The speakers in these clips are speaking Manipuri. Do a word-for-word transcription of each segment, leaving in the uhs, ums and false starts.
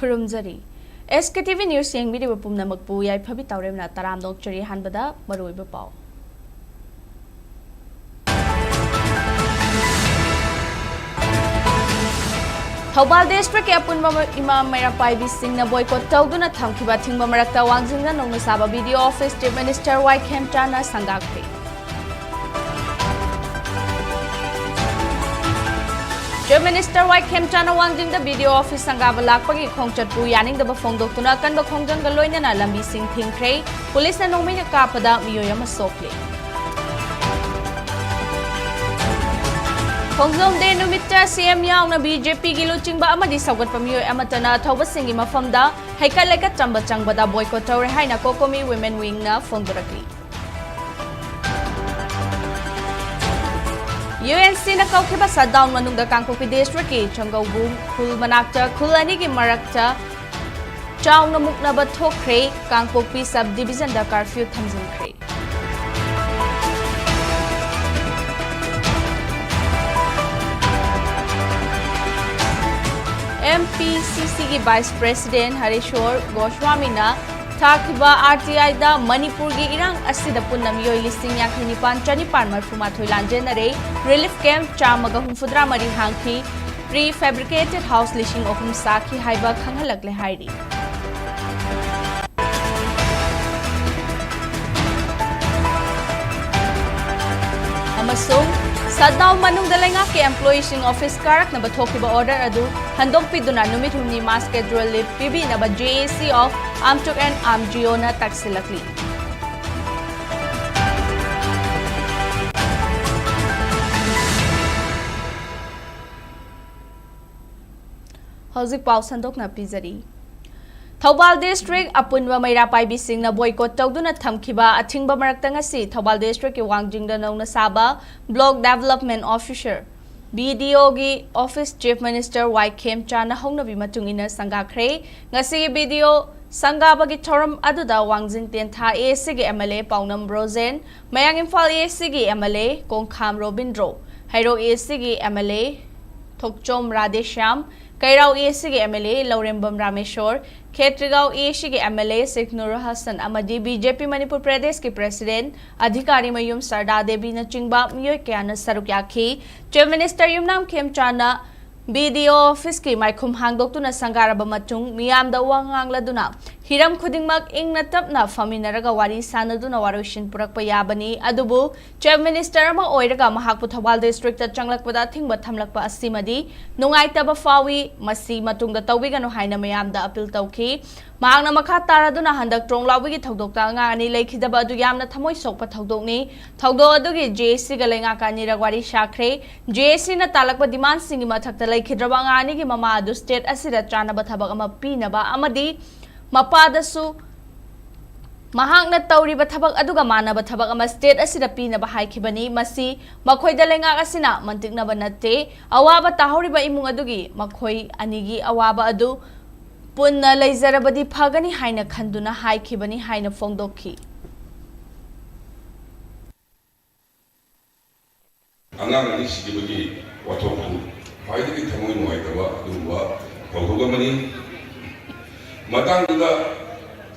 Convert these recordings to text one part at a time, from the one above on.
ꯈꯨꯔꯨꯝꯖꯔꯤ꯫ ꯑꯦꯁ ꯀꯦ ꯇꯤ ꯚꯤ ꯅ꯭ꯌꯨꯁ ꯌꯦꯡꯕꯤꯔꯤꯕ ꯄꯨꯝꯅꯃꯛꯄꯨ ꯌꯥꯏꯐꯕꯤ ꯇꯥꯎꯔꯦꯝꯅ ꯇꯔꯥꯝꯅ ꯑꯣꯛꯆꯔꯤ꯫ ꯑꯍꯥꯟꯕꯗ ꯃꯔꯨꯑꯣꯏꯕ ꯄꯥꯎ꯫ ꯊꯧꯕꯥꯜ ꯗꯤꯁꯇ꯭ꯔꯤꯛꯀꯤ ꯑꯄꯨꯟꯕ ꯏꯃꯥ ꯃꯩꯔꯥ ꯄꯥꯏꯕꯤꯁꯤꯡꯅ ꯕꯣꯏꯀꯣꯠ ꯇꯧꯗꯨꯅ ꯊꯝꯈꯤꯕ ꯑꯊꯤꯡꯕ ꯃꯔꯛꯇ ꯋꯥꯡꯖꯤꯡꯗ ꯅꯧꯅ ꯁꯥꯕ ꯕꯤ ꯗꯤ ꯑꯣ ꯑꯣꯐꯤꯁ ꯆꯤꯐ ꯃꯤꯅꯤꯁꯇꯔ ꯋꯥꯏ ꯈꯦꯝꯆꯥꯅ ꯁꯪꯒꯥꯈ꯭ꯔꯦ꯫ ꯆꯤꯐ ꯃꯤꯅꯤꯁꯇꯔ ꯋꯥꯏ ꯈꯦꯝꯆꯥꯅ ꯋꯥꯡꯖꯤꯡꯗ ꯕꯤ ꯗꯤ ꯑꯣ ꯑꯣꯐꯤꯁ ꯁꯪꯒꯥꯕ ꯂꯥꯛꯄꯒꯤ ꯈꯣꯡꯆꯠꯄꯨ ꯌꯥꯅꯤꯡꯗꯕ ꯐꯣꯡꯗꯣꯛꯇꯨꯅ ꯑꯀꯟꯕ ꯈꯣꯡꯖꯪꯒ ꯂꯣꯏꯅꯅ ꯂꯝꯕꯤꯁꯤꯡ ꯊꯤꯡꯈ꯭ꯔꯦ꯫ ꯄꯨꯂꯤꯁꯅ ꯅꯣꯡꯃꯩꯅ ꯀꯥꯞꯄꯗ ꯃꯤꯑꯣꯏ ꯑꯃ ꯁꯣꯛꯂꯦ꯫ ꯈꯣꯡꯖꯣꯝ ꯗꯦ ꯅꯨꯃꯤꯠꯇ ꯁꯤ ꯑꯦꯝ ꯌꯥꯎꯅ ꯕꯤ ꯖꯦ ꯄꯤꯒꯤ ꯂꯨꯆꯤꯡꯕ ꯑꯃꯗꯤ ꯁꯧꯒꯠꯄ ꯃꯤꯑꯣꯏ ꯑꯃꯠꯇꯅ ꯑꯊꯧꯕꯁꯤꯡꯒꯤ ꯃꯐꯝꯗ ꯍꯩꯀꯠ ꯂꯩꯀꯠ ꯆꯝꯕ ꯆꯪꯕꯗ ꯕꯣꯏꯀꯣꯠ ꯇꯧꯔꯦ ꯍꯥꯏꯅ ꯀꯣꯀꯣꯃꯤ ꯋꯤꯃꯦꯟ ꯋꯤꯡꯅ ꯐꯣꯡꯗꯣꯔꯛꯂꯤ꯫ ꯌꯨ ꯑꯦꯟ ꯁꯤꯅ ꯀꯧꯈꯤꯕ ꯁꯠꯗꯥꯎꯟ ꯃꯅꯨꯡꯗ ꯀꯥꯡꯄꯣꯛꯄꯤ ꯗꯤꯁꯇ꯭ꯔꯤꯛꯀꯤ ꯆꯪꯒꯧꯕꯨꯡ ꯈꯨꯜ ꯃꯅꯥꯛꯇ ꯈꯨꯜ ꯑꯅꯤꯒꯤ ꯃꯔꯛꯇ ꯆꯥꯎꯅ ꯃꯨꯛꯅꯕ ꯊꯣꯛꯈ꯭ꯔꯦ꯫ ꯀꯥꯡꯄꯣꯛꯄꯤ ꯁꯕ ꯗꯤꯕꯤꯖꯟꯗ ꯀꯔꯐ꯭ꯌꯨ ꯊꯝꯖꯤꯟꯈ꯭ꯔꯦ꯫ ꯑꯦꯝ ꯄꯤ ꯁꯤ ꯁꯤꯒꯤ ꯚꯥꯏꯁ ꯄ꯭ꯔꯦꯁꯤꯗꯦꯟ ꯍꯔꯦꯁꯣꯔ ꯒꯣꯁ꯭ꯋꯥꯃꯤꯅ ꯊꯥꯈꯤꯕ ꯑꯥꯔ ꯇꯤ ꯑꯥꯏꯗ ꯃꯅꯤꯄꯨꯔꯒꯤ ꯏꯔꯥꯡ ꯑꯁꯤꯗ ꯄꯨꯟꯅ ꯃꯤꯑꯣꯏ ꯂꯤꯁꯤꯡ ꯌꯥꯡꯈꯩ ꯅꯤꯄꯥꯟ ꯆꯅꯤꯄꯥꯟ ꯃꯔꯐꯨ ꯃꯥꯊꯣꯏ ꯂꯥꯟꯖꯦꯟꯅꯔꯦ꯫ ꯔꯤꯂꯤꯐ ꯀꯦꯝꯞ ꯆꯥꯝꯃꯒ ꯍꯨꯝꯐꯨꯇꯔꯥ ꯃꯔꯤ ꯍꯥꯡꯈꯤ꯫ ꯄ꯭ꯔꯤ ꯐꯦꯕ꯭ꯔꯤꯀꯦꯇꯦꯗ ꯍꯥꯎꯁ ꯂꯤꯁꯤꯡ ꯑꯍꯨꯝ ꯁꯥꯈꯤ ꯍꯥꯏꯕ ꯈꯪꯍꯜꯂꯛꯂꯦ ꯍꯥꯏꯔꯤ꯫ ꯑꯃꯁꯨꯡ ꯁꯠꯗꯥꯎꯟ ꯃꯅꯨꯡꯗ ꯂꯩꯉꯥꯛꯀꯤ ꯑꯦꯝꯄ꯭ꯂꯣꯌꯤꯁꯤꯡ ꯑꯣꯐꯤꯁ ꯀꯥꯔꯛꯅꯕ ꯊꯣꯛꯈꯤꯕ ꯑꯣꯔꯗꯔ ꯑꯗꯨ ꯍꯟꯗꯣꯛꯄꯤꯗꯨꯅ ꯅꯨꯃꯤꯠ ꯍꯨꯝꯅꯤ mass schedule leave ꯄꯤꯕꯤꯅꯕ J A C of Amtuk and Amgyo ꯅ ꯇꯛꯁꯤꯜꯂꯛꯂꯤ꯫ ꯍꯧꯖꯤꯛ ꯄꯥꯎ ꯁꯟꯗꯣꯛꯅ ꯄꯤꯖꯔꯤ꯫ ꯊꯧꯕꯥꯜ ꯗꯤꯁꯇ꯭ꯔꯤꯛ ꯑꯄꯨꯟꯕ ꯃꯩꯔꯥ ꯄꯥꯏꯕꯤꯁꯤꯡꯅ ꯕꯣꯏꯀꯣꯠ ꯇꯧꯗꯨꯅ ꯊꯝꯈꯤꯕ ꯑꯊꯤꯡꯕ ꯃꯔꯛꯇ ꯉꯁꯤ ꯊꯧꯕꯥꯜ ꯗꯤꯁꯇ꯭ꯔꯤꯛꯀꯤ ꯋꯥꯡꯖꯤꯡꯗ ꯅꯧꯅ ꯁꯥꯕ block development officer, B D O ꯒꯤ ꯑꯣꯐꯤꯁ ꯆꯤꯐ ꯃꯤꯅꯤꯁꯇꯔ ꯋꯥꯏ ꯈꯦꯝꯆꯥꯅ ꯍꯧꯅꯕꯤ ꯃꯇꯨꯡ ꯏꯟꯅ ꯁꯪꯒꯥꯈ꯭ꯔꯦ꯫ ꯉꯁꯤꯒꯤ B D O ꯁꯪꯒꯥꯕꯒꯤ ꯊꯧꯔꯝ ꯑꯗꯨꯗ ꯋꯥꯡꯖꯤꯡ ꯇꯦꯟꯊꯥ A A C ꯒꯤ M L A ꯄꯥꯎꯅꯝ ꯕ꯭ꯔꯣꯖꯦꯟ, ꯃꯌꯥꯡ ꯏꯝꯐꯥꯜ A A C ꯒꯤ M L A ꯀꯣꯡꯈꯥꯝ Robindro, Heirok A A C ꯒꯤ M L A ꯊꯣꯛꯆꯣꯝ ꯔꯥꯙꯦꯁ꯭ꯌꯥꯝ, ꯀꯩꯔꯥꯎ ꯑꯦ ꯁꯤꯒꯤ ꯑꯦꯝ ꯑꯦꯜ ꯑꯦ ꯂꯧꯔꯦꯝꯕꯝ ꯔꯥꯃꯦꯁꯣꯔ, ꯈꯦꯇ꯭ꯔꯤꯒꯥꯎ ꯑꯦ ꯁꯤꯒꯤ ꯑꯦꯝ ꯑꯦꯜ ꯑꯦ ꯁꯤꯈꯅꯨꯔ ꯍꯁꯟ ꯑꯃꯗꯤ ꯕꯤ ꯖꯦ ꯄꯤ ꯃꯅꯤꯄꯨꯔ ꯄ꯭ꯔꯗꯦꯁꯀꯤ ꯄ꯭ꯔꯦꯁꯤꯗꯦꯟꯠ ꯑꯙꯤꯀꯥꯔꯤ ꯃꯌꯨꯝ ꯁꯔꯗꯥ ꯗꯦꯕꯤꯅꯆꯤꯡꯕ ꯃꯤꯑꯣꯏ ꯀꯌꯥꯅ ꯁꯔꯨꯛ ꯌꯥꯈꯤ꯫ ꯆꯤꯐ ꯃꯤꯅꯤꯁꯇꯔ ꯌꯨꯝꯅꯥꯝ ꯈꯦꯝꯆꯥꯟꯅ ꯕꯤ ꯗꯤ ꯑꯣ ꯑꯣꯐꯤꯁꯀꯤ ꯃꯥꯏꯈꯨꯝ ꯍꯥꯡꯗꯣꯛꯇꯨꯅ ꯁꯪꯒꯥꯔꯕ ꯃꯇꯨꯡ ꯃꯤꯌꯥꯝꯗ ꯋꯥ ꯉꯥꯡꯂꯗꯨꯅ ꯍꯤꯔꯝ ꯈꯨꯗꯤꯡꯃꯛ ꯏꯪꯅ ꯇꯞꯅ ꯐꯝꯃꯤꯟꯅꯔꯒ ꯋꯥꯔꯤ ꯁꯥꯟꯅꯗꯨꯅ ꯋꯥꯔꯣꯏꯁꯤꯟ ꯄꯨꯔꯛꯄ ꯌꯥꯕꯅꯤ, ꯑꯗꯨꯕꯨ ꯆꯤꯐ ꯃꯤꯅꯤꯁꯇꯔ ꯑꯃ ꯑꯣꯏꯔꯒ ꯃꯍꯥꯛꯄꯨ ꯊꯧꯕꯥꯜ ꯗꯤꯁꯇ꯭ꯔꯤꯛꯇ ꯆꯪꯂꯛꯄꯗ ꯑꯊꯤꯡꯕ ꯊꯝꯂꯛꯄ ꯑꯁꯤꯃꯗꯤ ꯅꯨꯡꯉꯥꯏꯇꯕ ꯐꯥꯎꯏ꯫ ꯃꯁꯤ ꯃꯇꯨꯡꯗ ꯇꯧꯕꯤꯒꯅꯨ ꯍꯥꯏꯅ ꯃꯌꯥꯝꯗ ꯑꯄꯤꯜ ꯇꯧꯈꯤ꯫ ꯃꯍꯥꯛꯅ ꯃꯈꯥ ꯇꯥꯔꯗꯨꯅ ꯍꯟꯗꯛ ꯇ꯭ꯔꯣꯡꯂꯥꯎꯕꯤꯒꯤ ꯊꯧꯗꯣꯛꯇ ꯑꯉꯥꯡ ꯑꯅꯤ ꯂꯩꯈꯤꯗꯕ ꯑꯗꯨ ꯌꯥꯝꯅ ꯊꯃꯣꯏ ꯁꯣꯛꯄ ꯊꯧꯗꯣꯛꯅꯤ꯫ ꯊꯧꯗꯣꯛ ꯑꯗꯨꯒꯤ ꯖꯦ ꯑꯦ ꯁꯤꯒ ꯂꯩꯉꯥꯛꯀ ꯑꯅꯤꯔꯛ ꯋꯥꯔꯤ ꯁꯥꯈ꯭ꯔꯦ꯫ ꯖꯦ ꯑꯦ ꯁꯤꯅ ꯇꯥꯜꯂꯛꯄ ꯗꯤꯃꯥꯟꯁꯤꯡꯒꯤ ꯃꯊꯛꯇ ꯂꯩꯈꯤꯗ꯭ꯔꯕ ꯑꯉꯥꯡ ꯑꯅꯤꯒꯤ ꯃꯃꯥ ꯑꯗꯨ ꯁ꯭ꯇꯦꯠ ꯑꯁꯤꯗ ꯆꯥꯅꯕ ꯊꯕꯛ ꯑꯃ ꯄꯤꯅꯕ ꯑꯃꯗꯤ ꯃꯄꯥꯗꯁꯨ ꯃꯍꯥꯛꯅ ꯇꯧꯔꯤꯕ ꯊꯕꯛ ꯑꯗꯨꯒ ꯃꯥꯟꯅꯕ ꯊꯕꯛ ꯑꯃ ꯁ꯭ꯇꯦꯠ ꯑꯁꯤꯗ ꯄꯤꯅꯕ ꯍꯥꯏꯈꯤꯕꯅꯤ꯫ ꯃꯁꯤ ꯃꯈꯣꯏꯗ ꯂꯩꯉꯥꯛ ꯑꯁꯤꯅ ꯃꯟꯇꯤꯛꯅꯕ ꯅꯠꯇꯦ꯫ ꯑꯋꯥꯕ ꯇꯥꯍꯧꯔꯤꯕ ꯏꯃꯨꯡ ꯑꯗꯨꯒꯤ ꯃꯈꯣꯏ ꯑꯅꯤꯒꯤ ꯑꯋꯥꯕ ꯑꯗꯨ ꯄꯨꯟꯅ ꯂꯩꯖꯔꯕꯗꯤ ꯐꯒꯅꯤ ꯍꯥꯏꯅ ꯈꯟꯗꯨꯅ ꯍꯥꯏꯈꯤꯕꯅꯤ ꯍꯥꯏꯅ ꯐꯣꯡꯗꯣꯛꯈꯤ꯫ ꯑꯉꯥꯡ ꯑꯅꯤ ꯁꯤꯈꯤꯕꯒꯤ ꯋꯥꯊꯣꯛꯇꯨ ꯈ꯭ꯋꯥꯏꯗꯒꯤ ꯊꯃꯣꯏ ꯅꯨꯡꯉꯥꯏꯇꯕ ꯑꯗꯨꯒꯨꯝꯕ ꯊꯧꯗꯣꯛ ꯑꯃꯅꯤ꯫ ꯃꯇꯥꯡꯗꯨꯗ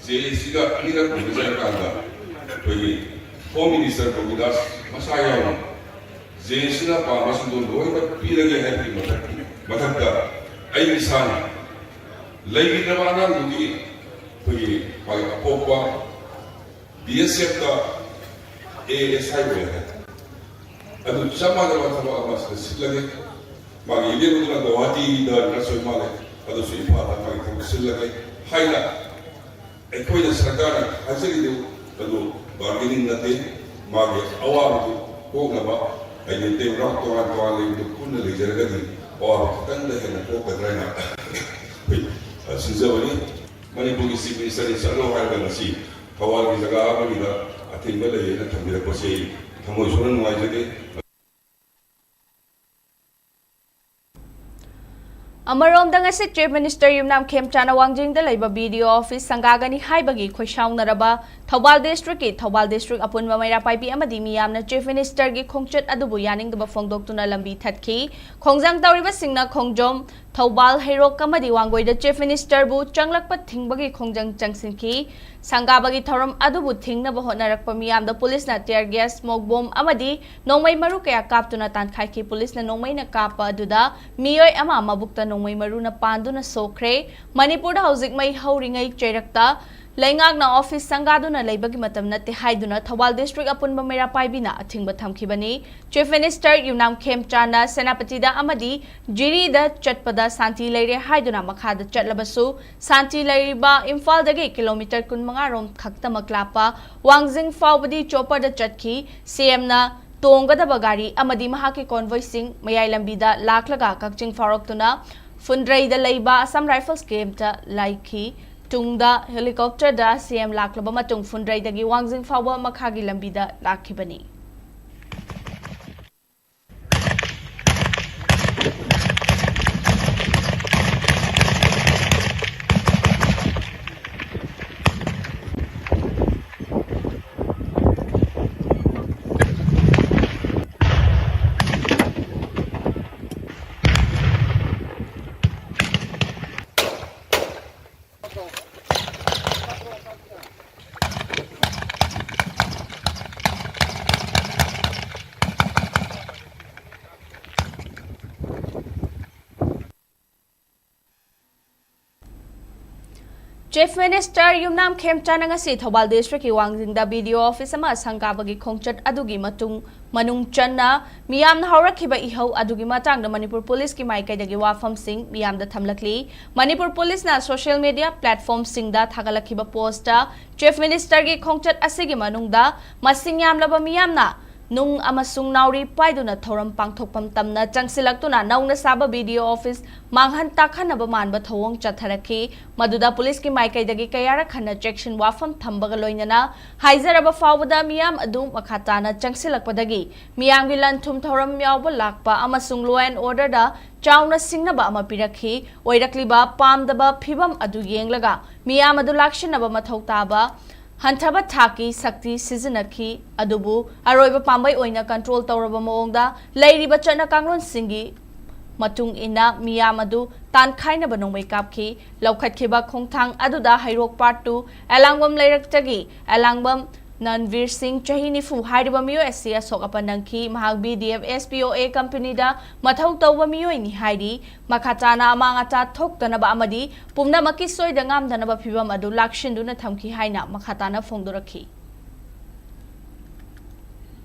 ꯖꯦ ꯑꯦ ꯁꯤꯒ ꯑꯅꯤꯔꯛ ꯎꯅꯖꯔꯀꯥꯟꯗ ꯑꯩꯈꯣꯏꯒꯤ ꯍꯣꯝ ꯃꯤꯅꯤꯁꯇꯔ ꯒꯣꯄꯤꯗꯥꯁ ꯃꯁꯥ ꯌꯥꯎꯅ ꯖꯦ ꯑꯦ ꯁꯤꯅ ꯄꯥꯝꯕꯁꯤꯡꯗꯨ ꯂꯣꯏꯅ ꯄꯤꯔꯒꯦ ꯍꯥꯏꯕꯒꯤ ꯃꯊꯛ-, ꯃꯊꯛꯇ ꯑꯩ ꯏꯁꯥꯅ ꯂꯩꯈꯤꯗ꯭ꯔꯕ ꯑꯉꯥꯡꯗꯨꯒꯤ ꯑꯩꯈꯣꯏꯒꯤ ꯃꯥꯒꯤ ꯑꯄꯣꯛꯄ ꯕꯤ ꯑꯦꯁ ꯑꯦꯐꯇ ꯑꯦ ꯑꯦꯁ ꯑꯥꯏ ꯑꯣꯏ ꯍꯥꯏ꯫ ꯑꯗꯨ ꯆꯞ ꯃꯥꯟꯅꯕ ꯊꯕꯛ ꯑꯃ ꯁꯤꯗ ꯁꯤꯜꯂꯒꯦ꯫ ꯃꯥꯒꯤ ꯏꯕꯦꯝꯃꯗꯨꯅ ꯒꯧꯍꯥꯇꯤꯗ ꯅꯔꯁ ꯑꯣꯏ ꯃꯥꯜꯂꯦ, ꯑꯗꯨꯁꯨ ꯏꯝꯐꯥꯜꯗ ꯃꯥꯒꯤ ꯊꯕꯛ ꯁꯤꯜꯂꯒꯦ ꯍꯥꯏꯅ ꯑꯩꯈꯣꯏꯅ ꯁꯔꯀꯥꯔꯅ ꯍꯥꯏꯖꯔꯤꯗꯨ ꯑꯗꯨ ꯕꯥꯔꯒꯦꯅꯤꯡ ꯅꯠꯇꯦ꯫ ꯃꯥꯒꯤ ꯑꯋꯥꯕꯗꯨ ꯀꯣꯛꯅꯕ ꯍꯥꯏꯗꯤ ꯇꯦꯡꯕꯥꯡ ꯇꯣꯉꯥꯟ ꯇꯣꯉꯥꯟ ꯂꯩꯕꯗꯨ ꯄꯨꯟꯅ ꯂꯩꯖꯔꯒꯗꯤ ꯑꯋꯥꯕ ꯈꯤꯇꯪꯗ ꯍꯦꯟꯅ ꯀꯣꯛꯀꯗ꯭ꯔꯥ ꯍꯥꯏꯅ ꯑꯩꯈꯣꯏ, ꯑ, ꯁꯤꯟꯖꯕꯅꯤ꯫ ꯃꯅꯤꯄꯨꯔꯒꯤ ꯆꯤꯐ ꯃꯤꯅꯤꯁꯇꯔꯅ ꯆꯠꯂꯣ ꯍꯥꯏꯔꯒ ꯉꯁꯤ ꯊꯧꯕꯥꯜꯒꯤ ꯖꯒꯥ ꯑꯃꯒꯤꯗ ꯑꯊꯤꯡꯕ ꯂꯩꯌꯦꯅ ꯊꯝꯕꯤꯔꯛꯄꯁꯦ ꯑꯩ ꯊꯃꯣꯏ ꯁꯣꯛꯅ ꯅꯨꯡꯉꯥꯏꯖꯗꯦ꯫ ꯑꯃꯔꯣꯝꯗ ꯉꯁꯤ ꯆꯤꯐ ꯃꯤꯅꯤꯁꯇꯔ ꯌꯨꯝꯅꯥꯝ ꯈꯦꯝꯆꯥꯟꯅ ꯋꯥꯡꯖꯤꯡꯗ ꯂꯩꯕ ꯕꯤ ꯗꯤ ꯑꯣ ꯑꯣꯐꯤꯁ ꯁꯪꯒꯥꯒꯅꯤ ꯍꯥꯏꯕꯒꯤ ꯈꯣꯏꯁꯥꯎꯅꯔꯕ ꯊꯧꯕꯥꯜ ꯗꯤꯁꯇ꯭ꯔꯤꯛꯀꯤ ꯊꯧꯕꯥꯜ ꯗꯤꯁꯇ꯭ꯔꯤꯛ ꯑꯄꯨꯟꯕ ꯃꯩꯔꯥ ꯄꯥꯏꯕꯤ ꯑꯃꯗꯤ ꯃꯤꯌꯥꯝꯅ ꯆꯤꯐ ꯃꯤꯅꯤꯁꯇꯔꯒꯤ ꯈꯣꯡꯆꯠ ꯑꯗꯨꯕꯨ ꯌꯥꯅꯤꯡꯗꯕ ꯐꯣꯡꯗꯣꯛꯇꯨꯅ ꯂꯝꯕꯤ ꯊꯠꯈꯤ꯫ ꯈꯣꯡꯖꯪ ꯇꯧꯔꯤꯕꯁꯤꯡꯅ ꯈꯣꯡꯖꯣꯝ ꯊꯧꯕꯥꯜ, ꯍꯩꯔꯣꯛ ꯑꯃꯗꯤ ꯋꯥꯡꯒꯣꯏꯗ Chief Minister ꯕꯨ ꯆꯪꯂꯛꯄ ꯊꯤꯡꯕꯒꯤ ꯈꯣꯡꯖꯪ ꯆꯪꯁꯤꯟꯈꯤ꯫ ꯁꯪꯒꯥꯕꯒꯤ ꯊꯧꯔꯝ ꯑꯗꯨꯕꯨ ꯊꯤꯡꯅꯕ ꯍꯣꯠꯅꯔꯛꯄ ꯃꯤꯌꯥꯝꯗ ꯄꯨꯂꯤꯁꯅ tear gas, smoke bomb ꯑꯃꯗꯤ ꯅꯣꯡꯃꯩ ꯃꯔꯨ ꯀꯌꯥ ꯀꯥꯞꯇꯨꯅ ꯇꯥꯟꯈꯥꯏꯈꯤ꯫ ꯄꯨꯂꯤꯁꯅ ꯅꯣꯡꯃꯩꯅ ꯀꯥꯞꯄ ꯑꯗꯨꯗ ꯃꯤꯑꯣꯏ ꯑꯃ ꯃꯕꯨꯛꯇ ꯅꯣꯡꯃꯩ ꯃꯔꯨꯅ ꯄꯥꯟꯗꯨꯅ ꯁꯣꯛꯈ꯭ꯔꯦ꯫ ꯃꯅꯤꯄꯨꯔꯗ ꯍꯧꯖꯤꯛ ꯃꯩ ꯍꯧꯔꯤꯉꯩ ꯆꯩꯔꯛꯇ ꯂꯩꯉꯥꯛꯅ office ꯁꯪꯒꯥꯗꯨꯅ ꯂꯩꯕꯒꯤ ꯃꯇꯝ ꯅꯠꯇꯦ ꯍꯥꯏꯗꯨꯅ ꯊꯧꯕꯥꯜ district ꯑꯄꯨꯟꯕ ꯃꯩꯔꯥ ꯄꯥꯏꯕꯤꯅ ꯑꯊꯤꯡꯕ ꯊꯝꯈꯤꯕꯅꯤ꯫ Chief Minister ꯌꯨꯝꯅꯥꯝ ꯈꯦꯝꯆꯥꯟꯅ ꯁꯦꯅꯥꯄꯇꯤꯗ ꯑꯃꯗꯤ ꯖꯤꯔꯤꯗ ꯆꯠꯄꯗ ꯁꯥꯟꯇꯤ ꯂꯩꯔꯦ ꯍꯥꯏꯗꯨꯅ ꯃꯈꯥꯗ ꯆꯠꯂꯕꯁꯨ, ꯁꯥꯟꯇꯤ ꯂꯩꯔꯤꯕ ꯏꯝꯐꯥꯜꯗꯒꯤ kilometre ꯀꯨꯟꯃꯉꯥ ꯔꯣꯝ ꯈꯛꯇꯃꯛ ꯂꯥꯞꯄ ꯋꯥꯡꯖꯤꯡ ꯐꯥꯎꯕꯗꯤ chopper ꯗ ꯆꯠꯈꯤ꯫ CM ꯅ ꯇꯣꯡꯒꯗꯕ ꯒꯥꯔꯤ ꯑꯃꯗꯤ ꯃꯍꯥꯛꯀꯤ convoy ꯁꯤꯡ ꯃꯌꯥꯏ ꯂꯝꯕꯤꯗ ꯂꯥꯛꯂꯒ ꯀꯛꯆꯤꯡ ꯐꯥꯎꯔꯛꯇꯨꯅ ꯐꯨꯟꯗ꯭ꯔꯩꯗ ꯂꯩꯕ Assam Rifles camp ꯇ ꯂꯥꯛꯈꯤ꯫ ꯇꯨꯡꯗ helicopter ꯗ CM ꯂꯥꯛꯂꯕ ꯃꯇꯨꯡ ꯐꯨꯟꯗ꯭ꯔꯩꯗꯒꯤ ꯋꯥꯡꯖꯤꯡ ꯐꯥꯎꯕ ꯃꯈꯥꯒꯤ ꯂꯝꯕꯤꯗ ꯂꯥꯛꯈꯤꯕꯅꯤ꯫ Chief Minister ꯌꯨꯝꯅꯥꯝ ꯈꯦꯝꯆꯥꯟꯅ ꯉꯁꯤ ꯊꯧꯕꯥꯜ district ꯀꯤ ꯋꯥꯡꯖꯤꯡꯗ BDO office ꯑꯃ ꯁꯪꯒꯥꯕꯒꯤ ꯈꯣꯡꯆꯠ ꯑꯗꯨꯒꯤ ꯃꯇꯨꯡ ꯃꯅꯨꯡ ꯆꯟꯅ ꯃꯤꯌꯥꯝꯅ ꯍꯧꯔꯛꯈꯤꯕ ꯏꯍꯧ ꯑꯗꯨꯒꯤ ꯃꯇꯥꯡꯗ ꯃꯅꯤꯄꯨꯔ ꯄꯨꯂꯤꯁꯀꯤ ꯃꯥꯏꯀꯩꯗꯒꯤ ꯋꯥꯐꯝꯁꯤꯡ ꯃꯤꯌꯥꯝꯗ ꯊꯝꯂꯛꯂꯤ꯫ ꯃꯅꯤꯄꯨꯔ ꯄꯨꯂꯤꯁꯅ social media platform ꯁꯤꯡꯗ ꯊꯥꯒꯠꯂꯛꯈꯤꯕ post ꯇ Chief Minister ꯒꯤ ꯈꯣꯡꯆꯠ ꯑꯁꯤꯒꯤ ꯃꯅꯨꯡꯗ ꯃꯁꯤꯡ ꯌꯥꯝꯂꯕ ꯃꯤꯌꯥꯝꯅ ꯅꯨꯡ ꯑꯃꯁꯨꯡ ꯅꯥꯎꯔꯤ ꯄꯥꯏꯗꯨꯅ ꯊꯧꯔꯝ ꯄꯥꯡꯊꯣꯛꯐꯝ ꯇꯝꯅ ꯆꯪꯁꯤꯜꯂꯛꯇꯨꯅ ꯅꯧꯅ ꯁꯥꯕ BDO office ꯃꯥꯡꯍꯟ ꯇꯥꯛꯍꯟꯅꯕ ꯃꯥꯟꯕ ꯊꯧꯑꯣꯡ ꯆꯠꯊꯔꯛꯈꯤ꯫ ꯃꯗꯨꯗ ꯄꯨꯂꯤꯁꯀꯤ ꯃꯥꯏꯀꯩꯗꯒꯤ ꯀꯌꯥꯔꯛ ꯍꯟꯅ ꯆꯦꯛꯁꯤꯟ ꯋꯥꯐꯝ ꯊꯝꯕꯒ ꯂꯣꯏꯅꯅ ꯍꯥꯏꯖꯔꯕ ꯐꯥꯎꯕꯗ ꯃꯤꯌꯥꯝ ꯑꯗꯨ ꯃꯈꯥ ꯇꯥꯅ ꯆꯪꯁꯤꯜꯂꯛꯄꯗꯒꯤ ꯃꯤꯌꯥꯝꯒꯤ ꯂꯟ ꯊꯨꯝ ꯊꯧꯔꯝ ꯌꯥꯎꯕ ꯂꯥꯛꯄ ꯑꯃꯁꯨꯡ law and order ꯗ ꯆꯥꯎꯅ ꯁꯤꯡꯅꯕ ꯑꯃ ꯄꯤꯔꯛꯈꯤ꯫ ꯑꯣꯏꯔꯛꯂꯤꯕ ꯄꯥꯝꯗꯕ ꯐꯤꯚꯝ ꯑꯗꯨ ꯌꯦꯡꯂꯒ ꯃꯤꯌꯥꯝ ꯑꯗꯨ ꯂꯥꯛꯁꯤꯟꯅꯕ ꯃꯊꯧ ꯇꯥꯕ ꯍꯟꯊꯕ ꯊꯥꯛꯀꯤ ꯁꯛꯇꯤ ꯁꯤꯖꯤꯟꯅꯈꯤ, ꯑꯗꯨꯕꯨ ꯑꯔꯣꯏꯕ ꯄꯥꯝꯕꯩ ꯑꯣꯏꯅ control ꯇꯧꯔꯕ ꯃꯑꯣꯡꯗ ꯂꯩꯔꯤꯕ ꯆꯠꯅ ꯀꯥꯡꯂꯣꯟꯁꯤꯡꯒꯤ ꯃꯇꯨꯡ ꯏꯟꯅ ꯃꯤꯌꯥꯝ ꯑꯗꯨ ꯇꯥꯟꯈꯥꯏꯅꯕ ꯅꯣꯡꯃꯩ ꯀꯥꯞꯈꯤ꯫ ꯂꯧꯈꯠꯈꯤꯕ ꯈꯣꯡꯊꯥꯡ ꯑꯗꯨꯗ ꯍꯩꯔꯣꯛ ꯄꯥꯔꯠ ꯇꯨ ꯑꯦꯂꯥꯡꯕꯝ ꯂꯩꯔꯛꯇꯒꯤ ꯑꯦꯂꯥꯡꯕꯝ ꯅꯟꯕꯤꯔ ꯁꯤꯡ, ꯆꯍꯤ ꯅꯤꯐꯨ ꯍꯥꯏꯔꯤꯕ ꯃꯤꯑꯣꯏ ꯑꯁꯤ ꯑꯁꯣꯛ ꯑꯄꯟ ꯅꯪꯈꯤ꯫ ꯃꯍꯥꯛ B D F S P O A ꯀꯝꯄꯅꯤꯗ ꯃꯊꯧ ꯇꯧꯕ ꯃꯤꯑꯣꯏꯅꯤ ꯍꯥꯏꯔꯤ꯫ ꯃꯈꯥ ꯇꯥꯅ ꯑꯃꯥꯡ ꯑꯇꯥ ꯊꯣꯛꯇꯅꯕ ꯑꯃꯗꯤ ꯄꯨꯝꯅꯃꯛꯀꯤ ꯁꯣꯏꯗ ꯉꯥꯝꯗꯅꯕ ꯐꯤꯚꯝ ꯑꯗꯨ ꯂꯥꯛꯁꯤꯟꯗꯨꯅ ꯊꯝꯈꯤ ꯍꯥꯏꯅ ꯃꯈꯥ ꯇꯥꯅ ꯐꯣꯡꯗꯣꯔꯛꯈꯤ꯫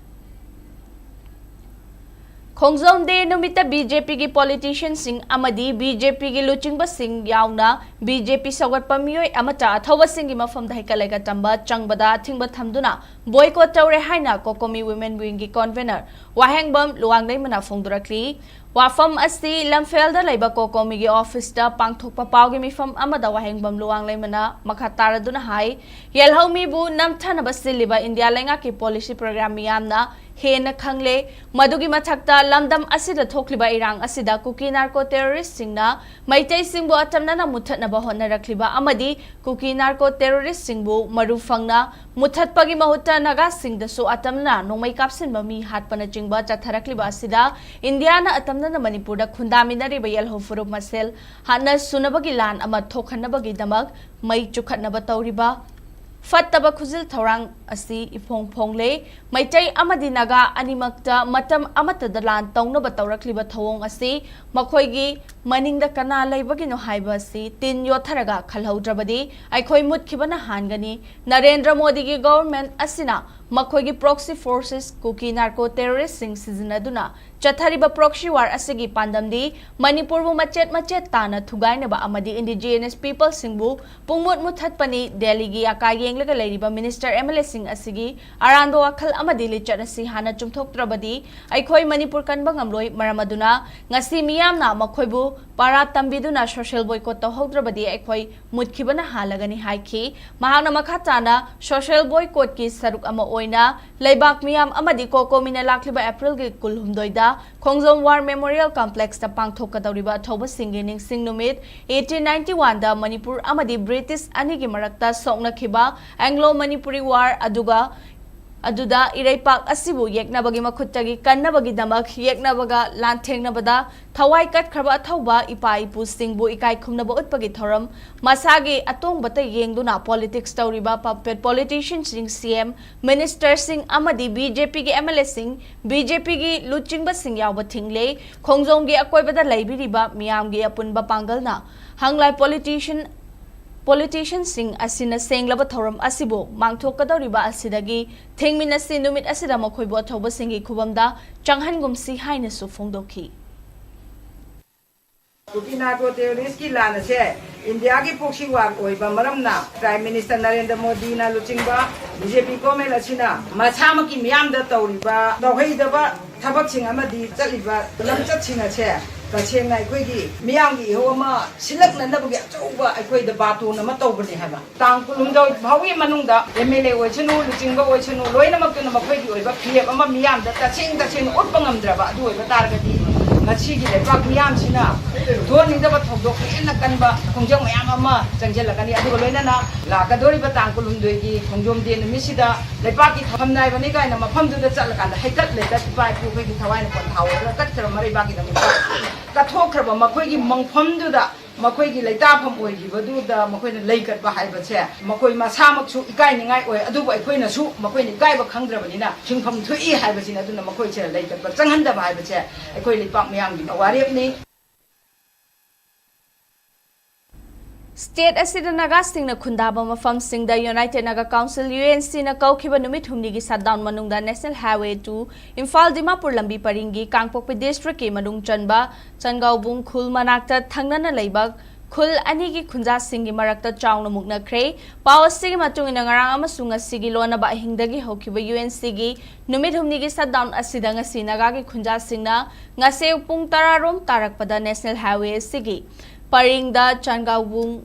ꯈꯣꯡꯖꯣꯝ ꯗꯦ ꯅꯨꯃꯤꯠꯇ B J P ꯒꯤ ꯄꯣꯂꯤꯇꯤꯁꯤꯌꯟꯁꯤꯡ ꯑꯃꯗꯤ B J P ꯒꯤ ꯂꯨꯆꯤꯡꯕꯁꯤꯡ ꯌꯥꯎꯅ B J P ꯁꯧꯒꯠꯄ ꯃꯤꯑꯣꯏ ꯑꯃꯠꯇ ꯑꯊꯧꯕꯁꯤꯡꯒꯤ ꯃꯐꯝꯗ ꯍꯩꯀꯠ ꯂꯩꯀꯠ ꯇꯝꯕ ꯆꯪꯕꯗ ꯑꯊꯤꯡꯕ ꯊꯝꯗꯨꯅ ꯕꯣꯏꯀꯣꯠ ꯇꯧꯔꯦ ꯍꯥꯏꯅ ꯀꯣꯀꯣꯃꯤ ꯋꯤꯃꯦꯟ ꯋꯤꯡꯒꯤ ꯀꯣꯟꯚꯦꯅꯔ ꯋꯥꯍꯦꯡꯕꯝ ꯂꯨꯋꯥꯡꯂꯩꯃꯅ ꯐꯣꯡꯗꯣꯔꯛꯂꯤ꯫ ꯋꯥꯐꯝ ꯑꯁꯤ ꯂꯝꯐꯦꯜꯗ ꯂꯩꯕ ꯀꯣꯀꯣꯃꯤꯒꯤ ꯑꯣꯐꯤꯁꯇ ꯄꯥꯡꯊꯣꯛꯄ ꯄꯥꯎꯒꯤ ꯃꯤꯐꯝ ꯑꯃꯗ ꯋꯥꯍꯦꯡꯕꯝ ꯂꯨꯋꯥꯡꯂꯩꯃꯅ ꯃꯈꯥ ꯇꯥꯔꯗꯨꯅ ꯍꯥꯏ, ꯌꯦꯜꯍꯧꯃꯤꯕꯨ ꯅꯝꯊꯅꯕ ꯁꯤꯜꯂꯤꯕ ꯏꯟꯗꯤꯌꯥ ꯂꯩꯉꯥꯛꯀꯤ ꯄꯣꯂꯤꯁꯤ ꯄ꯭ꯔꯣꯒ꯭ꯔꯥꯝ ꯃꯤꯌꯥꯝꯅ ꯍꯦꯟꯅ ꯈꯪꯂꯦ꯫ ꯃꯗꯨꯒꯤ ꯃꯊꯛꯇ ꯂꯝꯗꯝ ꯑꯁꯤꯗ ꯊꯣꯛꯂꯤꯕ ꯏꯔꯥꯡ ꯑꯁꯤꯗ ꯀꯨꯀꯤ ꯅꯥꯔꯀꯣ ꯇꯦꯔꯣꯔꯤꯁꯁꯤꯡꯅ ꯃꯩꯇꯩꯁꯤꯡꯕꯨ ꯑꯇꯝꯅꯅ ꯃꯨꯠꯊꯠꯅꯕ ꯍꯣꯠꯅꯔꯛꯂꯤꯕ ꯑꯃꯗꯤ ꯀꯨꯀꯤ ꯅꯥꯔꯀꯣ ꯇꯦꯔꯣꯔꯤꯁꯁꯤꯡꯕꯨ ꯃꯔꯨ ꯐꯪꯅ ꯃꯨꯠꯊꯠꯄꯒꯤ ꯃꯍꯨꯠꯇ ꯅꯥꯒꯥꯁꯤꯡꯗꯁꯨ ꯑꯇꯝꯅ ꯅꯣꯡꯃꯩ ꯀꯥꯞꯁꯤꯟꯕ, ꯃꯤ ꯍꯥꯠꯄꯅꯆꯤꯡꯕ ꯆꯠꯊꯔꯛꯂꯤꯕ ꯑꯁꯤꯗ ꯏꯟꯗꯤꯌꯥꯅ ꯑꯇꯝꯅꯅ ꯃꯅꯤꯄꯨꯔꯗ ꯈꯨꯟꯗꯥꯃꯤꯟꯅꯔꯤꯕ ꯌꯦꯜꯍꯧ ꯐꯨꯔꯨꯞ ꯃꯁꯦꯜ ꯍꯥꯠꯅ ꯁꯨꯅꯕꯒꯤ ꯂꯥꯟ ꯑꯃ ꯊꯣꯛꯍꯟꯅꯕꯒꯤꯗꯃꯛ ꯃꯩ ꯆꯨꯈꯠꯅꯕ ꯇꯧꯔꯤꯕ ꯐꯠꯇꯕ ꯈꯨꯖꯤꯜ ꯊꯧꯔꯥꯡ ꯑꯁꯤ ꯏꯐꯣꯡ ꯐꯣꯡꯂꯦ꯫ ꯃꯩꯇꯩ ꯑꯃꯗꯤ ꯅꯥꯒꯥ ꯑꯅꯤꯃꯛꯇ ꯃꯇꯝ ꯑꯃꯠꯇꯗ ꯂꯥꯟ ꯇꯧꯅꯕ ꯇꯧꯔꯛꯂꯤꯕ ꯊꯧꯑꯣꯡ ꯑꯁꯤ ꯃꯈꯣꯏꯒꯤ ꯃꯅꯤꯡꯗ ꯀꯅꯥ ꯂꯩꯕꯒꯤꯅꯣ ꯍꯥꯏꯕ ꯑꯁꯤ ꯇꯤꯟ ꯌꯣꯠꯊꯔꯒ ꯈꯜꯍꯧꯗ꯭ꯔꯕꯗꯤ ꯑꯩꯈꯣꯏ ꯃꯨꯠꯈꯤꯕꯅ ꯍꯥꯟꯒꯅꯤ꯫ ꯅꯔꯦꯟꯗ꯭ꯔ ꯃꯣꯗꯤꯒꯤ ꯒꯣꯚꯔꯟꯃꯦꯟꯠ ꯑꯁꯤꯅ ꯃꯈꯣꯏꯒꯤ ꯄ꯭ꯔꯣꯛꯁꯤ ꯐꯣꯔꯁꯦꯁ, ꯀꯨꯀꯤ ꯅꯥꯔꯀꯣ ꯇꯦꯔꯣꯔꯤꯁꯁꯤꯡ ꯁꯤꯖꯤꯟꯅꯗꯨꯅ ꯆꯠꯊꯔꯤꯕ ꯄ꯭ꯔꯣꯛꯁꯤ ꯋꯥꯔ ꯑꯁꯤꯒꯤ ꯄꯥꯟꯗꯝꯗꯤ ꯃꯅꯤꯄꯨꯔꯕꯨ ꯃꯆꯦꯠ ꯃꯆꯦꯠ ꯇꯥꯅ ꯊꯨꯒꯥꯏꯅꯕ ꯑꯃꯗꯤ ꯏꯟꯗꯤꯖꯤꯅꯁ ꯄꯤꯄꯜꯁꯤꯡꯕꯨ ꯄꯨꯡꯃꯨꯠ ꯃꯨꯠꯊꯠꯄꯅꯤ꯫ ꯗꯦꯜꯂꯤꯒꯤ ꯑꯀꯥꯏ ꯌꯦꯡꯂꯒ ꯂꯩꯔꯤꯕ ꯃꯤꯅꯤꯁꯇꯔ, M L A ꯁꯤꯡ ꯑꯁꯤꯒꯤ ꯑꯔꯥꯟꯕ ꯋꯥꯈꯜ ꯑꯃꯗꯤ ꯂꯤꯆꯠ ꯑꯁꯤ ꯍꯥꯟꯅ ꯆꯨꯝꯊꯣꯛꯇ꯭ꯔꯕꯗꯤ ꯑꯩꯈꯣꯏ ꯃꯅꯤꯄꯨꯔ ꯀꯟꯕ ꯉꯝꯂꯣꯏ꯫ ꯃꯔꯝ ꯑꯗꯨꯅ ꯉꯁꯤ ꯃꯤꯌꯥꯝꯅ ꯃꯈꯣꯏꯕꯨ ꯄꯥꯔꯥ ꯇꯝꯕꯤꯗꯨꯅ ꯁꯣꯁꯤꯌꯦꯜ ꯕꯣꯏꯀꯣꯠ ꯇꯧꯍꯧꯗ꯭ꯔꯕꯗꯤ ꯑꯩꯈꯣꯏ ꯃꯨꯠꯈꯤꯕꯅ ꯍꯥꯜꯂꯒꯅꯤ ꯍꯥꯏꯈꯤ꯫ ꯃꯍꯥꯛꯅ ꯃꯈꯥ ꯇꯥꯅ ꯁꯣꯁꯤꯌꯦꯜ ꯕꯣꯏꯀꯣꯠꯀꯤ ꯁꯔꯨꯛ ꯑꯃ ꯑꯣꯏꯅ ꯂꯩꯕꯥꯛ ꯃꯤꯌꯥꯝ ꯑꯃꯗꯤ ꯀꯣꯀꯣꯃꯤꯅ ꯂꯥꯛꯂꯤꯕ ꯑꯦꯄ꯭ꯔꯤꯜꯒꯤ ꯀꯨꯟꯍꯨꯝꯗꯣꯏꯗ ꯈꯣꯡꯖꯣꯝ ꯋꯥꯔ ꯃꯦꯃꯣꯔꯤꯌꯦꯜ ꯀꯝꯄ꯭ꯂꯦꯛꯁꯇ ꯄꯥꯡꯊꯣꯛꯀꯗꯧꯔꯤꯕ ꯑꯊꯧꯕꯁꯤꯡꯒꯤ ꯅꯤꯡꯁꯤꯡ ꯅꯨꯃꯤꯠ eighteen ninety one ꯗ ꯃꯅꯤꯄꯨꯔ ꯑꯃꯗꯤ ꯕ꯭ꯔꯤꯇꯤꯁ ꯑꯅꯤꯒꯤ ꯃꯔꯛꯇ ꯁꯣꯛꯅꯈꯤꯕ ꯑꯦꯡꯒ꯭ꯂꯣ ꯃꯅꯤꯄꯨꯔꯤ ꯋꯥꯔ ꯑꯗꯨꯒ ꯑꯗꯨꯗ ꯏꯔꯩꯄꯥꯛ ꯑꯁꯤꯕꯨ ꯌꯦꯛꯅꯕꯒꯤ ꯃꯈꯨꯠꯇꯒꯤ ꯀꯟꯅꯕꯒꯤꯗꯃꯛ ꯌꯦꯛꯅꯕꯒ ꯂꯥꯟꯊꯦꯡꯅꯕꯗ ꯊꯋꯥꯏ ꯀꯠꯈ꯭ꯔꯕ ꯑꯊꯧꯕ ꯏꯄꯥ ꯏꯄꯨꯁꯤꯡꯕꯨ ꯏꯀꯥꯏ ꯈꯨꯝꯅꯕ ꯎꯠꯄꯒꯤ ꯊꯧꯔꯝ, ꯃꯁꯥꯒꯤ ꯑꯇꯣꯡꯕꯇ ꯌꯦꯡꯗꯨꯅ ꯄꯣꯂꯤꯇꯤꯛꯁ ꯇꯧꯔꯤꯕ ꯄꯄꯦꯠ ꯄꯣꯂꯤꯇꯤꯁꯤꯌꯟꯁꯤꯡ, ꯁꯤ ꯑꯦꯝ, ꯃꯤꯅꯤꯁꯇꯔꯁꯤꯡ ꯑꯃꯗꯤ ꯕꯤ ꯖꯦ ꯄꯤꯒꯤ ꯑꯦꯝ ꯑꯦꯜ ꯑꯦꯁꯤꯡ, ꯕꯤ ꯖꯦ ꯄꯤꯒꯤ ꯂꯨꯆꯤꯡꯕꯁꯤꯡ ꯌꯥꯎꯕ ꯊꯤꯡꯂꯦ꯫ ꯈꯣꯡꯖꯣꯝꯒꯤ ꯑꯀꯣꯏꯕꯗ ꯂꯩꯕꯤꯔꯤꯕ ꯃꯤꯌꯥꯝꯒꯤ ꯑꯄꯨꯟꯕ ꯄꯥꯡꯒꯜꯅ ꯍꯪꯂꯥꯏ ꯄꯣꯂꯤꯇꯤꯁꯤꯌꯟ ꯄꯣꯂꯤꯇꯤꯁꯤꯌꯟꯁꯤꯡ ꯑꯁꯤꯅ ꯁꯦꯡꯂꯕ ꯊꯧꯔꯝ ꯑꯁꯤꯕꯨ ꯃꯥꯡꯊꯣꯛꯀꯗꯧꯔꯤꯕ ꯑꯁꯤꯗꯒꯤ ꯊꯦꯡꯃꯤꯟꯅꯁꯤ, ꯅꯨꯃꯤꯠ ꯑꯁꯤꯗ ꯃꯈꯣꯏꯕꯨ ꯑꯊꯧꯕꯁꯤꯡꯒꯤ ꯈꯨꯕꯝꯗ ꯆꯪꯍꯟꯒꯨꯝꯁꯤ ꯍꯥꯏꯅꯁꯨ ꯐꯣꯡꯗꯣꯛꯈꯤ꯫ ꯀꯨꯀꯤ ꯅꯥꯔꯀꯣ ꯇꯦꯔꯣꯔꯤꯁꯀꯤ ꯂꯥꯟ ꯑꯁꯦ ꯏꯟꯗꯤꯌꯥꯒꯤ ꯄ꯭ꯔꯣꯛꯁꯤ ꯋꯥꯔ ꯑꯣꯏꯕ ꯃꯔꯝꯅ ꯄ꯭ꯔꯥꯏꯝ ꯃꯤꯅꯤꯁꯇꯔ ꯅꯔꯦꯟꯗ꯭ꯔ ꯃꯣꯗꯤꯅ ꯂꯨꯆꯤꯡꯕ ꯕꯤ ꯖꯦ ꯄꯤ ꯒꯣꯔꯃꯦꯟ ꯑꯁꯤꯅ ꯃꯁꯥꯃꯛꯀꯤ ꯃꯤꯌꯥꯝꯗ ꯇꯧꯔꯤꯕ ꯇꯧꯍꯩꯗꯕ ꯊꯕꯛꯁꯤꯡ ꯑꯃꯗꯤ ꯆꯠꯂꯤꯕ ꯂꯝꯆꯠꯁꯤꯡ ꯑꯁꯦ ꯇꯁꯦꯡꯅ ꯑꯩꯈꯣꯏꯒꯤ ꯃꯤꯌꯥꯝꯒꯤ ꯏꯍꯧ ꯑꯃ ꯁꯤꯜꯂꯛꯅꯅꯕꯒꯤ ꯑꯆꯧꯕ ꯑꯩꯈꯣꯏꯗ ꯕꯥꯇꯣꯟ ꯑꯃ ꯇꯧꯕꯅꯤ ꯍꯥꯏꯕ꯫ ꯇꯥꯡ ꯀꯨꯟꯍꯨꯝꯗꯣꯏ ꯐꯥꯎꯒꯤ ꯃꯅꯨꯡꯗ ꯑꯦꯝ ꯑꯦꯜ ꯑꯦ ꯑꯣꯏꯁꯅꯨ, ꯂꯨꯆꯤꯡꯕ ꯑꯣꯏꯁꯅꯨ, ꯂꯣꯏꯅꯃꯛꯇꯨꯅ ꯃꯈꯣꯏꯒꯤ ꯑꯣꯏꯕ ꯐꯤꯔꯦꯞ ꯑꯃ ꯃꯤꯌꯥꯝꯗ ꯇꯁꯦꯡ ꯇꯁꯦꯡꯅ ꯎꯠꯄ ꯉꯝꯗ꯭ꯔꯕ ꯑꯗꯨ ꯑꯣꯏꯕ ꯇꯥꯔꯒꯗꯤ ꯉꯁꯤꯒꯤ ꯂꯩꯕꯥꯛ ꯃꯤꯌꯥꯝꯁꯤꯅ ꯊꯣꯛꯍꯟꯅꯤꯡꯗꯕ ꯊꯧꯗꯣꯛ ꯍꯦꯟꯅ ꯀꯟꯕ ꯈꯣꯡꯖꯪ ꯃꯌꯥꯝ ꯑꯃ ꯆꯪꯁꯤꯜꯂꯛꯀꯅꯤ꯫ ꯑꯗꯨꯒ ꯂꯣꯏꯅꯅ ꯂꯥꯛꯀꯗꯧꯔꯤꯕ ꯇꯥꯡ ꯀꯨꯟꯍꯨꯝꯗꯣꯏꯒꯤ ꯈꯣꯡꯖꯣꯝ ꯗꯦ ꯅꯨꯃꯤꯠꯁꯤꯗ ꯂꯩꯕꯥꯛꯀꯤ ꯊꯧꯔꯝ ꯅꯥꯏꯕꯅꯤ ꯀꯥꯏꯅ ꯃꯐꯝꯗꯨꯗ ꯆꯠꯂꯀꯥꯟꯗ ꯍꯩꯀꯠ ꯂꯩꯀꯠ ꯏꯄꯥ ꯏꯄꯨ ꯑꯩꯈꯣꯏꯒꯤ ꯊꯋꯥꯏꯅ ꯄꯣꯟꯊꯥ ꯑꯣꯏꯔꯒ ꯀꯠꯈ꯭ꯔꯕ ꯃꯔꯩꯕꯥꯛꯀꯤꯗꯃꯛꯇ ꯀꯠꯊꯣꯛꯈ꯭ꯔꯕ ꯃꯈꯣꯏꯒꯤ ꯃꯪꯐꯝꯗꯨꯗ ꯃꯈꯣꯏꯒꯤ ꯂꯩꯇꯥꯐꯝ ꯑꯣꯏꯈꯤꯕꯗꯨꯗ ꯃꯈꯣꯏꯅ ꯂꯩ ꯀꯠꯄ ꯍꯥꯏꯕꯁꯦ ꯃꯈꯣꯏ ꯃꯁꯥꯃꯛꯁꯨ ꯏꯀꯥꯏꯅꯤꯡꯉꯥꯏ ꯑꯣꯏ, ꯑꯗꯨꯕꯨ ꯑꯩꯈꯣꯏꯅꯁꯨ ꯃꯈꯣꯏꯅ ꯏꯀꯥꯏꯕ ꯈꯪꯗ꯭ꯔꯕꯅꯤꯅ ꯍꯤꯡꯐꯝ ꯊꯣꯛꯏ ꯍꯥꯏꯕꯁꯤꯅ꯫ ꯑꯗꯨꯅ ꯃꯈꯣꯏꯁꯦ ꯂꯩ ꯀꯠꯄ ꯆꯪꯍꯟꯗꯕ ꯍꯥꯏꯕꯁꯦ ꯑꯩꯈꯣꯏ ꯂꯩꯄꯥꯛ ꯃꯤꯌꯥꯝꯒꯤ ꯋꯥꯔꯦꯞꯅꯤ꯫ ꯁ꯭ꯇꯦꯠ ꯑꯁꯤꯗ ꯅꯥꯒꯥꯁꯤꯡꯅ ꯈꯨꯟꯗꯥꯕ ꯃꯐꯝꯁꯤꯡꯗ United Naga Council, U N ꯁꯤꯅ ꯀꯧꯈꯤꯕ ꯅꯨꯃꯤꯠ ꯍꯨꯝꯅꯤꯒꯤ ꯁꯠꯗꯥꯎꯟ ꯃꯅꯨꯡꯗ national highway two Imphal Dimapur ꯂꯝꯕꯤ ꯄꯔꯤꯡꯒꯤ ꯀꯥꯡꯄꯣꯛꯄꯤ ꯗꯤꯁꯇ꯭ꯔꯤꯛꯀꯤ ꯃꯅꯨꯡ ꯆꯟꯕ ꯆꯟꯒꯥꯎꯕꯨꯡ ꯈꯨꯜ ꯃꯅꯥꯛꯇ ꯊꯪꯅꯅ ꯂꯩꯕ ꯈꯨꯜ ꯑꯅꯤꯒꯤ ꯈꯨꯟꯖꯥꯁꯤꯡꯒꯤ ꯃꯔꯛꯇ ꯆꯥꯎꯅ ꯃꯨꯛꯅꯈ꯭ꯔꯦ꯫ ꯄꯥꯎ ꯑꯁꯤꯒꯤ ꯃꯇꯨꯡ ꯏꯟꯅ, ꯉꯔꯥꯡ ꯑꯃꯁꯨꯡ ꯉꯁꯤꯒꯤ ꯂꯣꯟꯅꯕ ꯑꯍꯤꯡꯗꯒꯤ ꯍꯧꯈꯤꯕ ꯌꯨ ꯑꯦꯟ ꯁꯤꯒꯤ ꯅꯨꯃꯤꯠ ꯍꯨꯝꯅꯤꯒꯤ ꯁꯠꯗꯥꯎꯟ ꯑꯁꯤꯗ ꯉꯁꯤ ꯅꯥꯒꯥꯒꯤ ꯈꯨꯟꯖꯥꯁꯤꯡꯅ ꯉꯁꯤ ꯄꯨꯡ ꯇꯔꯥ ꯔꯣꯝ ꯇꯥꯔꯛꯄꯗ ꯅꯦꯁꯅꯦꯜ ꯍꯥꯏꯋꯦ ꯑꯁꯤꯒꯤ ꯄꯔꯤꯡꯗ ꯆꯥꯟꯒꯥꯎꯕꯨꯡ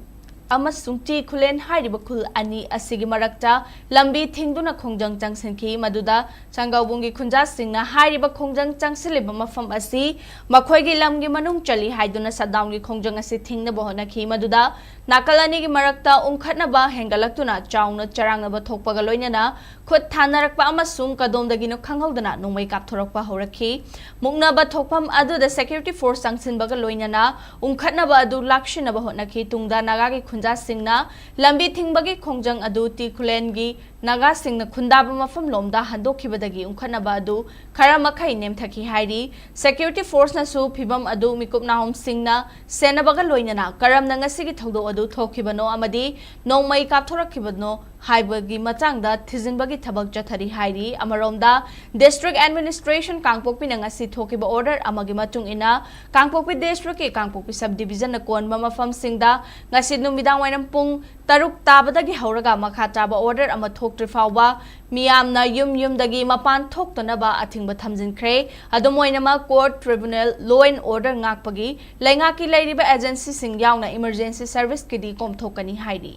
ꯑꯃꯁꯨꯡ ꯇꯤ ꯈꯨꯂꯦꯟ ꯍꯥꯏꯔꯤꯕ ꯈꯨꯜ ꯑꯅꯤ ꯑꯁꯤꯒꯤ ꯃꯔꯛꯇ ꯂꯝꯕꯤ ꯊꯤꯡꯗꯨꯅ ꯈꯣꯡꯖꯪ ꯆꯪꯁꯤꯟꯈꯤ꯫ ꯃꯗꯨꯗ ꯆꯥꯟꯒꯧꯕꯨꯡꯒꯤ ꯈꯨꯟꯖꯥꯁꯤꯡꯅ ꯍꯥꯏꯔꯤꯕ ꯈꯣꯡꯖꯪ ꯆꯪꯁꯤꯜꯂꯤꯕ ꯃꯐꯝ ꯑꯁꯤ ꯃꯈꯣꯏꯒꯤ ꯂꯝꯒꯤ ꯃꯅꯨꯡ ꯆꯜꯂꯤ ꯍꯥꯏꯗꯨꯅ ꯁꯠꯗꯥꯎꯟꯒꯤ ꯈꯣꯡꯖꯪ ꯑꯁꯤ ꯊꯤꯡꯅꯕ ꯍꯣꯠꯅꯈꯤ꯫ ꯃꯗꯨꯗ ꯅꯥꯀꯜ ꯑꯅꯤꯒꯤ ꯃꯔꯛꯇ ꯎꯪꯈꯠꯅꯕ ꯍꯦꯟꯒꯠꯂꯛꯇꯨꯅ ꯆꯥꯎꯅ ꯆꯔꯥꯡꯅꯕ ꯊꯣꯛꯄꯒ ꯂꯣꯏꯅꯅ ꯈꯨꯠ ꯊꯥꯅꯔꯛꯄ ꯑꯃꯁꯨꯡ ꯀꯗꯣꯝꯗꯒꯤꯅꯣ ꯈꯪꯍꯧꯗꯅ ꯅꯣꯡꯃꯩ ꯀꯥꯞꯊꯣꯔꯛꯄ ꯍꯧꯔꯛꯈꯤ꯫ ꯃꯨꯛꯅꯕ ꯊꯣꯛꯐꯝ ꯑꯗꯨꯗ ꯁꯦꯀ꯭ꯌꯨꯔꯤꯇꯤ ꯐꯣꯔꯁ ꯆꯪꯁꯤꯟꯕꯒ ꯂꯣꯏꯅꯅ ꯎꯪꯈꯠꯅꯕ ꯑꯗꯨ ꯂꯥꯛꯁꯤꯟꯅꯕ ꯍꯣꯠꯅꯈꯤ꯫ ꯇꯨꯡꯗ ꯅꯥꯒꯥꯒꯤ ꯈꯨꯟꯖꯥꯁꯤꯡꯅ ꯂꯝꯕꯤ ꯊꯤꯡꯕꯒꯤ ꯈꯣꯡꯖꯪ ꯑꯗꯨ ꯇꯤ ꯈꯨꯂꯦꯟꯒꯤ ꯅꯥꯒꯥꯁꯤꯡꯅ ꯈꯨꯟꯗꯥꯕ ꯃꯐꯝꯂꯣꯝꯗ ꯍꯟꯗꯣꯛꯈꯤꯕꯗꯒꯤ ꯎꯪꯈꯠꯅꯕ ꯑꯗꯨ ꯈꯔ ꯃꯈꯩ ꯅꯦꯝꯊꯈꯤ ꯍꯥꯏꯔꯤ꯫ ꯁꯦꯀ꯭ꯌꯨꯔꯤꯇꯤ ꯐꯣꯔꯁꯅꯁꯨ ꯐꯤꯚꯝ ꯑꯗꯨ ꯃꯤꯀꯨꯞ ꯅꯥꯍꯣꯝꯁꯤꯡꯅ ꯁꯦꯟꯅꯕꯒ ꯂꯣꯏꯅꯅ ꯀꯔꯝꯅ ꯉꯁꯤꯒꯤ ꯊꯧꯗꯣꯛ ꯑꯗꯨ ꯊꯣꯛꯈꯤꯕꯅꯣ ꯑꯃꯗꯤ ꯅꯣꯡꯃꯩ ꯀꯥꯞꯊꯣꯔꯛꯈꯤꯕꯅꯣ ꯍꯥꯏꯕꯒꯤ ꯃꯇꯥꯡꯗ ꯊꯤꯖꯤꯟꯕꯒꯤ ꯊꯕꯛ ꯆꯠꯊꯔꯤ ꯍꯥꯏꯔꯤ꯫ ꯑꯃꯔꯣꯝꯗ, ꯗꯤꯁꯇ꯭ꯔꯤꯛ ꯑꯦꯗꯃꯤꯅꯤꯁꯇ꯭ꯔꯦꯁꯟ ꯀꯥꯡꯄꯣꯛꯄꯤꯅ ꯉꯁꯤ ꯊꯣꯛꯈꯤꯕ ꯑꯣꯔꯗꯔ ꯑꯃꯒꯤ ꯃꯇꯨꯡ ꯏꯟꯅ, ꯀꯥꯡꯄꯣꯛꯄꯤ ꯗꯤꯁꯇ꯭ꯔꯤꯛꯀꯤ ꯀꯥꯡꯄꯣꯛꯄꯤ ꯁꯕ ꯗꯤꯕꯤꯖꯟꯅ ꯀꯣꯟꯕ ꯃꯐꯝꯁꯤꯡꯗ ꯉꯁꯤ ꯅꯨꯃꯤꯗꯥꯡ ꯋꯥꯏꯔꯝ ꯄꯨꯡ ꯇꯔꯨꯛ ꯇꯥꯕꯗꯒꯤ ꯍꯧꯔꯒ ꯃꯈꯥ ꯇꯥꯕ ꯑꯣꯔꯗꯔ ꯑꯃ ꯊꯣꯛꯇ꯭ꯔꯤ ꯐꯥꯎꯕ ꯃꯤꯌꯥꯝꯅ ꯌꯨꯝ ꯌꯨꯝꯗꯒꯤ ꯃꯄꯥꯟ ꯊꯣꯛꯇꯅꯕ ꯑꯊꯤꯡꯕ ꯊꯝꯖꯤꯟꯈ꯭ꯔꯦ꯫ ꯑꯗꯨꯝ ꯑꯣꯏꯅꯃꯛ, ꯀꯣꯔꯠ, ꯇ꯭ꯔꯤꯕꯨꯅꯦꯜ, ꯂꯣ ꯑꯦꯟ ꯑꯣꯔꯗꯔ ꯉꯥꯛꯄꯒꯤ ꯂꯩꯉꯥꯛꯀꯤ ꯂꯩꯔꯤꯕ ꯑꯦꯖꯦꯟꯁꯤꯁꯤꯡ ꯌꯥꯎꯅ ꯏꯃꯔꯖꯦꯟꯁꯤ ꯁꯔꯚꯤꯁꯀꯤꯗꯤ ꯀꯣꯝꯊꯣꯛꯀꯅꯤ ꯍꯥꯏꯔꯤ꯫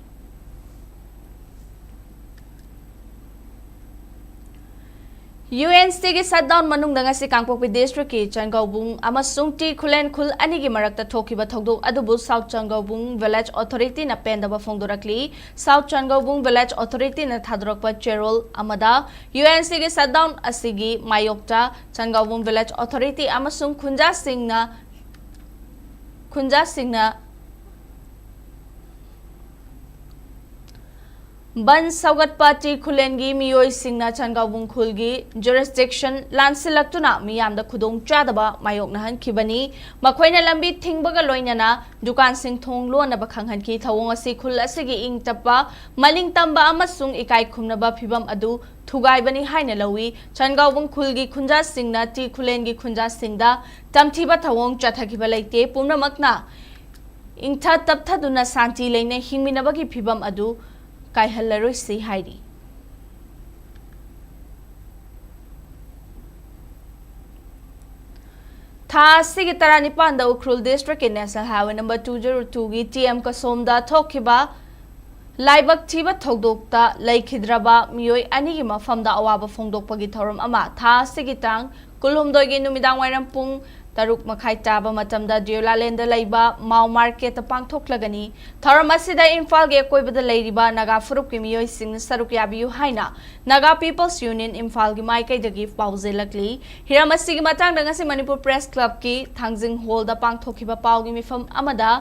ꯌꯨ ꯑꯦꯟ ꯁꯤꯒꯤ ꯁꯠꯗꯥꯎꯟ ꯃꯅꯨꯡꯗ ꯉꯁꯤ ꯀꯥꯡꯄꯣꯛꯄꯤ ꯗꯤꯁꯇ꯭ꯔꯤꯛꯀꯤ ꯆꯥꯟꯒꯧꯕꯨꯡ ꯑꯃꯁꯨꯡ ꯇꯤ ꯈꯨꯂꯦꯟ ꯈꯨꯜ ꯑꯅꯤꯒꯤ ꯃꯔꯛꯇ ꯊꯣꯛꯈꯤꯕ ꯊꯧꯗꯣꯛ ꯑꯗꯨꯕꯨ ꯁꯥꯎꯠ ꯆꯥꯟꯒꯧꯕꯨꯡ ꯚꯤꯂꯦꯖ ꯑꯣꯊꯣꯔꯤꯇꯤꯅ ꯄꯦꯟꯗꯕ ꯐꯣꯡꯗꯣꯔꯛꯂꯤ꯫ ꯁꯥꯎꯠ ꯆꯥꯟꯒꯧꯕꯨꯡ ꯚꯤꯂꯦꯖ ꯑꯣꯊꯣꯔꯤꯇꯤꯅ ꯊꯥꯗꯣꯔꯛꯄ ꯆꯦꯔꯣꯜ ꯑꯃꯗ ꯌꯨ ꯑꯦꯟ ꯁꯤꯒꯤ ꯁꯠꯗꯥꯎꯟ ꯑꯁꯤꯒꯤ ꯃꯥꯌꯣꯛꯇ ꯆꯥꯟꯒꯧꯕꯨꯡ ꯚꯤꯂꯦꯖ ꯑꯣꯊꯣꯔꯤꯇꯤ ꯑꯃꯁꯨꯡ ꯈꯨꯟꯖꯥꯁꯤꯡꯅ, ꯈꯨꯟꯖꯥꯁꯤꯡꯅ ꯕꯟ ꯁꯧꯒꯠꯄ ꯇꯤ ꯈꯨꯂꯦꯟꯒꯤ ꯃꯤꯑꯣꯏꯁꯤꯡꯅ ꯆꯥꯟꯒꯧꯕꯨꯡ ꯈꯨꯜꯒꯤ ꯖꯨꯔꯤꯁꯗꯤꯛꯁꯟ ꯂꯥꯟꯁꯤꯜꯂꯛꯇꯨꯅ ꯃꯤꯌꯥꯝꯗ ꯈꯨꯗꯣꯡꯆꯥꯗꯕ ꯃꯥꯌꯣꯛꯅꯍꯟꯈꯤꯕꯅꯤ꯫ ꯃꯈꯣꯏꯅ ꯂꯝꯕꯤ ꯊꯤꯡꯕꯒ ꯂꯣꯏꯅꯅ ꯗꯨꯀꯥꯟꯁꯤꯡ ꯊꯣꯡ ꯂꯣꯟꯅꯕ ꯈꯪꯍꯟꯈꯤ꯫ ꯊꯧꯑꯣꯡ ꯑꯁꯤ ꯈꯨꯜ ꯑꯁꯤꯒꯤ ꯏꯪ ꯇꯞꯄ, ꯃꯅꯤꯡ ꯇꯝꯕ ꯑꯃꯁꯨꯡ ꯏꯀꯥꯏ ꯈꯨꯝꯅꯕ ꯐꯤꯚꯝ ꯑꯗꯨ ꯊꯨꯒꯥꯏꯕꯅꯤ ꯍꯥꯏꯅ ꯂꯧꯏ꯫ ꯆꯥꯟꯒꯧꯕꯨꯡ ꯈꯨꯜꯒꯤ ꯈꯨꯟꯖꯥꯁꯤꯡꯅ ꯇꯤ ꯈꯨꯂꯦꯟꯒꯤ ꯈꯨꯟꯖꯥꯁꯤꯡꯗ ꯇꯝꯊꯤꯕ ꯊꯧꯑꯣꯡ ꯆꯠꯊꯈꯤꯕ ꯂꯩꯇꯦ꯫ ꯄꯨꯝꯅꯃꯛꯅ ꯏꯪꯊ ꯇꯞꯊꯗꯨꯅ ꯁꯥꯟꯇꯤ ꯂꯩꯅ ꯍꯤꯡꯃꯤꯟꯅꯕꯒꯤ ꯐꯤꯚꯝ ꯑꯗꯨ ꯀꯥꯏꯍꯜꯂꯔꯣꯏꯁꯤ ꯍꯥꯏꯔꯤ꯫ ꯊꯥ ꯑꯁꯤꯒꯤ ꯇꯔꯥꯅꯤꯄꯥꯟꯗ ꯎꯈ꯭ꯔꯨꯜ ꯗꯤꯁꯇ꯭ꯔꯤꯛꯀꯤ national highway number two zero ꯇꯨꯒꯤ ꯇꯤ ꯑꯦꯝ ꯀꯁꯣꯝꯗ ꯊꯣꯛꯈꯤꯕ ꯂꯥꯏꯕꯛ ꯊꯤꯕ ꯊꯧꯗꯣꯛꯇ ꯂꯩꯈꯤꯗ꯭ꯔꯕ ꯃꯤꯑꯣꯏ ꯑꯅꯤꯒꯤ ꯃꯐꯝꯗ ꯑꯋꯥꯕ ꯐꯣꯡꯗꯣꯛꯄꯒꯤ ꯊꯧꯔꯝ ꯑꯃ ꯊꯥ ꯑꯁꯤꯒꯤ ꯇꯥꯡ ꯀꯨꯟꯍꯨꯝꯗꯣꯏꯒꯤ ꯅꯨꯃꯤꯗꯥꯡ ꯋꯥꯏꯔꯝ ꯄꯨꯡ ꯇꯔꯨꯛ ꯃꯈꯥꯏ ꯇꯥꯕ ꯃꯇꯝꯗ ꯗꯤꯎꯂꯥꯂꯦꯟꯗ ꯂꯩꯕ ꯃꯥꯎ ꯃꯥꯔꯀꯦꯠꯇ ꯄꯥꯡꯊꯣꯛꯂꯒꯅꯤ꯫ ꯊꯧꯔꯝ ꯑꯁꯤꯗ ꯏꯝꯐꯥꯜꯒꯤ ꯑꯀꯣꯏꯕꯗ ꯂꯩꯔꯤꯕ ꯅꯥꯒꯥ ꯐꯨꯔꯨꯞꯀꯤ ꯃꯤꯑꯣꯏꯁꯤꯡꯅ ꯁꯔꯨꯛ ꯌꯥꯕꯤꯌꯨ ꯍꯥꯏꯅ ꯅꯥꯒꯥ ꯄꯤꯄꯜꯁ ꯌꯨꯅꯤꯌꯟ ꯏꯝꯐꯥꯜꯒꯤ ꯃꯥꯏꯀꯩꯗꯒꯤ ꯄꯥꯎꯖꯦꯜꯂꯛꯂꯤ꯫ ꯍꯤꯔꯝ ꯑꯁꯤꯒꯤ ꯃꯇꯥꯡꯗ ꯉꯁꯤ ꯃꯅꯤꯄꯨꯔ ꯄ꯭ꯔꯦꯁ ꯀ꯭ꯂꯕꯀꯤ ꯊꯥꯡꯖꯤꯡ ꯍꯣꯜꯗ ꯄꯥꯡꯊꯣꯛꯈꯤꯕ ꯄꯥꯎꯒꯤ ꯃꯤꯐꯝ ꯑꯃꯗ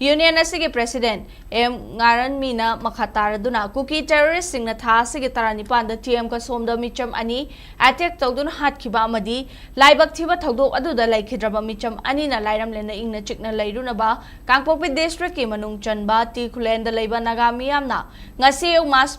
ꯌꯨꯅꯤꯌꯟ ꯑꯁꯤꯒꯤ ꯄ꯭ꯔꯦꯁꯤꯗꯦꯟꯠ ꯑꯦꯝ ꯉꯥꯔꯟꯃꯤꯅ ꯃꯈꯥ ꯇꯥꯔꯗꯨꯅ ꯀꯨꯀꯤ ꯇꯦꯔꯣꯔꯤꯁꯁꯤꯡꯅ ꯊꯥ ꯑꯁꯤꯒꯤ ꯇꯔꯥꯅꯤꯄꯥꯟꯗ ꯇꯤ ꯑꯦꯝ ꯀꯁꯣꯝꯗ ꯃꯤꯆꯝ ꯑꯅꯤ ꯑꯦꯇꯦꯛ ꯇꯧꯗꯨꯅ ꯍꯥꯠꯈꯤꯕ ꯑꯃꯗꯤ ꯂꯥꯏꯕꯛ ꯊꯤꯕ ꯊꯧꯗꯣꯛ ꯑꯗꯨꯗ ꯂꯩꯈꯤꯗ꯭ꯔꯕ ꯃꯤꯆꯝ ꯑꯅꯤꯅ ꯂꯥꯏꯔꯝꯂꯦꯟꯅ ꯏꯪꯅ ꯆꯤꯛꯅ ꯂꯩꯔꯨꯅꯕ ꯀꯥꯡꯄꯣꯛꯄꯤ ꯗꯤꯁꯇ꯭ꯔꯤꯛꯀꯤ ꯃꯅꯨꯡ ꯆꯟꯕ ꯇꯤ ꯈꯨꯂꯦꯟꯗ ꯂꯩꯕ ꯅꯥꯒꯥ ꯃꯤꯌꯥꯝꯅ ꯉꯁꯤ ꯑꯌꯨꯛ ꯃꯥꯁ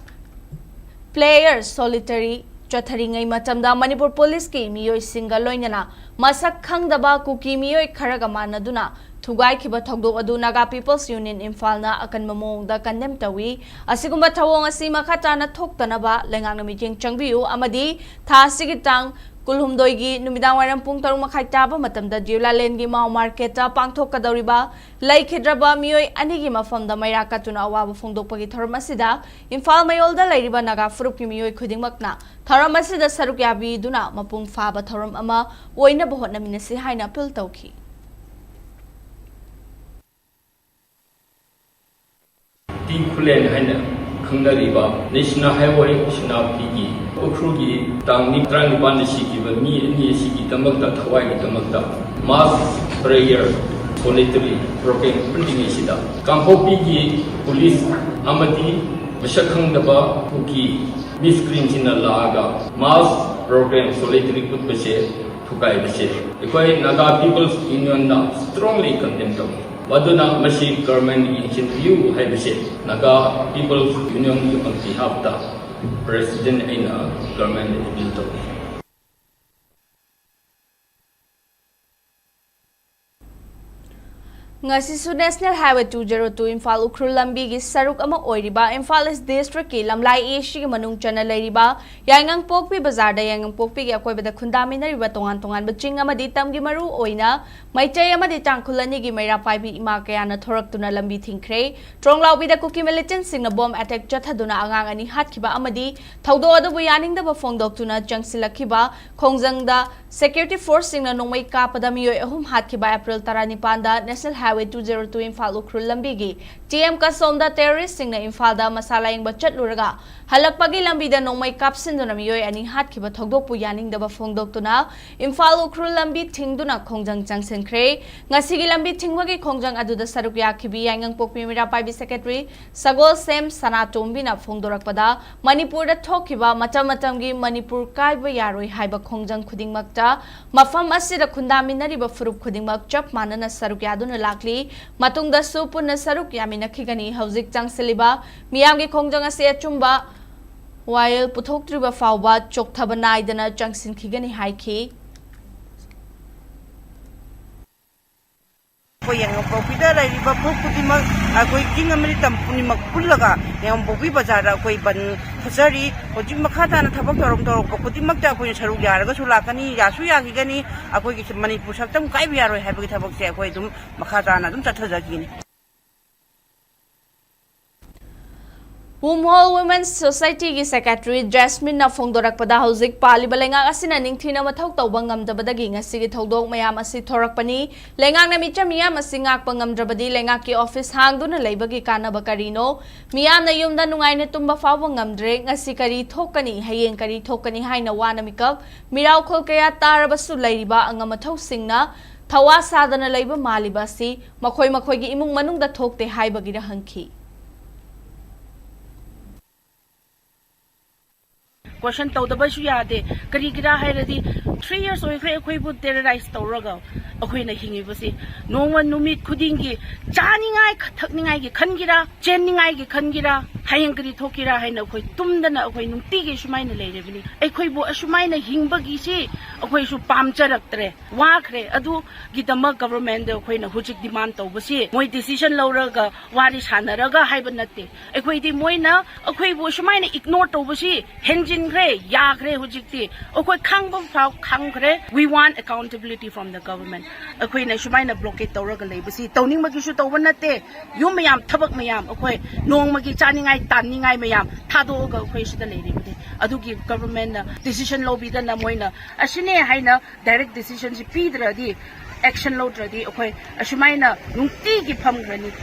ꯄ꯭ꯂꯦꯌꯔ ꯁꯣꯂꯤꯇꯔꯤ ꯆꯠꯊꯔꯤꯉꯩ ꯃꯇꯝꯗ ꯃꯅꯤꯄꯨꯔ ꯄꯨꯂꯤꯁꯀꯤ ꯃꯤꯑꯣꯏꯁꯤꯡꯒ ꯂꯣꯏꯅꯅ ꯃꯁꯛ ꯈꯪꯗꯕ ꯀꯨꯀꯤ ꯃꯤꯑꯣꯏ ꯈꯔꯒ ꯃꯥꯟꯅꯗꯨꯅ ꯊꯨꯒꯥꯏꯈꯤꯕ ꯊꯧꯗꯣꯛ ꯑꯗꯨ ꯅꯥꯒꯥ ꯄꯤꯄꯜꯁ ꯌꯨꯅꯤꯌꯟ ꯏꯝꯐꯥꯜꯅ ꯑꯀꯟꯕ ꯃꯑꯣꯡꯗ ꯀꯟꯗꯦꯝ ꯇꯧꯏ꯫ ꯑꯁꯤꯒꯨꯝꯕ ꯊꯧꯑꯣꯡ ꯑꯁꯤ ꯃꯈꯥ ꯇꯥꯅ ꯊꯣꯛꯇꯅꯕ ꯂꯩꯉꯥꯛꯅ ꯃꯤꯠꯌꯦꯡ ꯆꯪꯕꯤꯌꯨ ꯑꯃꯗꯤ ꯊꯥ ꯑꯁꯤꯒꯤ ꯇꯥꯡ ꯀꯨꯟꯍꯨꯝꯗꯣꯏꯒꯤ ꯅꯨꯃꯤꯗꯥꯡ ꯋꯥꯏꯔꯝ ꯄꯨꯡ ꯇꯔꯨꯛ ꯃꯈꯥꯏ ꯇꯥꯕ ꯃꯇꯝꯗ ꯗꯤꯎꯂꯥꯂꯦꯟꯒꯤ ꯃꯥꯎ ꯃꯥꯔꯀꯦꯠꯇ ꯄꯥꯡꯊꯣꯛꯀꯗꯧꯔꯤꯕ ꯂꯩꯈꯤꯗ꯭ꯔꯕ ꯃꯤꯑꯣꯏ ꯑꯅꯤꯒꯤ ꯃꯐꯝꯗ ꯃꯩꯔꯥ ꯀꯠꯇꯨꯅ ꯑꯋꯥꯕ ꯐꯣꯡꯗꯣꯛꯄꯒꯤ ꯊꯧꯔꯝ ꯑꯁꯤꯗ ꯏꯝꯐꯥꯜ ꯃꯌꯣꯜꯗ ꯂꯩꯔꯤꯕ ꯅꯥꯒꯥ ꯐꯨꯔꯨꯞꯀꯤ ꯃꯤꯑꯣꯏ ꯈꯨꯗꯤꯡꯃꯛꯅ ꯊꯧꯔꯝ ꯑꯁꯤꯗ ꯁꯔꯨꯛ ꯌꯥꯕꯤꯗꯨꯅ ꯃꯄꯨꯡ ꯐꯥꯕ ꯊꯧꯔꯝ ꯑꯃ ꯑꯣꯏꯅꯕ ꯍꯣꯠꯅꯃꯤꯟꯅꯁꯤ ꯍꯥꯏꯅ ꯑꯄꯤꯜ ꯇꯧꯈꯤ꯫ ꯇꯤ ꯈꯨꯂꯦꯟ ꯍꯥꯏꯅ ꯈꯪꯅꯔꯤꯕ ꯅꯦꯁꯅꯦꯜ ꯍꯥꯏꯋꯦ ꯁꯦꯅꯥꯄꯇꯤꯒꯤ ꯎꯈ꯭ꯔꯨꯜꯒꯤ ꯇꯥꯡ ꯇꯔꯥꯅꯤꯄꯥꯟꯗ ꯁꯤꯈꯤꯕ ꯃꯤ ꯑꯅꯤ ꯑꯁꯤꯒꯤꯗꯃꯛꯇ, ꯊꯋꯥꯏꯒꯤꯗꯃꯛꯇ ꯃꯥꯁ ꯄ꯭ꯔꯦꯌꯔ ꯁꯣꯂꯤꯇꯔꯤ ꯄ꯭ꯔꯣꯒ꯭ꯔꯥꯝ ꯎꯠꯂꯤꯉꯩꯁꯤꯗ, ꯀꯥꯡꯄꯣꯛꯄꯤꯒꯤ ꯄꯨꯂꯤꯁ ꯑꯃꯗꯤ ꯃꯁꯛ ꯈꯪꯗꯕ ꯀꯨꯀꯤ ꯃꯤꯁꯀ꯭ꯔꯤꯟꯁꯤꯡꯅ ꯂꯥꯛꯑꯒ ꯃꯥꯁ ꯄ꯭ꯔꯣꯒ꯭ꯔꯥꯝ ꯁꯣꯂꯤꯇꯔꯤ ꯎꯠꯄꯁꯦ ꯊꯨꯒꯥꯏꯕꯁꯦ ꯑꯩꯈꯣꯏ ꯅꯥꯒꯥ ꯄꯤꯄꯜꯁ ꯌꯨꯅꯤꯌꯟꯅ ꯁ꯭ꯇꯔꯣꯡꯂꯤ ꯀꯟꯗꯦꯝ ꯇꯧꯏ꯫ ꯑꯗꯨꯅ ꯃꯁꯤ ꯒꯚꯔꯟꯃꯦꯟꯠꯅ ꯌꯦꯡꯁꯤꯟꯕꯤꯌꯨ ꯍꯥꯏꯕꯁꯦ ꯅꯥꯒꯥ ꯄꯤꯄꯜꯁ ꯌꯨꯅꯤꯌꯟꯒꯤ ꯑꯣꯟ ꯕꯤꯍꯥꯐꯇ ꯄ꯭ꯔꯦꯁꯤꯗꯦꯟꯠ ꯑꯩꯅ ꯒꯚꯔꯟꯃꯦꯟꯠꯇ ꯑꯄꯤꯜ ꯇꯧꯏ꯫ ꯉꯁꯤꯁꯨ National Highway two zero two Imphal Ukhrul ꯂꯝꯕꯤꯒꯤ ꯁꯔꯨꯛ ꯑꯃ ꯑꯣꯏꯔꯤꯕ ꯏꯝꯐꯥꯜ East Districtꯀꯤ ꯂꯝꯂꯥꯏ A Cꯒꯤ ꯃꯅꯨꯡ ꯆꯟꯅ ꯂꯩꯔꯤꯕ ꯌꯥꯏꯉꯪꯄꯣꯛꯄꯤ ꯕꯖꯥꯔꯗ ꯌꯥꯏꯉꯪꯄꯣꯛꯄꯤꯒꯤ ꯑꯀꯣꯏꯕꯗ ꯈꯨꯟꯗꯥꯃꯤꯟꯅꯔꯤꯕ ꯇꯣꯉꯥꯟ ꯇꯣꯉꯥꯟꯕ ꯆꯤꯡ ꯑꯃꯗꯤ ꯇꯝꯒꯤ ꯃꯔꯨ ꯑꯣꯏꯅ ꯃꯩꯇꯩ ꯑꯃꯗꯤ ꯇꯥꯡꯈꯨꯜ ꯑꯅꯤꯒꯤ ꯃꯩꯔꯥ ꯄꯥꯏꯕꯤ ꯏꯃꯥ ꯀꯌꯥꯅ ꯊꯣꯔꯛꯇꯨꯅ ꯂꯝꯕꯤ ꯊꯤꯡꯈ꯭ꯔꯦ꯫ ꯇ꯭ꯔꯣꯡꯂꯥꯎꯕꯤꯗ ꯀꯨꯀꯤ militantꯁꯤꯡꯅ bomb attack ꯆꯠꯊꯗꯨꯅ ꯑꯉꯥꯡ ꯑꯅꯤ ꯍꯥꯠꯈꯤꯕ ꯑꯃꯗꯤ ꯊꯧꯗꯣꯛ ꯑꯗꯨꯕꯨ ꯌꯥꯅꯤꯡꯗꯕ ꯐꯣꯡꯗꯣꯛꯇꯨꯅ ꯆꯪꯁꯤꯜꯂꯛꯈꯤꯕ ꯈꯣꯡꯖꯪꯗ Security Forceꯁꯤꯡꯅ ꯅꯣꯡꯃꯩ ꯀꯥꯞꯄꯗ ꯃꯤꯑꯣꯏ ꯑꯍꯨꯝ ꯍꯥꯠꯈꯤꯕ April ꯇꯔꯥꯅꯤꯄꯥꯟꯗ National Highway two zero two Imphal Ukhrul ꯂꯝꯕꯤꯒꯤ T M ꯀꯁꯣꯝꯗ terroristꯁꯤꯡꯅ ꯏꯝꯐꯥꯜꯗ ꯃꯁꯥ ꯂꯥꯌꯦꯡꯕ ꯆꯠꯂꯨꯔꯒ ꯍꯜꯂꯛꯄꯒꯤ ꯂꯝꯕꯤꯗ ꯅꯣꯡꯃꯩ ꯀꯥꯞꯁꯤꯟꯗꯨꯅ ꯃꯤꯑꯣꯏ ꯑꯅꯤ ꯍꯥꯠꯈꯤꯕ ꯊꯧꯗꯣꯛꯄꯨ ꯌꯥꯅꯤꯡꯗꯕ ꯐꯣꯡꯗꯣꯛꯇꯨꯅ ꯏꯝꯐꯥꯜ ꯎꯈ꯭ꯔꯨꯜ ꯂꯝꯕꯤ ꯊꯤꯡꯗꯨꯅ ꯈꯣꯡꯖꯪ ꯆꯪꯁꯤꯟꯈ꯭ꯔꯦ꯫ ꯉꯁꯤꯒꯤ ꯂꯝꯕꯤ ꯊꯤꯡꯕꯒꯤ ꯈꯣꯡꯖꯪ ꯑꯗꯨꯗ ꯁꯔꯨꯛ ꯌꯥꯈꯤꯕꯤ ꯌꯥꯏꯉꯪꯄꯣꯛꯄꯤ ꯃꯩꯔꯥ ꯄꯥꯏꯕꯤ Secretary ꯁꯒꯣꯜꯁꯦꯝ ꯁꯅꯥꯇꯣꯝꯕꯤꯅ ꯐꯣꯡꯗꯣꯔꯛꯄꯗ, ꯃꯅꯤꯄꯨꯔꯗ ꯊꯣꯛꯈꯤꯕ ꯃꯇꯝ ꯃꯇꯝꯒꯤ ꯃꯅꯤꯄꯨꯔ ꯀꯥꯏꯕ ꯌꯥꯔꯣꯏ ꯍꯥꯏꯕ ꯈꯣꯡꯖꯪ ꯈꯨꯗꯤꯡꯃꯛꯇ ꯃꯐꯝ ꯑꯁꯤꯗ ꯈꯨꯟꯗꯥꯃꯤꯟꯅꯔꯤꯕ ꯐꯨꯔꯨꯞ ꯈꯨꯗꯤꯡꯃꯛ ꯆꯞ ꯃꯥꯟꯅꯅ ꯁꯔꯨꯛ ꯌꯥꯗꯨꯅ ꯂꯥꯛꯂꯤ꯫ ꯃꯇꯨꯡꯗꯁꯨ ꯄꯨꯟꯅ ꯁꯔꯨꯛ ꯌꯥꯃꯤꯟꯅꯈꯤꯒꯅꯤ꯫ ꯍꯧꯖꯤꯛ ꯆꯪꯁꯤꯜꯂꯤꯕ ꯃꯤꯌꯥꯝꯒꯤ ꯈꯣꯡꯖꯪ ꯑꯁꯤ ꯑꯆꯨꯝꯕ ꯋꯥꯌꯦꯜ ꯄꯨꯊꯣꯛꯇ꯭ꯔꯤꯕ ꯐꯥꯎꯕ ꯆꯣꯛꯊꯕ ꯅꯥꯏꯗꯅ ꯆꯪꯁꯤꯟꯈꯤꯒꯅꯤ ꯍꯥꯏꯈꯤ꯫ ꯑꯩꯈꯣꯏ ꯌꯥꯏꯉꯪꯄꯣꯛꯄꯤꯗ ꯂꯩꯔꯤꯕ ꯐꯨꯔꯨꯞ ꯈꯨꯗꯤꯡꯃꯛ, ꯑꯩꯈꯣꯏ ꯆꯤꯡ ꯑꯃꯗꯤ ꯇꯝ ꯄꯨꯝꯅꯃꯛ ꯄꯨꯜꯂꯒ ꯌꯥꯏꯉꯪꯄꯣꯛꯄꯤ ꯕꯖꯥꯔꯗ ꯑꯩꯈꯣꯏ ꯕꯟ ꯐꯠꯆꯔꯤ꯫ ꯍꯧꯖꯤꯛ ꯃꯈꯥ ꯇꯥꯅ ꯊꯕꯛ ꯊꯧꯔꯝ ꯇꯧꯔꯛꯄ ꯈꯨꯗꯤꯡꯃꯛꯇ ꯑꯩꯈꯣꯏꯅ ꯁꯔꯨꯛ ꯌꯥꯔꯒꯁꯨ ꯂꯥꯛꯀꯅꯤ, ꯌꯥꯁꯨ ꯌꯥꯈꯤꯒꯅꯤ꯫ ꯑꯩꯈꯣꯏꯒꯤ ꯃꯅꯤꯄꯨꯔ ꯁꯛꯇꯝ ꯀꯥꯏꯕ ꯌꯥꯔꯣꯏ ꯍꯥꯏꯕꯒꯤ ꯊꯕꯛꯁꯦ ꯑꯩꯈꯣꯏ ꯑꯗꯨꯝ ꯃꯈꯥ ꯇꯥꯅ ꯑꯗꯨꯝ ꯆꯠꯊꯖꯈꯤꯅꯤ꯫ Womhol Women's Societyꯒꯤ Secretary Jasmineꯅ ꯐꯣꯡꯗꯣꯔꯛꯄꯗ, ꯍꯧꯖꯤꯛ ꯄꯥꯜꯂꯤꯕ ꯂꯩꯉꯥꯛ ꯑꯁꯤꯅ ꯅꯤꯡꯊꯤꯅ ꯃꯊꯧ ꯇꯧꯕ ꯉꯝꯗꯕꯗꯒꯤ ꯉꯁꯤꯒꯤ ꯊꯧꯗꯣꯛ ꯃꯌꯥꯝ ꯑꯁꯤ ꯊꯣꯔꯛꯄꯅꯤ꯫ ꯂꯩꯉꯥꯛꯅ ꯃꯤꯆꯝ ꯃꯤꯌꯥꯝ ꯑꯁꯤ ꯉꯥꯛꯄ ꯉꯝꯗ꯭ꯔꯕꯗꯤ ꯂꯩꯉꯥꯛꯀꯤ office ꯍꯥꯡꯗꯨꯅ ꯂꯩꯕꯒꯤ ꯀꯥꯟꯅꯕ ꯀꯔꯤꯅꯣ? ꯃꯤꯌꯥꯝꯅ ꯌꯨꯝꯗ ꯅꯨꯡꯉꯥꯏꯅ ꯇꯨꯝꯕ ꯐꯥꯎꯕ ꯉꯝꯗ꯭ꯔꯦ꯫ ꯉꯁꯤ ꯀꯔꯤ ꯊꯣꯛꯀꯅꯤ, ꯍꯌꯦꯡ ꯀꯔꯤ ꯊꯣꯛꯀꯅꯤ ꯍꯥꯏꯅ ꯋꯥꯅ ꯃꯤꯀꯞ ꯃꯤꯔꯥꯎꯈꯣꯜ ꯀꯌꯥ ꯇꯥꯔꯕꯁꯨ ꯂꯩꯔꯤꯕ ꯑꯉꯝ ꯑꯊꯧꯁꯤꯡꯅ ꯊꯋꯥ ꯁꯥꯗꯅ ꯂꯩꯕ ꯃꯥꯜꯂꯤꯕ ꯑꯁꯤ ꯃꯈꯣꯏ ꯃꯈꯣꯏꯒꯤ ꯏꯃꯨꯡ ꯃꯅꯨꯡꯗ ꯊꯣꯛꯇꯦ ꯍꯥꯏꯕꯒꯤꯔ ꯍꯪꯈꯤ꯫ Question ꯇꯧꯗꯕꯁꯨ ꯌꯥꯗꯦ꯫ ꯀꯔꯤꯒꯤꯔꯥ ꯍꯥꯏꯔꯗꯤ, three years ꯑꯣꯏꯈ꯭ꯔꯦ ꯑꯩꯈꯣꯏꯕꯨ terrorize ꯇꯧꯔꯒ ꯑꯩꯈꯣꯏꯅ ꯍꯤꯡꯉꯤꯕꯁꯤ꯫ ꯅꯣꯡꯃ ꯅꯨꯃꯤꯠ ꯈꯨꯗꯤꯡꯒꯤ ꯆꯥꯅꯤꯡꯉꯥꯏ ꯊꯛꯅꯤꯡꯉꯥꯏꯒꯤ ꯈꯟꯒꯦꯔꯥ, ꯆꯦꯟꯅꯤꯡꯉꯥꯏꯒꯤ ꯈꯟꯒꯦꯔꯥ, ꯍꯌꯦꯡ ꯀꯔꯤ ꯊꯣꯛꯀꯦꯔꯥ ꯍꯥꯏꯅ ꯑꯩꯈꯣꯏ ꯇꯨꯝꯗꯅ ꯑꯩꯈꯣꯏ ꯅꯨꯡꯇꯤꯒꯤ ꯁꯨꯃꯥꯏꯅ ꯂꯩꯔꯤꯕꯅꯤ꯫ ꯑꯩꯈꯣꯏꯕꯨ ꯑꯁꯨꯃꯥꯏꯅ ꯍꯤꯡꯕꯒꯤꯁꯤ ꯑꯩꯈꯣꯏꯁꯨ ꯄꯥꯝꯖꯔꯛꯇ꯭ꯔꯦ, ꯋꯥꯈ꯭ꯔꯦ꯫ ꯑꯗꯨꯒꯤꯗꯃꯛ ꯒꯚꯔꯟꯃꯦꯟꯗ ꯑꯩꯈꯣꯏꯅ ꯍꯧꯖꯤꯛ ꯗꯤꯃꯥꯟ ꯇꯧꯕꯁꯤ ꯃꯣꯏ ꯗꯤꯁꯤꯖꯟ ꯂꯧꯔꯒ ꯋꯥꯔꯤ ꯁꯥꯟꯅꯔꯒ ꯍꯥꯏꯕ ꯅꯠꯇꯦ꯫ ꯑꯩꯈꯣꯏꯗꯤ ꯃꯣꯏꯅ ꯑꯩꯈꯣꯏꯕꯨ ꯁꯨꯃꯥꯏꯅ ꯏꯒꯅꯣꯔ ꯇꯧꯕꯁꯤ ꯍꯦꯟꯖꯤꯟꯈ꯭ꯔꯦ, ꯌꯥꯈ꯭ꯔꯦ꯫ ꯍꯧꯖꯤꯛꯇꯤ ꯑꯩꯈꯣꯏ ꯈꯪꯕ ꯐꯥꯎ ꯈꯪꯈ꯭ꯔꯦ꯫ We want accountability from the government. ꯑꯩꯈꯣꯏꯅ ꯁꯨꯃꯥꯏꯅ ꯕ꯭ꯂꯣꯀꯦꯠ ꯇꯧꯔꯒ ꯂꯩꯕꯁꯤ ꯇꯧꯅꯤꯡꯕꯒꯤꯁꯨ ꯇꯧꯕ ꯅꯠꯇꯦ꯫ ꯌꯨꯝ ꯃꯌꯥꯝ, ꯊꯕꯛ ꯃꯌꯥꯝ, ꯑꯩꯈꯣꯏ ꯅꯣꯡꯃꯒꯤ ꯆꯥꯅꯤꯡꯉꯥꯏ ꯇꯥꯅꯤꯡꯉꯥꯏ ꯃꯌꯥꯝ ꯊꯥꯗꯣꯛꯑꯒ ꯑꯩꯈꯣꯏ ꯁꯤꯗ ꯂꯩꯔꯤꯕꯅꯤ꯫ ꯑꯗꯨꯒꯤ ꯒꯚꯔꯟꯃꯦꯟꯠꯅ ꯗꯤꯁꯤꯖꯟ ꯂꯧꯕꯤꯗꯅ ꯃꯣꯏꯅ ꯑꯁꯤꯅꯦ ꯍꯥꯏꯅ ꯗꯥꯏꯔꯦꯛ ꯗꯤꯁꯤꯖꯟꯁꯤ ꯄꯤꯗ꯭ꯔꯗꯤ, ꯑꯦꯛꯁꯟ ꯂꯧꯗ꯭ꯔꯗꯤ ꯑꯩꯈꯣꯏ ꯑꯁꯨꯃꯥꯏꯅ ꯅꯨꯡꯇꯤꯒꯤ ꯐꯝꯈ꯭ꯔꯅꯤ꯫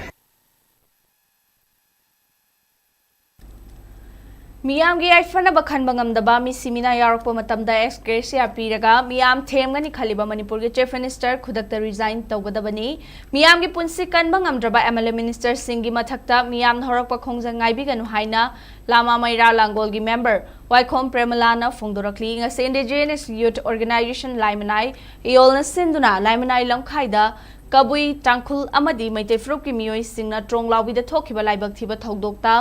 ꯃꯤꯌꯥꯝꯒꯤ ꯌꯥꯏꯐꯅꯕ ꯈꯟꯕ ꯉꯝꯗꯕ ꯃꯤꯁꯤ ꯃꯤꯅꯥ ꯌꯥꯎꯔꯛꯄ ꯃꯇꯝꯗ ꯑꯦꯛꯁ ꯒ꯭ꯔꯦꯁꯤꯌꯥ ꯄꯤꯔꯒ ꯃꯤꯌꯥꯝ ꯊꯦꯝꯒꯅꯤ ꯈꯜꯂꯤꯕ ꯃꯅꯤꯄꯨꯔꯒꯤ ꯆꯤꯐ ꯃꯤꯅꯤꯁꯇꯔ ꯈꯨꯗꯛꯇ ꯔꯤꯖꯥꯏꯟ ꯇꯧꯒꯗꯕꯅꯤ꯫ ꯃꯤꯌꯥꯝꯒꯤ ꯄꯨꯟꯁꯤ ꯀꯟꯕ ꯉꯝꯗ꯭ꯔꯕ ꯑꯦꯝ ꯑꯦꯜ ꯑꯦ ꯃꯤꯅꯤꯁꯇꯔꯁꯤꯡꯒꯤ ꯃꯊꯛꯇ ꯃꯤꯌꯥꯝꯅ ꯍꯧꯔꯛꯄ ꯈꯣꯡꯖꯪ ꯉꯥꯏꯕꯤꯒꯅꯨ ꯍꯥꯏꯅ ꯂꯥꯃꯥ ꯃꯩꯔꯥ ꯂꯥꯡꯒꯣꯜꯒꯤ ꯃꯦꯝꯕꯔ ꯋꯥꯏꯈꯣꯝ ꯄ꯭ꯔꯦꯃꯂꯥꯅ ꯐꯣꯡꯗꯣꯔꯛꯂꯤ꯫ ꯉꯁꯤ ꯏꯟꯗꯤꯖꯤꯅꯁ ꯌꯨꯠ ꯑꯣꯔꯒꯅꯥꯏꯖꯦꯁꯟ ꯂꯥꯏꯃꯅꯥꯏ ꯏꯌꯣꯜꯅ ꯁꯤꯟꯗꯨꯅ ꯂꯥꯏꯃꯅꯥꯏ ꯂꯝꯈꯥꯏꯗ ꯀꯕꯨꯏ, ꯇꯥꯡꯈꯨꯜ ꯑꯃꯗꯤ ꯃꯩꯇꯩ ꯐꯨꯔꯨꯞꯀꯤ ꯃꯤꯑꯣꯏꯁꯤꯡꯅ ꯇ꯭ꯔꯣꯡꯂꯥꯎꯕꯤꯗ ꯊꯣꯛꯈꯤꯕ ꯂꯥꯏꯕꯛ ꯊꯤꯕ ꯊꯧꯗꯣꯛꯇ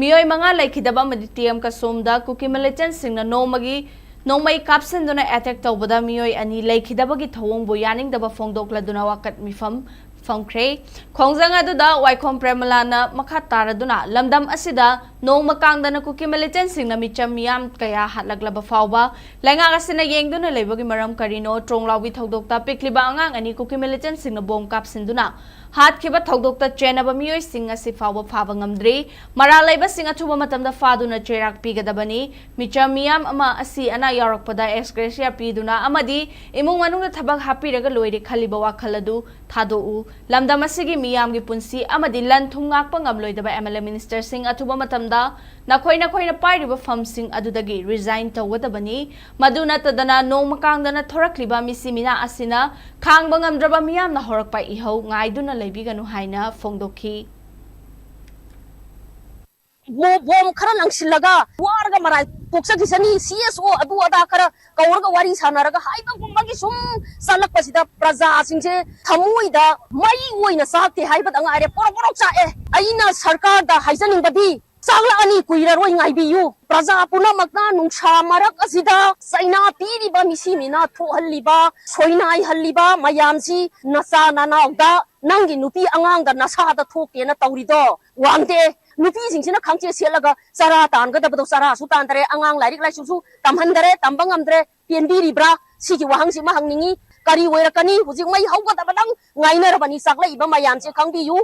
ꯃꯤꯑꯣꯏ ꯃꯉꯥ ꯂꯩꯈꯤꯗꯕ ꯑꯃꯗꯤ ꯇꯤ ꯑꯦꯝ ꯀꯁꯣꯝꯗ ꯀꯨꯀꯤ ꯃꯤꯂꯤꯇꯦꯟꯠꯁꯤꯡꯅ ꯅꯣꯡꯃꯒꯤ ꯅꯣꯡꯃꯩ ꯀꯥꯞꯁꯤꯟꯗꯨꯅ ꯑꯦꯇꯦꯛ ꯇꯧꯕꯗ ꯃꯤꯑꯣꯏ ꯑꯅꯤ ꯂꯩꯈꯤꯗꯕꯒꯤ ꯊꯧꯑꯣꯡꯕꯨ ꯌꯥꯅꯤꯡꯗꯕ ꯐꯣꯡꯗꯣꯛꯂꯗꯨꯅ ꯋꯥꯀꯠ ꯃꯤꯐꯝ ꯐꯝꯈ꯭ꯔꯦ꯫ ꯈꯣꯡꯖꯪ ꯑꯗꯨꯗ ꯋꯥꯏꯈꯣꯝ ꯄ꯭ꯔꯦꯃꯂꯥꯅ ꯃꯈꯥ ꯇꯥꯔꯗꯨꯅ ꯂꯝꯗꯝ ꯑꯁꯤꯗ ꯅꯣꯡꯃ ꯀꯥꯡꯗꯅ ꯀꯨꯀꯤ ꯃꯤꯂꯤꯇꯦꯟꯠꯁꯤꯡꯅ ꯃꯤꯆꯝ ꯃꯤꯌꯥꯝ ꯀꯌꯥ ꯍꯥꯠꯂꯛꯂꯕ ꯐꯥꯎꯕ ꯂꯩꯉꯥꯛ ꯑꯁꯤꯅ ꯌꯦꯡꯗꯨꯅ ꯂꯩꯕꯒꯤ ꯃꯔꯝ ꯀꯔꯤꯅꯣ? ꯇ꯭ꯔꯣꯡꯂꯥꯎꯕꯤ ꯊꯧꯗꯣꯛꯇ ꯄꯤꯛꯂꯤꯕ ꯑꯉꯥꯡ ꯑꯅꯤ ꯀꯨꯀꯤ ꯃꯤꯂꯤꯇꯦꯟꯠꯁꯤꯡꯅ ꯕꯣꯝ ꯀꯥꯞꯁꯤꯟꯗꯨꯅ ꯍꯥꯠꯈꯤꯕ ꯊꯧꯗꯣꯛꯇ ꯆꯦꯟꯅꯕ ꯃꯤꯑꯣꯏꯁꯤꯡ ꯑꯁꯤ ꯐꯥꯎꯕ ꯐꯥꯕ ꯉꯝꯗ꯭ꯔꯤ꯫ ꯃꯔꯥꯜ ꯂꯩꯕꯁꯤꯡ ꯑꯊꯨꯕ ꯃꯇꯝꯗ ꯐꯥꯗꯨꯅ ꯆꯩꯔꯥꯛ ꯄꯤꯒꯗꯕꯅꯤ꯫ ꯃꯤꯆꯝ ꯃꯤꯌꯥꯝ ꯑꯃ ꯑꯁꯤ ꯑꯅꯥ ꯌꯥꯎꯔꯛꯄꯗ ꯑꯦꯛꯁ ꯒ꯭ꯔꯦꯁꯤꯌꯥ ꯄꯤꯗꯨꯅ ꯑꯃꯗꯤ ꯏꯃꯨꯡ ꯃꯅꯨꯡꯗ ꯊꯕꯛ ꯍꯥꯞꯄꯤꯔꯒ ꯂꯣꯏꯔꯦ ꯈꯜꯂꯤꯕ ꯋꯥꯈꯜ ꯑꯗꯨ ꯊꯥꯗꯣꯛꯎ꯫ ꯂꯝꯗꯝ ꯑꯁꯤꯒꯤ ꯃꯤꯌꯥꯝꯒꯤ ꯄꯨꯟꯁꯤ ꯑꯃꯗꯤ ꯂꯟ ꯊꯨꯝ ꯉꯥꯛꯄ ꯉꯝꯂꯣꯏꯗꯕ ꯑꯦꯝ ꯑꯦꯜ ꯑꯦ ꯃꯤꯅꯤꯁꯇꯔꯁꯤꯡ ꯑꯊꯨꯕ ꯃꯇꯝꯗ ꯅꯈꯣꯏ ꯅꯈꯣꯏꯅ ꯄꯥꯏꯔꯤꯕ ꯐꯝꯁꯤꯡ ꯑꯗꯨꯗꯒꯤ ꯔꯤꯖꯥꯏꯟ ꯇꯧꯒꯗꯕꯅꯤ꯫ ꯃꯗꯨ ꯅꯠꯇꯗꯅ ꯅꯣꯡꯃ ꯀꯥꯡꯗꯅ ꯊꯣꯔꯛꯂꯤꯕ ꯃꯤꯁꯤ ꯃꯤꯅꯥ ꯑꯁꯤꯅ ꯈꯥꯡꯕ ꯉꯝꯗ꯭ꯔꯕ ꯃꯤꯌꯥꯝꯅ ꯍꯧꯔꯛꯄ ꯏꯍꯧ ꯉꯥꯏꯗꯨꯅ ꯂꯩꯕꯤꯒꯅꯨ ꯍꯥꯏꯅ ꯐꯣꯡꯗꯣꯛꯈꯤ꯫ ꯕꯣꯝ ꯈꯔ ꯂꯪꯁꯤꯜꯂꯒ ꯋꯥꯔꯒ ꯃꯔꯥꯏ ꯇꯣꯛꯆꯈꯤꯁꯅꯤ꯫ ꯁꯤ ꯑꯦꯁ ꯑꯣ ꯑꯗꯨ ꯑꯗꯥ ꯈꯔ ꯀꯧꯔꯒ ꯋꯥꯔꯤ ꯁꯥꯟꯅꯔꯒ ꯍꯥꯏꯕꯒꯨꯝꯕꯒꯤ ꯁꯨꯝ ꯆꯠꯂꯛꯄꯁꯤꯗ ꯄ꯭ꯔꯖꯥꯁꯤꯡꯁꯦ ꯊꯃꯣꯏꯗ ꯃꯩ ꯑꯣꯏꯅ ꯆꯥꯛꯇꯦ ꯍꯥꯏꯕꯗ ꯉꯥꯏꯔꯦ꯫ ꯄꯣꯔꯣꯛ ꯄꯣꯔꯣꯛ ꯆꯥꯛꯑꯦ꯫ ꯑꯩꯅ ꯁꯔꯀꯥꯔꯗ ꯍꯥꯏꯖꯅꯤꯡꯕꯗꯤ ꯆꯥꯛꯂꯛꯑꯅꯤ, ꯀꯨꯏꯔꯔꯣꯏ, ꯉꯥꯏꯕꯤꯌꯨ꯫ ꯄ꯭ꯔꯖꯥ ꯄꯨꯝꯅꯃꯛꯅ ꯅꯨꯡꯁꯥ ꯃꯔꯛ ꯑꯁꯤꯗ ꯆꯩꯅꯥ ꯄꯤꯔꯤꯕ ꯃꯤꯁꯤ ꯃꯤꯅ ꯊꯣꯛꯍꯜꯂꯤꯕ, ꯁꯣꯏꯅꯥꯏꯍꯜꯂꯤꯕ ꯃꯌꯥꯝꯁꯤ ꯅꯆꯥ ꯅꯅꯥꯎꯗ, ꯅꯪꯒꯤ ꯅꯨꯄꯤ ꯑꯉꯥꯡꯗ, ꯅꯁꯥꯗ ꯊꯣꯛꯇꯦꯅ ꯇꯧꯔꯤꯗꯣ ꯋꯥꯡꯗꯦ꯫ ꯅꯨꯄꯤꯁꯤꯡꯁꯤꯅ ꯈꯪꯆꯦ ꯁꯦꯠꯂꯒ ꯆꯔꯥ ꯇꯥꯟꯒꯗꯕꯗꯣ ꯆꯔꯥꯁꯨ ꯇꯥꯟꯗꯔꯦ, ꯑꯉꯥꯡ ꯂꯥꯏꯔꯤꯛ ꯂꯥꯏꯁꯨꯁꯨ ꯇꯝꯍꯟꯗꯔꯦ, ꯇꯝꯕ ꯉꯝꯗ꯭ꯔꯦ꯫ ꯄꯦꯟꯕꯤꯔꯤꯕ꯭ꯔꯥ? ꯁꯤꯒꯤ ꯋꯥꯍꯪꯁꯤꯃ ꯍꯪꯅꯤꯡꯉꯤ꯫ ꯀꯔꯤ ꯑꯣꯏꯔꯛꯀꯅꯤ? ꯍꯧꯖꯤꯛ ꯃꯩ ꯍꯧꯒꯗꯕꯗꯪ ꯉꯥꯏꯅꯔꯕꯅꯤ ꯆꯥꯛꯂꯛꯏꯕ ꯃꯌꯥꯝꯁꯦ, ꯈꯪꯕꯤꯌꯨ꯫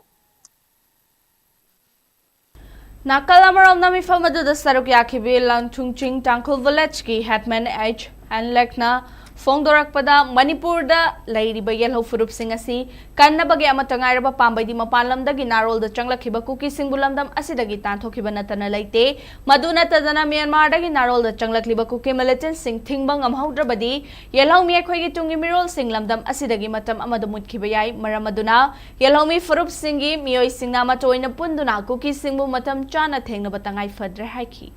ꯅꯥꯀꯜ ꯑꯃꯔꯣꯝꯗ, ꯃꯤꯐꯝ ꯑꯗꯨꯗ ꯁꯔꯨꯛ ꯌꯥꯈꯤꯕꯤ ꯂꯪꯊꯨꯡ ꯆꯤꯡ ꯇꯥꯡꯈꯨꯜ ꯚꯤꯂꯦꯖꯀꯤ ꯍꯦꯗꯃꯦꯟ ꯑꯩꯆ ꯑꯦꯟ ꯂꯦꯛꯅ ꯐꯣꯡꯗꯣꯔꯛꯄꯗ, ꯃꯅꯤꯄꯨꯔꯗ ꯂꯩꯔꯤꯕ ꯌꯦꯜꯍꯧ ꯐꯨꯔꯨꯞꯁꯤꯡ ꯑꯁꯤ ꯀꯟꯅꯕꯒꯤ ꯑꯃꯠꯇ ꯉꯥꯏꯔꯕ ꯄꯥꯝꯕꯩꯗꯤ ꯃꯄꯥꯟ ꯂꯝꯗꯒꯤ ꯅꯥꯔꯣꯜꯗ ꯆꯪꯂꯛꯈꯤꯕ ꯀꯨꯀꯤꯁꯤꯡꯕꯨ ꯂꯝꯗꯝ ꯑꯁꯤꯗꯒꯤ ꯇꯥꯟꯊꯣꯛꯈꯤꯕ ꯅꯠꯇꯅ ꯂꯩꯇꯦ꯫ ꯃꯗꯨ ꯅꯠꯇꯗꯅ, ꯃ꯭ꯌꯥꯟꯃꯥꯔꯗꯒꯤ ꯅꯥꯔꯣꯜꯗ ꯆꯪꯂꯛꯂꯤꯕ ꯀꯨꯀꯤ ꯃꯤꯂꯤꯇꯦꯟꯠꯁꯤꯡ ꯊꯤꯡꯕ ꯉꯝꯍꯧꯗ꯭ꯔꯕꯗꯤ, ꯌꯦꯜꯍꯧꯃꯤ ꯑꯩꯈꯣꯏꯒꯤ ꯇꯨꯡꯒꯤ ꯃꯤꯔꯣꯜꯁꯤꯡ ꯂꯝꯗꯝ ꯑꯁꯤꯗꯒꯤ ꯃꯇꯝ ꯑꯃꯗ ꯃꯨꯠꯈꯤꯕ ꯌꯥꯏ꯫ ꯃꯔꯝ ꯑꯗꯨꯅ, ꯌꯦꯜꯍꯧꯃꯤ ꯐꯨꯔꯨꯞꯁꯤꯡꯒꯤ ꯃꯤꯑꯣꯏꯁꯤꯡꯅ ꯃꯇꯣꯏꯅ ꯄꯨꯟꯗꯨꯅ ꯀꯨꯀꯤꯁꯤꯡꯕꯨ ꯃꯇꯝ ꯆꯥꯅ ꯊꯦꯡꯅꯕ ꯇꯉꯥꯏ ꯐꯗ꯭ꯔꯦ ꯍꯥꯏꯈꯤ꯫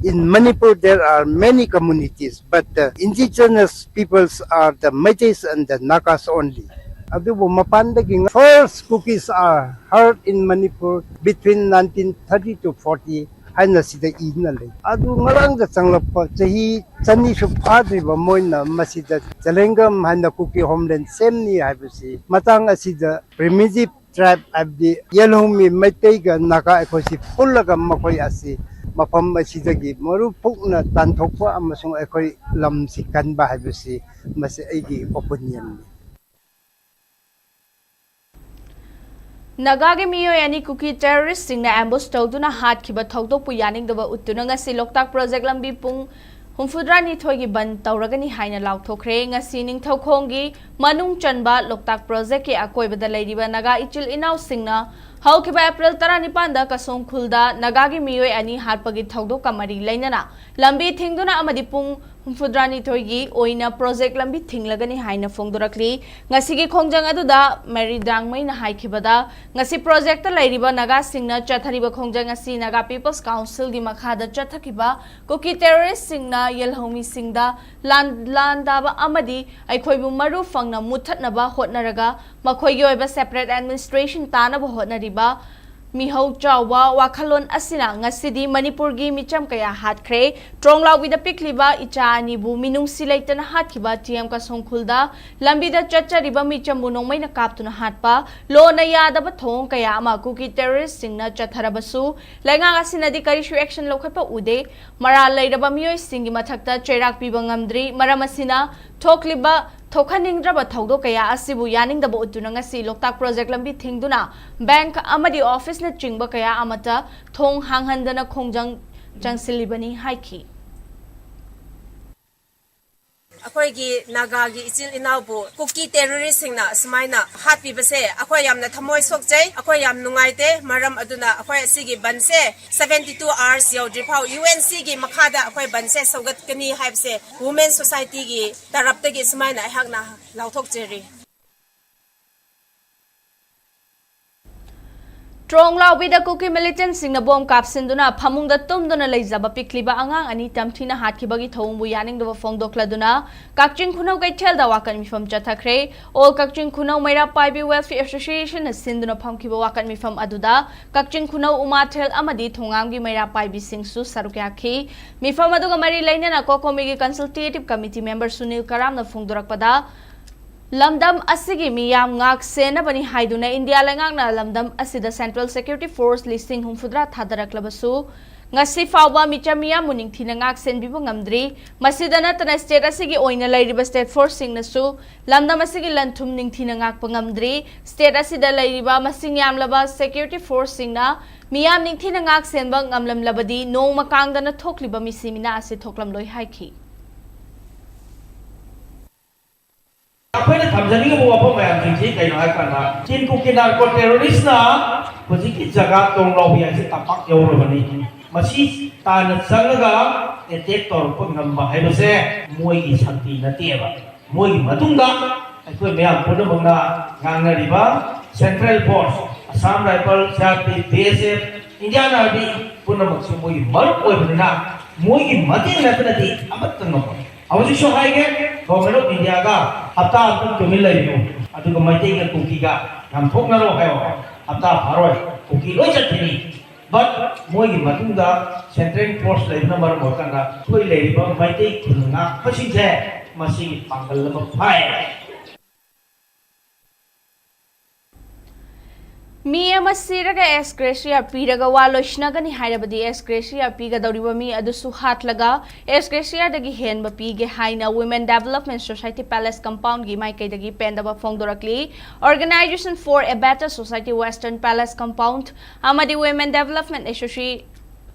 In Manipur, there are many communities, but the indigenous peoples are the Meiteis and the Nagas only. ꯑꯗꯨꯕꯨ ꯃꯄꯥꯟꯗꯒꯤ first Kukis are heard in Manipur between nineteen thirty to forty ꯍꯥꯏꯅ ꯁꯤꯗ ꯏꯗꯨꯅ ꯂꯩ꯫ ꯑꯗꯨ ꯉꯔꯥꯡꯗ ꯆꯪꯂꯛꯄ, ꯆꯍꯤ ꯆꯅꯤꯁꯨ ꯐꯥꯗ꯭ꯔꯤꯕ ꯃꯣꯏꯅ ꯃꯁꯤꯗ ꯖꯂꯦꯡꯒꯝ ꯍꯥꯏꯅ ꯀꯨꯀꯤ ꯍꯣꯝꯂꯦꯟ ꯁꯦꯝꯅꯤ ꯍꯥꯏꯕꯁꯤ, ꯃꯇꯥꯡ ꯑꯁꯤꯗ primitive tribe ꯍꯥꯏꯕꯗꯤ ꯌꯦꯜꯍꯧꯃꯤ ꯃꯩꯇꯩꯒ ꯅꯥꯒꯥ ꯑꯩꯈꯣꯏꯁꯤ ꯄꯨꯜꯂꯒ ꯃꯈꯣꯏ ꯑꯁꯤ ꯃꯐꯝ ꯑꯁꯤꯗꯒꯤ ꯃꯔꯨ ꯄꯨꯛꯅ ꯇꯥꯟꯊꯣꯛꯄ ꯑꯃꯁꯨꯡ ꯑꯩꯈꯣꯏ ꯂꯝꯁꯤ ꯀꯟꯕ ꯍꯥꯏꯕꯁꯤ ꯃꯁꯤ ꯑꯩꯒꯤ opinion ꯅꯤ꯫ ꯅꯥꯒꯥꯒꯤ ꯃꯤꯑꯣꯏ ꯑꯅꯤ ꯀꯨꯀꯤ ꯇꯦꯔꯣꯔꯤꯁ꯭ꯠꯁꯤꯡꯅ ꯑꯦꯝꯕꯨꯁ ꯇꯧꯗꯨꯅ ꯍꯥꯠꯈꯤꯕ ꯊꯧꯗꯣꯛꯄꯨ ꯌꯥꯅꯤꯡꯗꯕ ꯎꯠꯇꯨꯅ ꯉꯁꯤ ꯂꯣꯛꯇꯥꯛ ꯄ꯭ꯔꯣꯖꯦꯛ ꯂꯝꯕꯤ ꯄꯨꯡ ꯍꯨꯝꯐꯨꯇꯔꯥꯅꯤꯊꯣꯏꯒꯤ ꯕꯟꯗ ꯇꯧꯔꯒꯅꯤ ꯍꯥꯏꯅ ꯂꯥꯎꯊꯣꯛꯈ꯭ꯔꯦ꯫ ꯉꯁꯤ ꯅꯤꯡꯊꯧꯈꯣꯡꯒꯤ ꯃꯅꯨꯡ ꯆꯟꯕ ꯂꯣꯛꯇꯥꯛ ꯄ꯭ꯔꯣꯖꯦꯛꯀꯤ ꯑꯀꯣꯏꯕꯗ ꯂꯩꯔꯤꯕ ꯅꯥꯒꯥ ꯏꯆꯤꯜ ꯏꯅꯥꯎꯁꯤꯡꯅ ꯍꯧꯈꯤꯕ ꯑꯦꯄ꯭ꯔꯤꯜ ꯇꯔꯥꯅꯤꯄꯥꯟꯗ ꯀꯁꯣꯡ ꯈꯨꯜꯗ ꯅꯥꯒꯥꯒꯤ ꯃꯤꯑꯣꯏ ꯑꯅꯤ ꯍꯥꯠꯄꯒꯤ ꯊꯧꯗꯣꯛꯀ ꯃꯔꯤ ꯂꯩꯅꯅ ꯂꯝꯕꯤ ꯊꯤꯡꯗꯨꯅ ꯑꯃꯗꯤ ꯄꯨꯡ ꯍꯨꯝꯐꯨꯇꯔꯥꯅꯤꯊꯣꯏꯒꯤ ꯑꯣꯏꯅ ꯄ꯭ꯔꯣꯖꯦꯛ ꯂꯝꯕꯤ ꯊꯤꯡꯂꯒꯅꯤ ꯍꯥꯏꯅ ꯐꯣꯡꯗꯣꯔꯛꯂꯤ꯫ ꯉꯁꯤꯒꯤ ꯈꯣꯡꯖꯪ ꯑꯗꯨꯗ ꯃꯦꯔꯤ ꯗꯥꯡꯃꯩꯅ ꯍꯥꯏꯈꯤꯕꯗ, ꯉꯁꯤ ꯄ꯭ꯔꯣꯖꯦꯛꯇ ꯂꯩꯔꯤꯕ ꯅꯥꯒꯥꯁꯤꯡꯅ ꯆꯠꯊꯔꯤꯕ ꯈꯣꯡꯖꯪ ꯑꯁꯤ ꯅꯥꯒꯥ ꯄꯤꯄꯜꯁ ꯀꯥꯎꯟꯁꯤꯜꯒꯤ ꯃꯈꯥꯗ ꯆꯠꯊꯈꯤꯕ ꯀꯨꯀꯤ ꯇꯦꯔꯣꯔꯤꯁ꯭ꯠꯁꯤꯡꯅ ꯌꯦꯜꯍꯧꯃꯤꯁꯤꯡꯗ ꯂꯥꯟ ꯂꯥꯟꯗꯥꯕ ꯑꯃꯗꯤ ꯑꯩꯈꯣꯏꯕꯨ ꯃꯔꯨ ꯐꯪꯅ ꯃꯨꯠꯊꯠꯅꯕ ꯍꯣꯠꯅꯔꯒ ꯃꯈꯣꯏꯒꯤ ꯑꯣꯏꯕ separate administration ꯇꯥꯅꯕ ꯍꯣꯠꯅꯔꯤ꯫ ꯃꯤꯍꯧ ꯆꯥꯎꯕ ꯋꯥꯈꯜꯂꯣꯟ ꯑꯁꯤꯅ ꯉꯁꯤꯗꯤ ꯃꯅꯤꯄꯨꯔꯒꯤ ꯃꯤꯆꯝ ꯀꯌꯥ ꯍꯥꯠꯈ꯭ꯔꯦ꯫ ꯇ꯭ꯔꯣꯡꯂꯥꯎꯕꯤꯗ ꯄꯤꯛꯂꯤꯕ ꯏꯆꯥ ꯑꯅꯤꯕꯨ ꯃꯤꯅꯨꯡꯁꯤ ꯂꯩꯇꯅ ꯍꯥꯠꯈꯤꯕ ꯇꯤ ꯑꯦꯝ ꯀꯁꯣꯡ ꯈꯨꯜꯗ ꯂꯝꯕꯤꯗ ꯆꯠꯆꯔꯤꯕ ꯃꯤꯆꯝꯕꯨ ꯅꯣꯡꯃꯩꯅ ꯀꯥꯞꯇꯨꯅ ꯍꯥꯠꯄ, ꯂꯣꯟꯅ ꯌꯥꯗꯕ ꯊꯧꯑꯣꯡ ꯀꯌꯥ ꯑꯃ ꯀꯨꯀꯤ ꯇꯦꯔꯣꯔꯤꯁꯁꯤꯡꯅ ꯆꯠꯊꯔꯕꯁꯨ ꯂꯩꯉꯥꯛ ꯑꯁꯤꯅꯗꯤ ꯀꯔꯤꯁꯨ action ꯂꯧꯈꯠꯄ ꯎꯗꯦ꯫ ꯃꯔꯥꯜ ꯂꯩꯔꯕ ꯃꯤꯑꯣꯏꯁꯤꯡꯒꯤ ꯃꯊꯛꯇ ꯆꯩꯔꯥꯛ ꯄꯤꯕ ꯉꯝꯗ꯭ꯔꯤ꯫ ꯃꯔꯝ ꯑꯁꯤꯅ ꯊꯣꯛꯂꯤꯕ ꯊꯣꯛꯍꯟꯅꯤꯡꯗ꯭ꯔꯕ ꯊꯧꯗꯣꯛ ꯀꯌꯥ ꯑꯁꯤꯕꯨ ꯌꯥꯅꯤꯡꯗꯕ ꯎꯠꯇꯨꯅ ꯉꯁꯤ ꯂꯣꯛꯇꯥꯛ ꯄ꯭ꯔꯣꯖꯦꯛ ꯂꯝꯕꯤ ꯊꯤꯡꯗꯨꯅ ꯕꯦꯡꯛ ꯑꯃꯗꯤ ꯑꯣꯐꯤꯁꯅꯆꯤꯡꯕ ꯀꯌꯥ ꯑꯃꯠꯇ ꯊꯣꯡ ꯍꯥꯡꯍꯟꯗꯅ ꯈꯣꯡꯖꯪ ꯆꯪꯁꯤꯜꯂꯤꯕꯅꯤ ꯍꯥꯏꯈꯤ꯫ ꯑꯩꯈꯣꯏꯒꯤ ꯅꯥꯒꯥꯒꯤ ꯏꯆꯤꯜ ꯏꯅꯥꯎꯕꯨ ꯀꯨꯀꯤ ꯇꯦꯔꯣꯔꯤꯁꯁꯤꯡꯅ ꯑꯁꯨꯃꯥꯏꯅ ꯍꯥꯠꯄꯤꯕꯁꯦ ꯑꯩꯈꯣꯏ ꯌꯥꯝꯅ ꯊꯃꯣꯏ ꯁꯣꯛꯆꯩ, ꯑꯩꯈꯣꯏ ꯌꯥꯝ ꯅꯨꯡꯉꯥꯏꯇꯦ꯫ ꯃꯔꯝ ꯑꯗꯨꯅ ꯑꯩꯈꯣꯏ ꯑꯁꯤꯒꯤ ꯕꯟꯁꯦ seventy two hours ꯌꯧꯗ꯭ꯔꯤꯐꯥꯎ, ꯌꯨ ꯑꯦꯟ ꯁꯤꯒꯤ ꯃꯈꯥꯗ ꯑꯩꯈꯣꯏ ꯕꯟꯁꯦ ꯁꯧꯒꯠꯀꯅꯤ ꯍꯥꯏꯕꯁꯦ Women Societyꯒꯤ ꯇꯔꯞꯇꯒꯤ ꯁꯨꯃꯥꯏꯅ ꯑꯩꯍꯥꯛꯅ ꯂꯥꯎꯊꯣꯛꯆꯔꯤ꯫ ꯇ꯭ꯔꯣꯡꯂꯥꯎꯕꯤꯗ ꯀꯨꯀꯤ militantꯁꯤꯡꯅ ꯕꯣꯝ ꯀꯥꯞꯁꯤꯟꯗꯨꯅ ꯐꯃꯨꯡꯗ ꯇꯨꯝꯗꯨꯅ ꯂꯩꯖꯕ ꯄꯤꯛꯂꯤꯕ ꯑꯉꯥꯡ ꯑꯅꯤ ꯇꯝꯊꯤꯅ ꯍꯥꯠꯈꯤꯕꯒꯤ ꯊꯧꯑꯣꯡꯕꯨ ꯌꯥꯅꯤꯡꯗꯕ ꯐꯣꯡꯗꯣꯛꯂꯗꯨꯅ ꯀꯛꯆꯤꯡ ꯈꯨꯅꯧ ꯀꯩꯊꯦꯜꯗ ꯋꯥꯀꯠ ꯃꯤꯐꯝ ꯆꯠꯊꯈ꯭ꯔꯦ꯫ All ꯀꯛꯆꯤꯡ ꯈꯨꯅꯧ ꯃꯩꯔꯥ ꯄꯥꯏꯕꯤ Welfare Associationꯅ ꯁꯤꯟꯗꯨꯅ ꯐꯝꯈꯤꯕ ꯋꯥꯀꯠ ꯃꯤꯐꯝ ꯑꯗꯨꯗ ꯀꯛꯆꯤꯡ ꯈꯨꯅꯧ ꯎꯃꯥꯊꯦꯜ ꯑꯃꯗꯤ ꯊꯣꯉꯥꯝꯒꯤ ꯃꯩꯔꯥ ꯄꯥꯏꯕꯤꯁꯤꯡꯁꯨ ꯁꯔꯨꯛ ꯌꯥꯈꯤ꯫ ꯃꯤꯐꯝ ꯑꯗꯨꯒ ꯃꯔꯤ ꯂꯩꯅꯅ COCOMIꯒꯤ Consultative Committee member ꯁꯨꯅꯤꯜ ꯀꯔꯥꯝꯅ ꯐꯣꯡꯗꯣꯔꯛꯄꯗ, ꯂꯝꯗꯝ ꯑꯁꯤꯒꯤ ꯃꯤꯌꯥꯝ ꯉꯥꯛ ꯁꯦꯟꯅꯕꯅꯤ ꯍꯥꯏꯗꯨꯅ ꯏꯟꯗꯤꯌꯥ ꯂꯩꯉꯥꯛꯅ ꯂꯝꯗꯝ ꯑꯁꯤꯗ Central Security Force ꯂꯤꯁꯤꯡ ꯍꯨꯝꯐꯨꯇꯔꯥ ꯊꯥꯗꯔꯛꯂꯕꯁꯨ, ꯉꯁꯤ ꯐꯥꯎꯕ ꯃꯤꯆꯝ ꯃꯤꯌꯥꯝꯕꯨ ꯅꯤꯡꯊꯤꯅ ꯉꯥꯛ ꯁꯦꯟꯕꯤꯕ ꯉꯝꯗ꯭ꯔꯤ꯫ ꯃꯁꯤꯗ ꯅꯠꯇꯅ state ꯑꯁꯤꯒꯤ ꯑꯣꯏꯅ ꯂꯩꯔꯤꯕ state forceꯁꯤꯡꯅꯁꯨ ꯂꯝꯗꯝ ꯑꯁꯤꯒꯤ ꯂꯟ ꯊꯨꯝ ꯅꯤꯡꯊꯤꯅ ꯉꯥꯛꯄ ꯉꯝꯗ꯭ꯔꯤ꯫ State ꯑꯁꯤꯗ ꯂꯩꯔꯤꯕ ꯃꯁꯤꯡ ꯌꯥꯝꯂꯕ security forceꯁꯤꯡꯅ ꯃꯤꯌꯥꯝ ꯅꯤꯡꯊꯤꯅ ꯉꯥꯛ ꯁꯦꯟꯕ ꯉꯝꯂꯝꯂꯕꯗꯤ ꯅꯣꯡꯃ ꯀꯥꯡꯗꯅ ꯊꯣꯛꯂꯤꯕ ꯃꯤꯁꯤ ꯃꯤꯅꯥ ꯑꯁꯤ ꯊꯣꯛꯂꯝꯂꯣꯏ ꯍꯥꯏꯈꯤ꯫ ꯑꯩꯈꯣꯏꯅ ꯊꯝꯖꯅꯤꯡꯉꯤꯕ ꯋꯥꯐꯝ ꯃꯌꯥꯝꯁꯤꯡꯁꯤ ꯀꯩꯅꯣ ꯍꯥꯏ ꯀꯥꯟꯗ, ꯀꯤꯟ ꯀꯨꯀꯤ narco terroristꯅ ꯍꯧꯖꯤꯛꯀꯤ ꯖꯒꯥ ꯇ꯭ꯔꯣꯡꯂꯥꯎꯕꯤ ꯍꯥꯏꯁꯦ ꯇꯝꯄꯥꯛ ꯌꯧꯔꯕꯅꯤ꯫ ꯃꯁꯤ ꯇꯥꯟꯅ ꯆꯪꯉꯒ attack ꯇꯧꯔꯛꯄ ꯉꯝꯕ ꯍꯥꯏꯕꯁꯦ ꯃꯣꯏꯒꯤ ꯁꯛꯇꯤ ꯅꯠꯇꯦꯕ꯫ ꯃꯣꯏꯒꯤ ꯃꯇꯨꯡꯗ ꯑꯩꯈꯣꯏ ꯃꯌꯥꯝ ꯄꯨꯝꯅꯃꯛꯅ ꯉꯥꯡꯅꯔꯤꯕ Central Force, Assam Rifle, C R P F, B S F, Indian Army ꯄꯨꯝꯅꯃꯛꯁꯤ ꯃꯣꯏꯒꯤ ꯃꯔꯨꯞ ꯑꯣꯏꯕꯅꯤꯅ ꯃꯣꯏꯒꯤ ꯃꯇꯦꯡ ꯅꯠꯇꯅꯗꯤ ꯑꯃꯠꯇ ꯉꯝꯃꯣꯏ꯫ ꯍꯧꯖꯤꯛꯁꯨ ꯍꯥꯏꯒꯦ, Government of Indiaꯒ ꯍꯞꯇꯥ ꯑꯃꯇꯪ ꯇꯨꯃꯤꯟ ꯂꯩꯕꯤꯌꯨ, ꯑꯗꯨꯒ ꯃꯩꯇꯩꯒ ꯀꯨꯀꯤꯒ ꯌꯥꯝ ꯊꯣꯛꯅꯔꯣ ꯍꯥꯏꯌꯣ꯫ ꯍꯞꯇꯥ ꯐꯥꯔꯣꯏ, ꯀꯨꯀꯤ ꯂꯣꯏ ꯆꯠꯈꯤꯅꯤ꯫ But ꯃꯣꯏꯒꯤ ꯃꯇꯨꯡꯗ central force ꯂꯩꯕꯅ ꯃꯔꯝ ꯑꯣꯏꯔꯀꯥꯟꯗ ꯑꯩꯈꯣꯏ ꯂꯩꯔꯤꯕ ꯃꯩꯇꯩ ꯈꯨꯟ ꯉꯥꯛꯄꯁꯤꯡꯁꯦ ꯃꯁꯤ ꯄꯥꯡꯒꯜ ꯑꯃ ꯐꯥꯏ꯫ ꯃꯤ ꯑꯃ ꯁꯤꯔꯒ ex gratia ꯄꯤꯔꯒ ꯋꯥ ꯂꯣꯏꯁꯤꯟꯅꯒꯅꯤ ꯍꯥꯏꯔꯕꯗꯤ ex gratia ꯄꯤꯒꯗꯧꯔꯤꯕ ꯃꯤ ꯑꯗꯨꯁꯨ ꯍꯥꯠꯂꯒ ex gratia ꯗꯒꯤ ꯍꯦꯟꯕ ꯄꯤꯒꯦ ꯍꯥꯏꯅ Women Development Society Palace Compound ꯒꯤ ꯃꯥꯏꯀꯩꯗꯒꯤ ꯄꯦꯟꯗꯕ ꯐꯣꯡꯗꯣꯔꯛꯂꯤ꯫ Organisation for a Better Society Western Palace Compound ꯑꯃꯗꯤ Women Development Association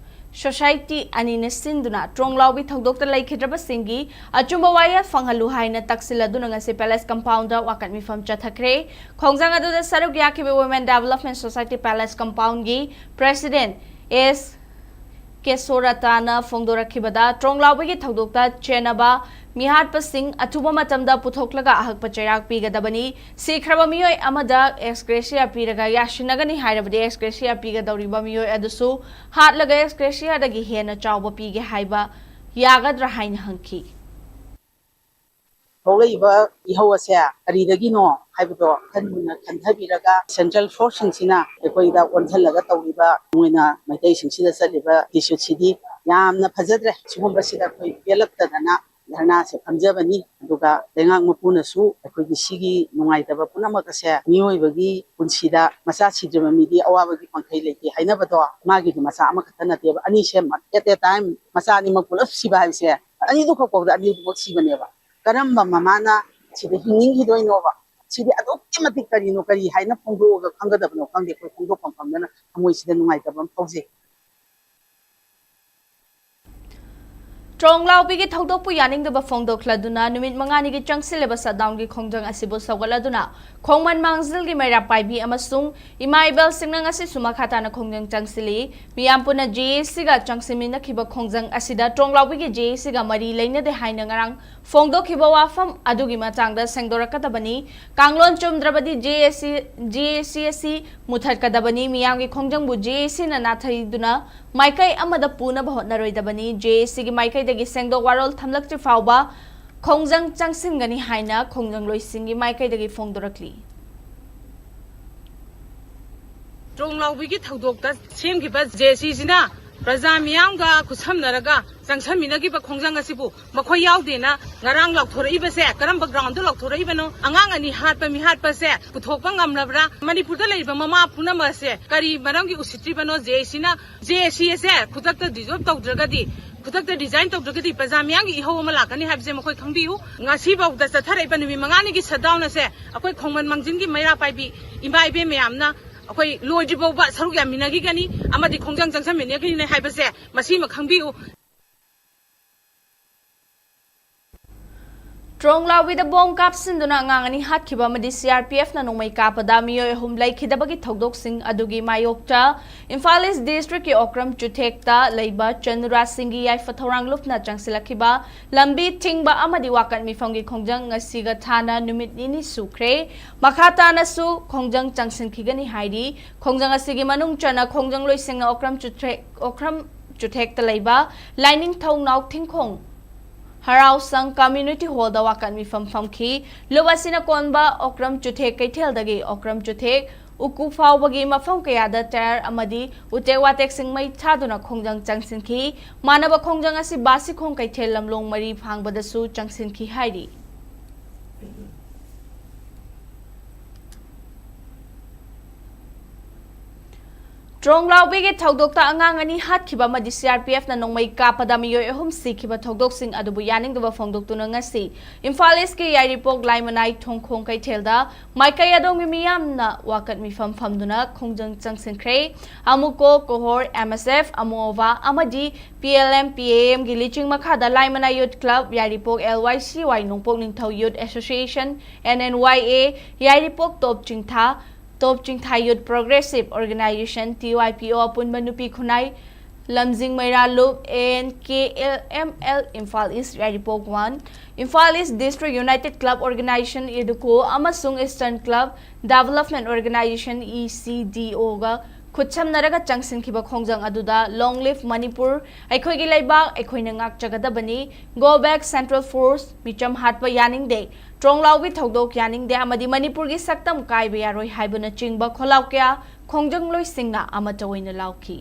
Society ꯑꯅꯤꯅ ꯁꯤꯟꯗꯨꯅ ꯇ꯭ꯔꯣꯡꯂꯥꯎꯕꯤ ꯊꯧꯗꯣꯛꯇ ꯂꯩꯈꯤꯗ꯭ꯔꯕꯁꯤꯡꯒꯤ ꯑꯆꯨꯝꯕ ꯋꯥꯌꯦꯜ ꯐꯪꯍꯜꯂꯨ ꯍꯥꯏꯅ ꯇꯛꯁꯤꯜꯂꯗꯨꯅ ꯉꯁꯤ Palace Compound ꯗ ꯋꯥꯀꯠ ꯃꯤꯐꯝ ꯆꯠꯊꯈ꯭ꯔꯦ꯫ ꯈꯣꯡꯖꯪ ꯑꯗꯨꯗ ꯁꯔꯨꯛ ꯌꯥꯈꯤꯕ Women Development Society Palace Compound ꯒꯤ President ꯑꯦꯁ ꯀꯦꯁꯣꯔꯇꯥꯅ ꯐꯣꯡꯗꯣꯔꯛꯈꯤꯕꯗ, ꯇ꯭ꯔꯣꯡꯂꯥꯎꯕꯤꯒꯤ ꯊꯧꯗꯣꯛꯇ ꯆꯦꯟꯅꯕ ꯃꯤꯍꯥꯠꯄꯁꯤꯡ ꯑꯊꯨꯕ ꯃꯇꯝꯗ ꯄꯨꯊꯣꯛꯂꯒ ꯑꯍꯛꯄ ꯆꯩꯔꯥꯛ ꯄꯤꯒꯗꯕꯅꯤ꯫ ꯁꯤꯈ꯭ꯔꯕ ꯃꯤꯑꯣꯏ ꯑꯃꯗ ex gratia ꯄꯤꯔꯒ ꯌꯥꯁꯤꯟꯅꯒꯅꯤ ꯍꯥꯏꯔꯕꯗꯤ ex gratia ꯄꯤꯒꯗꯧꯔꯤꯕ ꯃꯤꯑꯣꯏ ꯑꯗꯨꯁꯨ ꯍꯥꯠꯂꯒ ex gratia ꯗꯒꯤ ꯍꯦꯟꯅ ꯆꯥꯎꯕ ꯄꯤꯒꯦ ꯍꯥꯏꯕ ꯌꯥꯒꯗ꯭ꯔꯥ ꯍꯥꯏꯅ ꯍꯪꯈꯤ꯫ ꯊꯣꯛꯂꯛꯏꯕ ꯏꯍꯧ ꯑꯁꯦ ꯀꯔꯤꯗꯒꯤꯅꯣ ꯍꯥꯏꯕꯗꯣ ꯈꯟ ꯃꯨꯟꯅ ꯈꯟꯊꯕꯤꯔꯒ central force ꯁꯤꯡꯁꯤꯅ ꯑꯩꯈꯣꯏꯗ ꯑꯣꯟꯁꯤꯜꯂꯒ ꯇꯧꯔꯤꯕ ꯃꯣꯏꯅ ꯃꯩꯇꯩꯁꯤꯡꯁꯤꯗ ꯆꯠꯂꯤꯕ attitude ꯁꯤꯗꯤ ꯌꯥꯝꯅ ꯐꯖꯗ꯭ꯔꯦ꯫ ꯁꯤꯒꯨꯝꯕꯁꯤꯗ ꯑꯩꯈꯣꯏ ꯄꯦꯜꯂꯛꯇꯗꯅ ꯙꯔꯅꯥꯁꯦ ꯐꯝꯖꯕꯅꯤ꯫ ꯑꯗꯨꯒ ꯂꯩꯉꯥꯛ ꯃꯄꯨꯅꯁꯨ ꯑꯩꯈꯣꯏꯒꯤ ꯁꯤꯒꯤ ꯅꯨꯡꯉꯥꯏꯇꯕ ꯄꯨꯝꯅꯃꯛ ꯑꯁꯦ ꯃꯤꯑꯣꯏꯕꯒꯤ ꯄꯨꯟꯁꯤꯗ ꯃꯆꯥ ꯁꯤꯗ꯭ꯔꯕ ꯃꯤꯗꯤ ꯑꯋꯥꯕꯒꯤ ꯄꯪꯈꯩ ꯂꯩꯇꯦ ꯍꯥꯏꯅꯕꯗꯣ, ꯃꯥꯒꯤꯗꯤ ꯃꯆꯥ ꯑꯃꯈꯛꯇ ꯅꯠꯇꯦꯕ, ꯑꯅꯤꯁꯦ at a time ꯃꯆꯥ ꯑꯅꯤꯃꯛ ꯄꯨꯂꯞ ꯁꯤꯕ ꯍꯥꯏꯕꯁꯦ, ꯑꯅꯤꯗꯨ ꯈꯛꯐꯥꯎꯗ ꯑꯅꯤꯗꯨꯃꯛ ꯁꯤꯕꯅꯦꯕ꯫ ꯀꯔꯝꯕ ꯃꯃꯥꯅ ꯁꯤꯗ ꯍꯤꯡꯅꯤꯡꯈꯤꯗꯣꯏꯅꯣꯕ? ꯁꯤꯗꯤ ꯑꯗꯨꯛꯀꯤ ꯃꯇꯤꯛ ꯀꯔꯤꯅꯣ, ꯀꯔꯤ ꯍꯥꯏꯅ ꯐꯣꯡꯗꯣꯛꯑꯒ ꯈꯪꯒꯗꯕꯅꯣ ꯈꯪꯗꯦ꯫ ꯑꯩꯈꯣꯏ ꯐꯣꯡꯗꯣꯛꯐꯝ ꯈꯪꯗꯅ ꯊꯃꯣꯏꯁꯤꯗ ꯅꯨꯡꯉꯥꯏꯇꯕ ꯑꯃ ꯐꯥꯎꯖꯩ꯫ ꯇ꯭ꯔꯣꯡꯂꯥꯎꯕꯤꯒꯤ ꯊꯧꯗꯣꯛꯄꯨ ꯌꯥꯅꯤꯡꯗꯕ ꯐꯣꯡꯗꯣꯛꯂꯗꯨꯅ ꯅꯨꯃꯤꯠ ꯃꯉꯥꯅꯤꯒꯤ ꯆꯪꯁꯤꯜꯂꯤꯕ shutdown ꯒꯤ ꯈꯣꯡꯖꯪ ꯑꯁꯤꯕꯨ ꯁꯧꯒꯠꯂꯗꯨꯅ ꯈꯣꯡꯃꯟ ꯃꯥꯡꯖꯤꯜꯒꯤ ꯃꯩꯔꯥ ꯄꯥꯏꯕꯤ ꯑꯃꯁꯨꯡ ꯏꯃꯥ ꯏꯕꯦꯜꯁꯤꯡꯅ ꯉꯁꯤꯁꯨ ꯃꯈꯥ ꯇꯥꯅ ꯈꯣꯡꯖꯪ ꯆꯪꯁꯤꯜꯂꯤ꯫ ꯃꯤꯌꯥꯝ ꯄꯨꯟꯅ J A C ꯒ ꯆꯪꯁꯤꯟꯃꯤꯟꯅꯈꯤꯕ ꯈꯣꯡꯖꯪ ꯑꯁꯤꯗ ꯇ꯭ꯔꯣꯡꯂꯥꯎꯕꯤꯒꯤ J A C ꯒ ꯃꯔꯤ ꯂꯩꯅꯗꯦ ꯍꯥꯏꯅ ꯉꯔꯥꯡ ꯐꯣꯡꯗꯣꯛꯈꯤꯕ ꯋꯥꯐꯝ ꯑꯗꯨꯒꯤ ꯃꯇꯥꯡꯗ ꯁꯦꯡꯗꯣꯔꯛꯀꯗꯕꯅꯤ꯫ ꯀꯥꯡꯂꯣꯟ ꯆꯨꯝꯗ꯭ꯔꯕꯗꯤ J A C, J A C ꯑꯁꯤ ꯃꯨꯊꯠꯀꯗꯕꯅꯤ꯫ ꯃꯤꯌꯥꯝꯒꯤ ꯈꯣꯡꯖꯪꯕꯨ J A C ꯅ ꯅꯥꯊꯩꯗꯨꯅ ꯃꯥꯏꯀꯩ ꯑꯃꯗ ꯄꯨꯅꯕ ꯍꯣꯠꯅꯔꯣꯏꯗꯕꯅꯤ꯫ J A C ꯒꯤ ꯃꯥꯏꯀꯩꯗꯒꯤ ꯁꯦꯡꯗꯣꯛ ꯋꯥꯔꯣꯜ ꯊꯝꯂꯛꯇ꯭ꯔꯤ ꯐꯥꯎꯕ ꯈꯣꯡꯖꯪ ꯆꯪꯁꯤꯟꯒꯅꯤ ꯍꯥꯏꯅ ꯈꯣꯡꯖꯪꯂꯣꯏꯁꯤꯡꯒꯤ ꯃꯥꯏꯀꯩꯗꯒꯤ ꯐꯣꯡꯗꯣꯔꯛꯂꯤ꯫ ꯇ꯭ꯔꯣꯡ ꯂꯥꯎꯕꯤꯒꯤ ꯊꯧꯗꯣꯛꯇ ꯁꯦꯝꯈꯤꯕ ꯖꯦ ꯁꯤꯁꯤꯅ ꯄ꯭ꯔꯖꯥ ꯃꯤꯌꯥꯝꯒ ꯈꯨꯠꯁꯝꯅꯔꯒ ꯆꯪꯁꯟꯃꯤꯟꯅꯈꯤꯕ ꯈꯣꯡꯖꯪ ꯑꯁꯤꯕꯨ ꯃꯈꯣꯏ ꯌꯥꯎꯗꯦꯅ ꯉꯔꯥꯡ ꯂꯥꯎꯊꯣꯔꯛꯏꯕꯁꯦ ꯀꯔꯝꯕ ground ꯂꯥꯎꯊꯣꯔꯛꯏꯕꯅꯣ? ꯑꯉꯥꯡ ꯑꯅꯤ ꯍꯥꯠꯄ ꯃꯤꯍꯥꯠꯄꯁꯦ ꯄꯨꯊꯣꯛꯄ ꯉꯝꯂꯕ꯭ꯔꯥ? ꯃꯅꯤꯄꯨꯔꯗ ꯂꯩꯔꯤꯕ ꯃꯃꯥ ꯄꯨꯝꯅꯃꯛ ꯑꯁꯦ ꯀꯔꯤ ꯃꯔꯝꯒꯤ ꯎꯁꯤꯠꯇ꯭ꯔꯤꯕꯅꯣ? ꯖꯦ ꯁꯤꯅ, ꯖꯦ ꯁꯤ ꯑꯁꯦ ꯈꯨꯗꯛꯇ dissolve ꯇꯧꯗ꯭ꯔꯒꯗꯤ, ꯈꯨꯗꯛꯇ resign ꯇꯧꯗ꯭ꯔꯒꯗꯤ ꯄ꯭ꯔꯖꯥ ꯃꯤꯌꯥꯝꯒꯤ ꯏꯍꯧ ꯑꯃ ꯂꯥꯛꯀꯅꯤ ꯍꯥꯏꯕꯁꯦ ꯃꯈꯣꯏ ꯈꯪꯕꯤꯌꯨ꯫ ꯉꯁꯤꯐꯥꯎꯗ ꯆꯠꯊꯔꯛꯏꯕ ꯅꯨꯃꯤꯠ ꯃꯉꯥꯅꯤꯒꯤ shutdown ꯑꯁꯦ ꯑꯩꯈꯣꯏ ꯈꯣꯡꯃꯟ ꯃꯥꯡꯖꯤꯟꯒꯤ ꯃꯩꯔꯥ ꯄꯥꯏꯕꯤ ꯏꯃꯥ ꯏꯕꯦꯟ ꯃꯌꯥꯝꯅ ꯑꯩꯈꯣꯏ ꯂꯣꯏꯗ꯭ꯔꯤꯐꯥꯎꯕ ꯁꯔꯨꯛ ꯌꯥꯃꯤꯟꯅꯈꯤꯒꯅꯤ ꯑꯃꯗꯤ ꯈꯣꯡꯖꯪ ꯆꯪꯁꯟꯃꯤꯟꯅꯈꯤꯅꯤ ꯍꯥꯏꯕꯁꯦ ꯃꯁꯤꯃ ꯈꯪꯕꯤꯌꯨ꯫ ꯇ꯭ꯔꯣꯡꯂꯥꯎꯕꯤꯗ ꯕꯣꯝ ꯀꯥꯞꯁꯤꯟꯗꯨꯅ ꯑꯉꯥꯡ ꯑꯅꯤ ꯍꯥꯠꯈꯤꯕ ꯑꯃꯗꯤ ꯁꯤ ꯑꯥꯔ ꯄꯤ ꯑꯦꯐꯅ ꯅꯣꯡꯃꯩ ꯀꯥꯞꯄꯗ ꯃꯤꯑꯣꯏ ꯑꯍꯨꯝ ꯂꯩꯈꯤꯗꯕꯒꯤ ꯊꯧꯗꯣꯛꯁꯤꯡ ꯑꯗꯨꯒꯤ ꯃꯥꯌꯣꯛꯇ ꯏꯝꯐꯥꯜ ꯏꯁ ꯗꯤꯁꯇ꯭ꯔꯤꯛꯀꯤ ꯑꯣꯀ꯭ꯔꯝ ꯆꯨꯊꯦꯛꯇ ꯂꯩꯕ ꯆꯅꯨꯔꯥꯖ ꯁꯤꯡꯒꯤ ꯌꯥꯏꯐ ꯊꯧꯔꯥꯡ ꯂꯨꯞꯅ ꯆꯪꯁꯤꯜꯂꯛꯈꯤꯕ ꯂꯝꯕꯤ ꯊꯤꯡꯕ ꯑꯃꯗꯤ ꯋꯥꯀꯠ ꯃꯤꯐꯝꯒꯤ ꯈꯣꯡꯖꯪ ꯉꯁꯤꯒ ꯊꯥꯅ ꯅꯨꯃꯤꯠ ꯅꯤꯅꯤ ꯁꯨꯈ꯭ꯔꯦ꯫ ꯃꯈꯥ ꯇꯥꯅꯁꯨ ꯈꯣꯡꯖꯪ ꯆꯪꯁꯤꯟꯈꯤꯒꯅꯤ ꯍꯥꯏꯔꯤ꯫ ꯈꯣꯡꯖꯪ ꯑꯁꯤꯒꯤ ꯃꯅꯨꯡ ꯆꯟꯅ ꯈꯣꯡꯖꯪ ꯂꯣꯏꯁꯪꯅ ꯑꯣꯀ꯭ꯔꯝ ꯆꯨꯊꯦꯛ, ꯑꯣꯀ꯭ꯔꯝ ꯆꯨꯊꯦꯛꯇ ꯂꯩꯕ ꯂꯥꯏꯅꯤꯡꯊꯧ ꯅꯥꯎꯊꯤꯡꯈꯣꯡ ꯍꯔꯥꯎꯁꯪ ꯀꯝꯃ꯭ꯌꯨꯅꯤꯇꯤ ꯍꯣꯜꯗ ꯋꯥꯀꯠ ꯃꯤꯐꯝ ꯐꯝꯈꯤ꯫ ꯂꯨꯞ ꯑꯁꯤꯅ ꯀꯣꯟꯕ ꯑꯣꯀ꯭ꯔꯝ ꯆꯨꯊꯦꯛ ꯀꯩꯊꯦꯜꯗꯒꯤ ꯑꯣꯀ꯭ꯔꯝ ꯆꯨꯊꯦꯛ ꯎꯀꯨ ꯐꯥꯎꯕꯒꯤ ꯃꯐꯝ ꯀꯌꯥꯗ ꯇꯌꯥꯔ ꯑꯃꯗꯤ ꯎꯆꯦꯛ ꯋꯥꯇꯦꯛꯁꯤꯡ ꯃꯩ ꯊꯥꯗꯨꯅ ꯈꯣꯡꯖꯪ ꯆꯪꯁꯤꯟꯈꯤ꯫ ꯃꯥꯟꯅꯕ ꯈꯣꯡꯖꯪ ꯑꯁꯤ ꯕꯥꯁꯤꯈꯣꯡ ꯀꯩꯊꯦꯜ ꯂꯝꯂꯣꯡ ꯃꯔꯤ ꯐꯥꯡꯕꯗꯁꯨ ꯆꯪꯁꯤꯟꯈꯤ ꯍꯥꯏꯔꯤ꯫ ꯇ꯭ꯔꯣꯡꯂꯥꯎꯕꯤꯒꯤ ꯊꯧꯗꯣꯛꯇ ꯑꯉꯥꯡ ꯑꯅꯤ ꯍꯥꯠꯈꯤꯕ ꯑꯃꯗꯤ ꯁꯤ ꯑꯥꯔ ꯄꯤ ꯑꯦꯐꯅ ꯅꯣꯡꯃꯩ ꯀꯥꯞꯄꯗ ꯃꯤꯑꯣꯏ ꯑꯍꯨꯝ ꯁꯤꯈꯤꯕ ꯊꯧꯗꯣꯛꯁꯤꯡ ꯑꯗꯨꯕꯨ ꯌꯥꯅꯤꯡꯗꯕ ꯐꯣꯡꯗꯣꯛꯇꯨꯅ ꯉꯁꯤ ꯏꯝꯐꯥꯜ ꯏꯁꯀꯤ ꯌꯥꯏꯔꯤꯄꯣꯛ ꯂꯥꯏꯃꯅꯥꯏ ꯊꯣꯡꯈꯣꯡ ꯀꯩꯊꯦꯜꯗ ꯃꯥꯏꯀꯩ ꯑꯗꯣꯝꯒꯤ ꯃꯤꯌꯥꯝꯅ ꯋꯥꯀꯠ ꯃꯤꯐꯝ ꯐꯝꯗꯨꯅ ꯈꯣꯡꯖꯪ ꯆꯪꯁꯤꯟꯈ꯭ꯔꯦ꯫ ꯑꯃꯨꯀꯣ, ꯀꯣꯍꯣꯔ, ꯑꯦꯝ ꯑꯦꯁ ꯑꯦꯐ, ꯑꯃꯣꯋꯥ ꯑꯃꯗꯤ ꯄꯤ ꯑꯦꯜ ꯑꯦꯝ, ꯄꯤ ꯑꯦ ꯑꯦꯝꯒꯤ ꯂꯤꯆꯤꯡ ꯃꯈꯥꯗ ꯂꯥꯏꯃꯅꯥꯏ ꯌꯨꯠ ꯀ꯭ꯂꯕ, ꯌꯥꯏꯔꯤꯄꯣꯛ ꯑꯦꯜ ꯋꯥꯏ ꯁꯤ Y, Nongpok Ningthou youth association, N N Y A, Yairipok Top Chingtha, Top Chingtha youth progressive organisation, T Y P O, ꯑꯄꯨꯟꯕ ꯅꯨꯄꯤ ꯈꯨꯟꯅꯥꯏ ꯂꯝꯖꯤꯡ ꯃꯩꯔꯥ ꯂꯨꯞ, A N K L M L, Imphal east Yairipok one, Imphal east district united club organisation, ꯏꯗꯨꯀꯣ, ꯑꯃꯁꯨꯡ eastern club development organisation, E C D ꯑꯣꯒ ꯈꯨꯠꯁꯝꯅꯔꯒ ꯆꯪꯁꯤꯟꯈꯤꯕ ꯈꯣꯡꯖꯪ ꯑꯗꯨꯗ "Long live Manipur", "ꯑꯩꯈꯣꯏꯒꯤ ꯂꯩꯕꯥꯛ ꯑꯩꯈꯣꯏꯅ ꯉꯥꯛꯆꯒꯗꯕꯅꯤ", "Go back Central Force", "ꯃꯤꯆꯝ ꯍꯥꯠꯄ ꯌꯥꯅꯤꯡꯗꯦ", "ꯇ꯭ꯔꯣꯡꯂꯥꯎꯒꯤ ꯊꯧꯗꯣꯛ ꯌꯥꯅꯤꯡꯗꯦ" ꯑꯃꯗꯤ "ꯃꯅꯤꯄꯨꯔꯒꯤ ꯁꯛꯇꯝ ꯀꯥꯏꯕ ꯌꯥꯔꯣꯏ" ꯍꯥꯏꯕꯅꯆꯤꯡꯕ ꯈꯣꯜꯂꯥꯎ ꯀꯌꯥ ꯈꯣꯡꯖꯪꯂꯣꯏꯁꯤꯡꯅ ꯑꯃꯠꯇ ꯑꯣꯏꯅ ꯂꯥꯎꯈꯤ꯫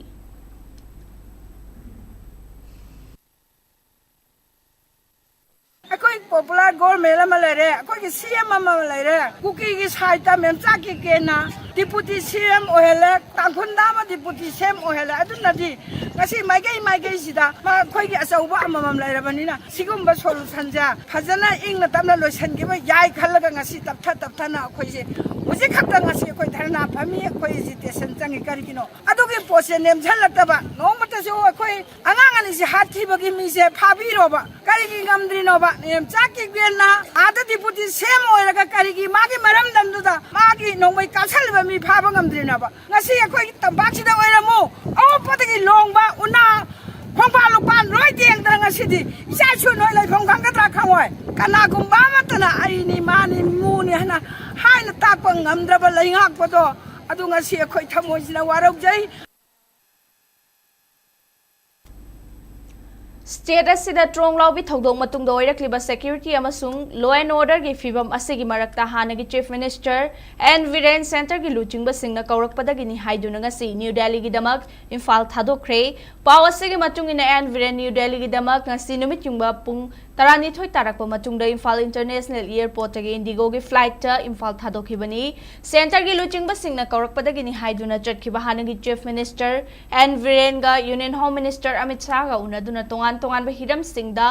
ꯑꯩꯈꯣꯏ ꯄꯣꯄꯨꯂꯔ ꯒꯣꯔꯃꯦꯟ ꯑꯃ ꯂꯩꯔꯦ, ꯑꯩꯈꯣꯏꯒꯤ ꯁꯤ ꯑꯦꯝ ꯑꯃ ꯂꯩꯔꯦ, ꯀꯨꯀꯤꯒꯤ ꯁꯥꯏꯠꯇ ꯃꯦꯝꯆꯥ ꯀꯦꯀꯦꯅ ꯗꯤꯄꯨꯇꯤ ꯁꯤ ꯑꯦꯝ ꯑꯣꯏꯍꯜꯂꯦ, ꯇꯥꯡꯈꯨꯜꯗ ꯑꯃ ꯗꯤꯄꯨꯇꯤ ꯁꯤ ꯑꯦꯝ ꯑꯣꯏꯍꯜꯂꯦ꯫ ꯑꯗꯨꯅꯗꯤ ꯉꯁꯤ ꯃꯥꯏꯀꯩ ꯃꯥꯏꯀꯩꯁꯤꯗ ꯃꯈꯣꯏꯒꯤ ꯑꯆꯧꯕ ꯑꯃꯃꯝ ꯂꯩꯔꯕꯅꯤꯅ ꯁꯤꯒꯨꯝꯕ ꯁꯣꯂꯨꯁꯟꯁꯦ ꯐꯖꯅ ꯏꯪꯅ ꯇꯞꯅ ꯂꯣꯏꯁꯤꯟꯈꯤꯕ ꯌꯥꯏ ꯈꯜꯂꯒ ꯉꯁꯤ ꯇꯞꯊ ꯇꯞꯊꯅ ꯑꯩꯈꯣꯏꯁꯦ ꯍꯧꯖꯤꯛ ꯈꯛꯇ ꯉꯁꯤ ꯑꯩꯈꯣꯏ ꯙꯔꯅꯥ ꯐꯝꯃꯤ, ꯑꯩꯈꯣꯏ ꯑꯦꯖꯤꯇꯦꯁꯟ ꯆꯪꯉꯤ꯫ ꯀꯔꯤꯒꯤꯅꯣ ꯑꯗꯨꯒꯤ ꯄꯣꯠꯁꯦ ꯅꯦꯝꯁꯤꯜꯂꯛꯇꯕ? ꯅꯣꯡꯃꯇꯁꯨ ꯑꯩꯈꯣꯏ ꯑꯉꯥꯡ ꯑꯅꯤꯁꯦ ꯍꯥꯠꯈꯤꯕꯒꯤ ꯃꯤꯁꯦ ꯐꯥꯕꯤꯔꯣꯕ꯫ ꯀꯔꯤꯒꯤ ꯉꯝꯗ꯭ꯔꯤꯅꯣꯕ? ꯃꯦꯝꯆꯥ ꯀꯦꯀꯦꯅ ꯑꯥꯗ ꯗꯤꯄꯨꯇꯤ ꯁꯤ ꯑꯦꯝ ꯑꯣꯏꯔꯒ ꯀꯔꯤꯒꯤ ꯃꯥꯒꯤ ꯃꯔꯝꯗꯝꯗꯨꯗ ꯃꯥꯒꯤ ꯅꯣꯡꯃꯩ ꯀꯥꯞꯁꯜꯂꯤꯕ ꯃꯤ ꯐꯥꯕ ꯉꯝꯗ꯭ꯔꯤꯅꯣꯕ? ꯉꯁꯤ ꯑꯩꯈꯣꯏꯒꯤ ꯇꯝꯄꯥꯛꯁꯤꯗ ꯑꯣꯏꯔꯝꯃꯨ, ꯑꯋꯥꯡꯄꯗꯒꯤ ꯂꯣꯡꯕ ꯎꯅꯥ ꯈꯣꯡꯕꯥꯟ ꯂꯨꯄꯥꯟ ꯂꯣꯏ ꯇꯦꯡꯗꯅ ꯉꯁꯤꯗꯤ ꯏꯆꯥ ꯏꯁꯨ ꯅꯣꯏ ꯂꯩꯐꯝ ꯈꯪꯒꯗ꯭ꯔꯥ ꯈꯪꯉꯣꯏ꯫ ꯀꯅꯥꯒꯨꯝꯕ ꯑꯃꯠꯇꯅ ꯑꯩꯅꯤ ꯃꯥꯅꯤ ꯃꯨꯅꯤ ꯍꯥꯏꯅ ꯍꯥꯏꯅ ꯇꯥꯛꯄ ꯉꯝꯗ꯭ꯔꯕ ꯂꯩꯉꯥꯛꯄꯗꯣ ꯑꯗꯨ ꯉꯁꯤ ꯑꯩꯈꯣꯏ ꯊꯃꯣꯏꯁꯤꯅ ꯋꯥꯔꯧꯖꯩ꯫ ꯁ꯭ꯇꯦꯠ ꯑꯁꯤꯗ ꯇ꯭ꯔꯣꯡ ꯂꯥꯎꯕꯤ ꯊꯧꯗꯣꯛ ꯃꯇꯨꯡꯗ ꯑꯣꯏꯔꯛꯂꯤꯕ ꯁꯦꯀ꯭ꯌꯨꯔꯤꯇꯤ ꯑꯃꯁꯨꯡ ꯂꯣ ꯑꯦꯟ ꯑꯣꯔꯗꯔꯒꯤ ꯐꯤꯕꯝ ꯑꯁꯤꯒꯤ ꯃꯔꯛꯇ ꯍꯥꯟꯅꯒꯤ ꯆꯤꯐ ꯃꯤꯅꯤꯁꯇꯔ ꯑꯦꯟ ꯕꯤꯔꯦꯟ ꯁꯦꯟꯇꯔꯒꯤ ꯂꯨꯆꯤꯡꯕꯁꯤꯡꯅ ꯀꯧꯔꯛꯄꯗꯒꯤꯅꯤ ꯍꯥꯏꯗꯨꯅ ꯉꯁꯤ ꯅ꯭ꯌꯨ ꯗꯦꯜꯂꯤꯒꯤꯗꯃꯛ ꯏꯝꯐꯥꯜ ꯊꯥꯗꯣꯛꯈ꯭ꯔꯦ꯫ ꯄꯥꯎ ꯑꯁꯤꯒꯤ ꯃꯇꯨꯡ ꯏꯟꯅ ꯑꯦꯟ ꯕꯤꯔꯦꯟ ꯅ꯭ꯌꯨ ꯗꯦꯜꯂꯤꯒꯤꯗꯃꯛ ꯉꯁꯤ ꯅꯨꯃꯤꯠ ꯌꯨꯡꯕ ꯄꯨꯡ ꯇꯔꯥꯅꯤꯊꯣꯏ ꯇꯥꯔꯛꯄ ꯃꯇꯨꯡꯗ ꯏꯝꯐꯥꯜ ꯏꯟꯇꯔꯅꯦꯁꯅꯦꯜ ꯑꯦꯌꯔꯄꯣꯔꯠꯇꯒꯤ ꯏꯟꯗꯤꯒꯣꯒꯤ ꯐ꯭ꯂꯥꯏꯠꯇ ꯏꯝꯐꯥꯜ ꯊꯥꯗꯣꯛꯈꯤꯕꯅꯤ꯫ ꯁꯦꯟꯇꯔꯒꯤ ꯂꯨꯆꯤꯡꯕꯁꯤꯡꯅ ꯀꯧꯔꯛꯄꯗꯒꯤꯅꯤ ꯍꯥꯏꯗꯨꯅ ꯆꯠꯈꯤꯕ ꯍꯥꯟꯅꯒꯤ ꯆꯤꯐ ꯃꯤꯅꯤꯁꯇꯔ ꯑꯦꯟ ꯕꯤꯔꯦꯟꯒ ꯌꯨꯅꯤꯌꯟ ꯍꯣꯝ ꯃꯤꯅꯤꯁꯇꯔ ꯑꯃꯤꯠ ꯁꯥꯍꯒ ꯎꯅꯗꯨꯅ ꯇꯣꯉꯥꯟ ꯇꯣꯉꯥꯟꯕ ꯍꯤꯔꯝꯁꯤꯡꯗ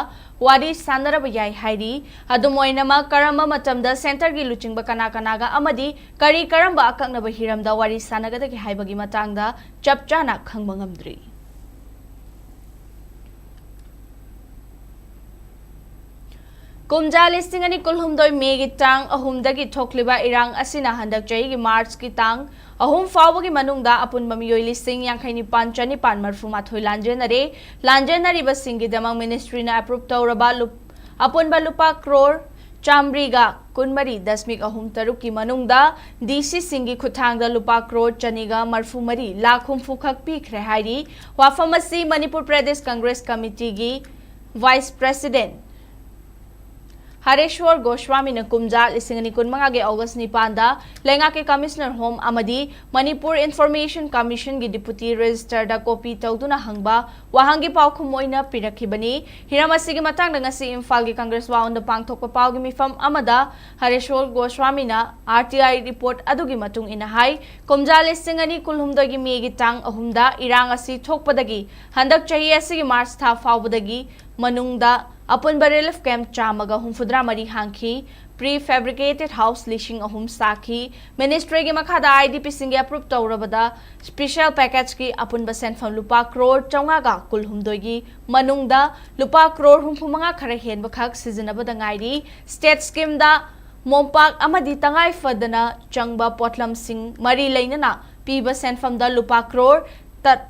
ꯋꯥꯔꯤ ꯁꯥꯟꯅꯔꯕ ꯌꯥꯏ ꯍꯥꯏꯔꯤ꯫ ꯑꯗꯨꯝ ꯑꯣꯏꯅꯃꯛ ꯀꯔꯝꯕ ꯃꯇꯝꯗ ꯁꯦꯟꯇꯔꯒꯤ ꯂꯨꯆꯤꯡꯕ ꯀꯅꯥ ꯀꯅꯥꯒ ꯑꯃꯗꯤ ꯀꯔꯤ ꯀꯔꯝꯕ ꯑꯀꯛꯅꯕ ꯍꯤꯔꯝꯗ ꯋꯥꯔꯤ ꯁꯥꯟꯅꯒꯗꯒꯦ ꯍꯥꯏꯕꯒꯤ ꯃꯇꯥꯡꯗ ꯆꯞ ꯆꯥꯅ ꯈꯪꯕ ꯉꯝꯗ꯭ꯔꯤ꯫ ꯀꯨꯝꯖꯥ ꯂꯤꯁꯤꯡ ꯑꯅꯤ ꯀꯨꯟꯍꯨꯝꯗꯣꯏ ꯃꯦꯒꯤ ꯇꯥꯡ ꯑꯍꯨꯝꯗꯒꯤ ꯊꯣꯛꯂꯤꯕ ꯏꯔꯥꯡ ꯑꯁꯤꯅ ꯍꯟꯗꯛ ꯆꯍꯤꯒꯤ ꯃꯥꯔꯆꯀꯤ ꯇꯥꯡ ꯑꯍꯨꯝ ꯐꯥꯎꯕꯒꯤ ꯃꯅꯨꯡꯗ ꯑꯄꯨꯟꯕ ꯃꯤꯑꯣꯏ ꯂꯤꯁꯤꯡ ꯌꯥꯡꯈꯩ ꯅꯤꯄꯥꯟ ꯆꯅꯤꯄꯥꯟ ꯃꯔꯐꯨ ꯃꯥꯊꯣꯏ ꯂꯥꯟꯖꯦꯟꯅꯔꯦ꯫ ꯂꯥꯟꯖꯦꯟꯅꯔꯤꯕꯁꯤꯡꯒꯤꯗꯃꯛ ꯃꯤꯅꯤꯁꯇ꯭ꯔꯤꯅ ꯑꯦꯄ꯭ꯔꯨꯞ ꯇꯧꯔꯕ ꯂꯨꯞ-, ꯑꯄꯨꯟꯕ ꯂꯨꯄꯥ ꯀ꯭ꯔꯣꯔ ꯆꯥꯃꯔꯤꯒ ꯀꯨꯟꯃꯔꯤ ꯗꯁꯃꯤꯛ ꯑꯍꯨꯝ ꯇꯔꯨꯛꯀꯤ ꯃꯅꯨꯡꯗ ꯗꯤ ꯁꯤꯁꯤꯡꯒꯤ ꯈꯨꯠꯊꯥꯡꯗ ꯂꯨꯄꯥ ꯀ꯭ꯔꯣꯔ ꯆꯅꯤꯒ ꯃꯔꯐꯨ ꯃꯔꯤ ꯂꯥꯈ ꯍꯨꯝꯐꯨ ꯈꯛ ꯄꯤꯈ꯭ꯔꯦ ꯍꯥꯏꯔꯤ꯫ ꯋꯥꯐꯝ ꯑꯁꯤ ꯃꯅꯤꯄꯨꯔ ꯄ꯭ꯔꯗꯦꯁ ꯀꯪꯒ꯭ꯔꯦꯁ ꯀꯃꯤꯇꯤꯒꯤ ꯚꯥꯏꯁ ꯄ꯭ꯔꯦꯁꯤꯗꯦꯟ ꯍꯔꯦꯁ꯭ꯋꯔ ꯒꯣꯁ꯭ꯋꯥꯃꯤꯅ ꯀꯨꯝꯖꯥ ꯂꯤꯁꯤꯡ ꯑꯅꯤ ꯀꯨꯟꯃꯉꯥꯒꯤ ꯑꯣꯒꯁ ꯅꯤꯄꯥꯟꯗ ꯂꯩꯉꯥꯛꯀꯤ ꯀꯃꯤꯁꯅꯔ ꯍꯣꯝ ꯑꯃꯗꯤ ꯃꯅꯤꯄꯨꯔ ꯏꯟꯐꯣꯔꯃꯦꯁꯟ ꯀꯃꯤꯁꯟꯒꯤ ꯗꯤꯄꯨꯇꯤ ꯔꯦꯖꯤꯁꯇꯔꯗ ꯀꯣꯄꯤ ꯇꯧꯗꯨꯅ ꯍꯪꯕ ꯋꯥꯍꯪꯒꯤ ꯄꯥꯎꯈꯨꯝ ꯑꯣꯏꯅ ꯄꯤꯔꯛꯈꯤꯕꯅꯤ꯫ ꯍꯤꯔꯝ ꯑꯁꯤꯒꯤ ꯃꯇꯥꯡꯗ ꯉꯁꯤ ꯏꯝꯐꯥꯜꯒꯤ ꯀꯪꯒ꯭ꯔꯦꯁ ꯚꯋꯟꯗ ꯄꯥꯡꯊꯣꯛꯄ ꯄꯥꯎꯒꯤ ꯃꯤꯐꯝ ꯑꯃꯗ ꯍꯔꯦꯁ꯭ꯋꯔ ꯒꯣꯁ꯭ꯋꯥꯃꯤꯅ ꯑꯥꯔ ꯇꯤ ꯑꯥꯏ ꯔꯤꯄꯣꯔꯠ ꯑꯗꯨꯒꯤ ꯃꯇꯨꯡ ꯏꯟꯅ ꯍꯥꯏ, ꯀꯨꯝꯖꯥ ꯂꯤꯁꯤꯡ ꯑꯅꯤ ꯀꯨꯟꯍꯨꯝꯗꯣꯏꯒꯤ ꯃꯦꯒꯤ ꯇꯥꯡ ꯑꯍꯨꯝꯗ ꯏꯔꯥꯡ ꯑꯁꯤ ꯊꯣꯛꯄꯗꯒꯤ ꯍꯟꯗꯛ ꯆꯍꯤ ꯑꯁꯤꯒꯤ ꯃꯥꯔꯆ ꯊꯥ ꯐꯥꯎꯕꯗꯒꯤ ꯃꯅꯨꯡꯗ ꯑꯄꯨꯟꯕ ꯔꯤꯂꯤꯐ ꯀꯦꯝꯞ ꯆꯥꯝꯃꯒ ꯍꯨꯝꯐꯨꯇꯔꯥ ꯃꯔꯤ ꯍꯥꯡꯈꯤ꯫ ꯄ꯭ꯔꯤ ꯐꯦꯕ꯭ꯔꯤꯀꯦꯇꯦꯗ ꯍꯥꯎꯁ ꯂꯤꯁꯤꯡ ꯑꯍꯨꯝ ꯁꯥꯈꯤ꯫ ꯃꯤꯅꯤꯁꯇ꯭ꯔꯤꯒꯤ ꯃꯈꯥꯗ ꯑꯥꯏ ꯗꯤ ꯄꯤꯁꯤꯡꯒꯤ ꯑꯦꯄ꯭ꯔꯨꯞ ꯇꯧꯔꯕꯗ ꯁ꯭ꯄꯦꯁꯦꯜ ꯄꯦꯀꯦꯖꯀꯤ ꯑꯄꯨꯟꯕ ꯁꯦꯟꯐꯝ ꯂꯨꯄꯥ ꯀ꯭ꯔꯣꯔ ꯆꯥꯝꯃꯉꯥꯒ ꯀꯨꯟꯍꯨꯝꯗꯣꯏꯒꯤ ꯃꯅꯨꯡꯗ ꯂꯨꯄꯥ ꯀ꯭ꯔꯣꯔ ꯍꯨꯝꯐꯨꯃꯉꯥ ꯈꯔ ꯍꯦꯟꯕꯈꯛ ꯁꯤꯖꯤꯟꯅꯕꯗ ꯉꯥꯏꯔꯤ꯫ ꯁ꯭ꯇꯦꯠ ꯁ꯭ꯀꯤꯝꯗ ꯃꯣꯝꯄꯥꯛ ꯑꯃꯗꯤ ꯇꯉꯥꯏ ꯐꯗꯅ ꯆꯪꯕ ꯄꯣꯠꯂꯝꯁꯤꯡ ꯃꯔꯤ ꯂꯩꯅꯅ ꯄꯤꯕ ꯁꯦꯟꯐꯝꯗ ꯂꯨꯄꯥ ꯀ꯭ꯔꯣꯔ ꯇ-,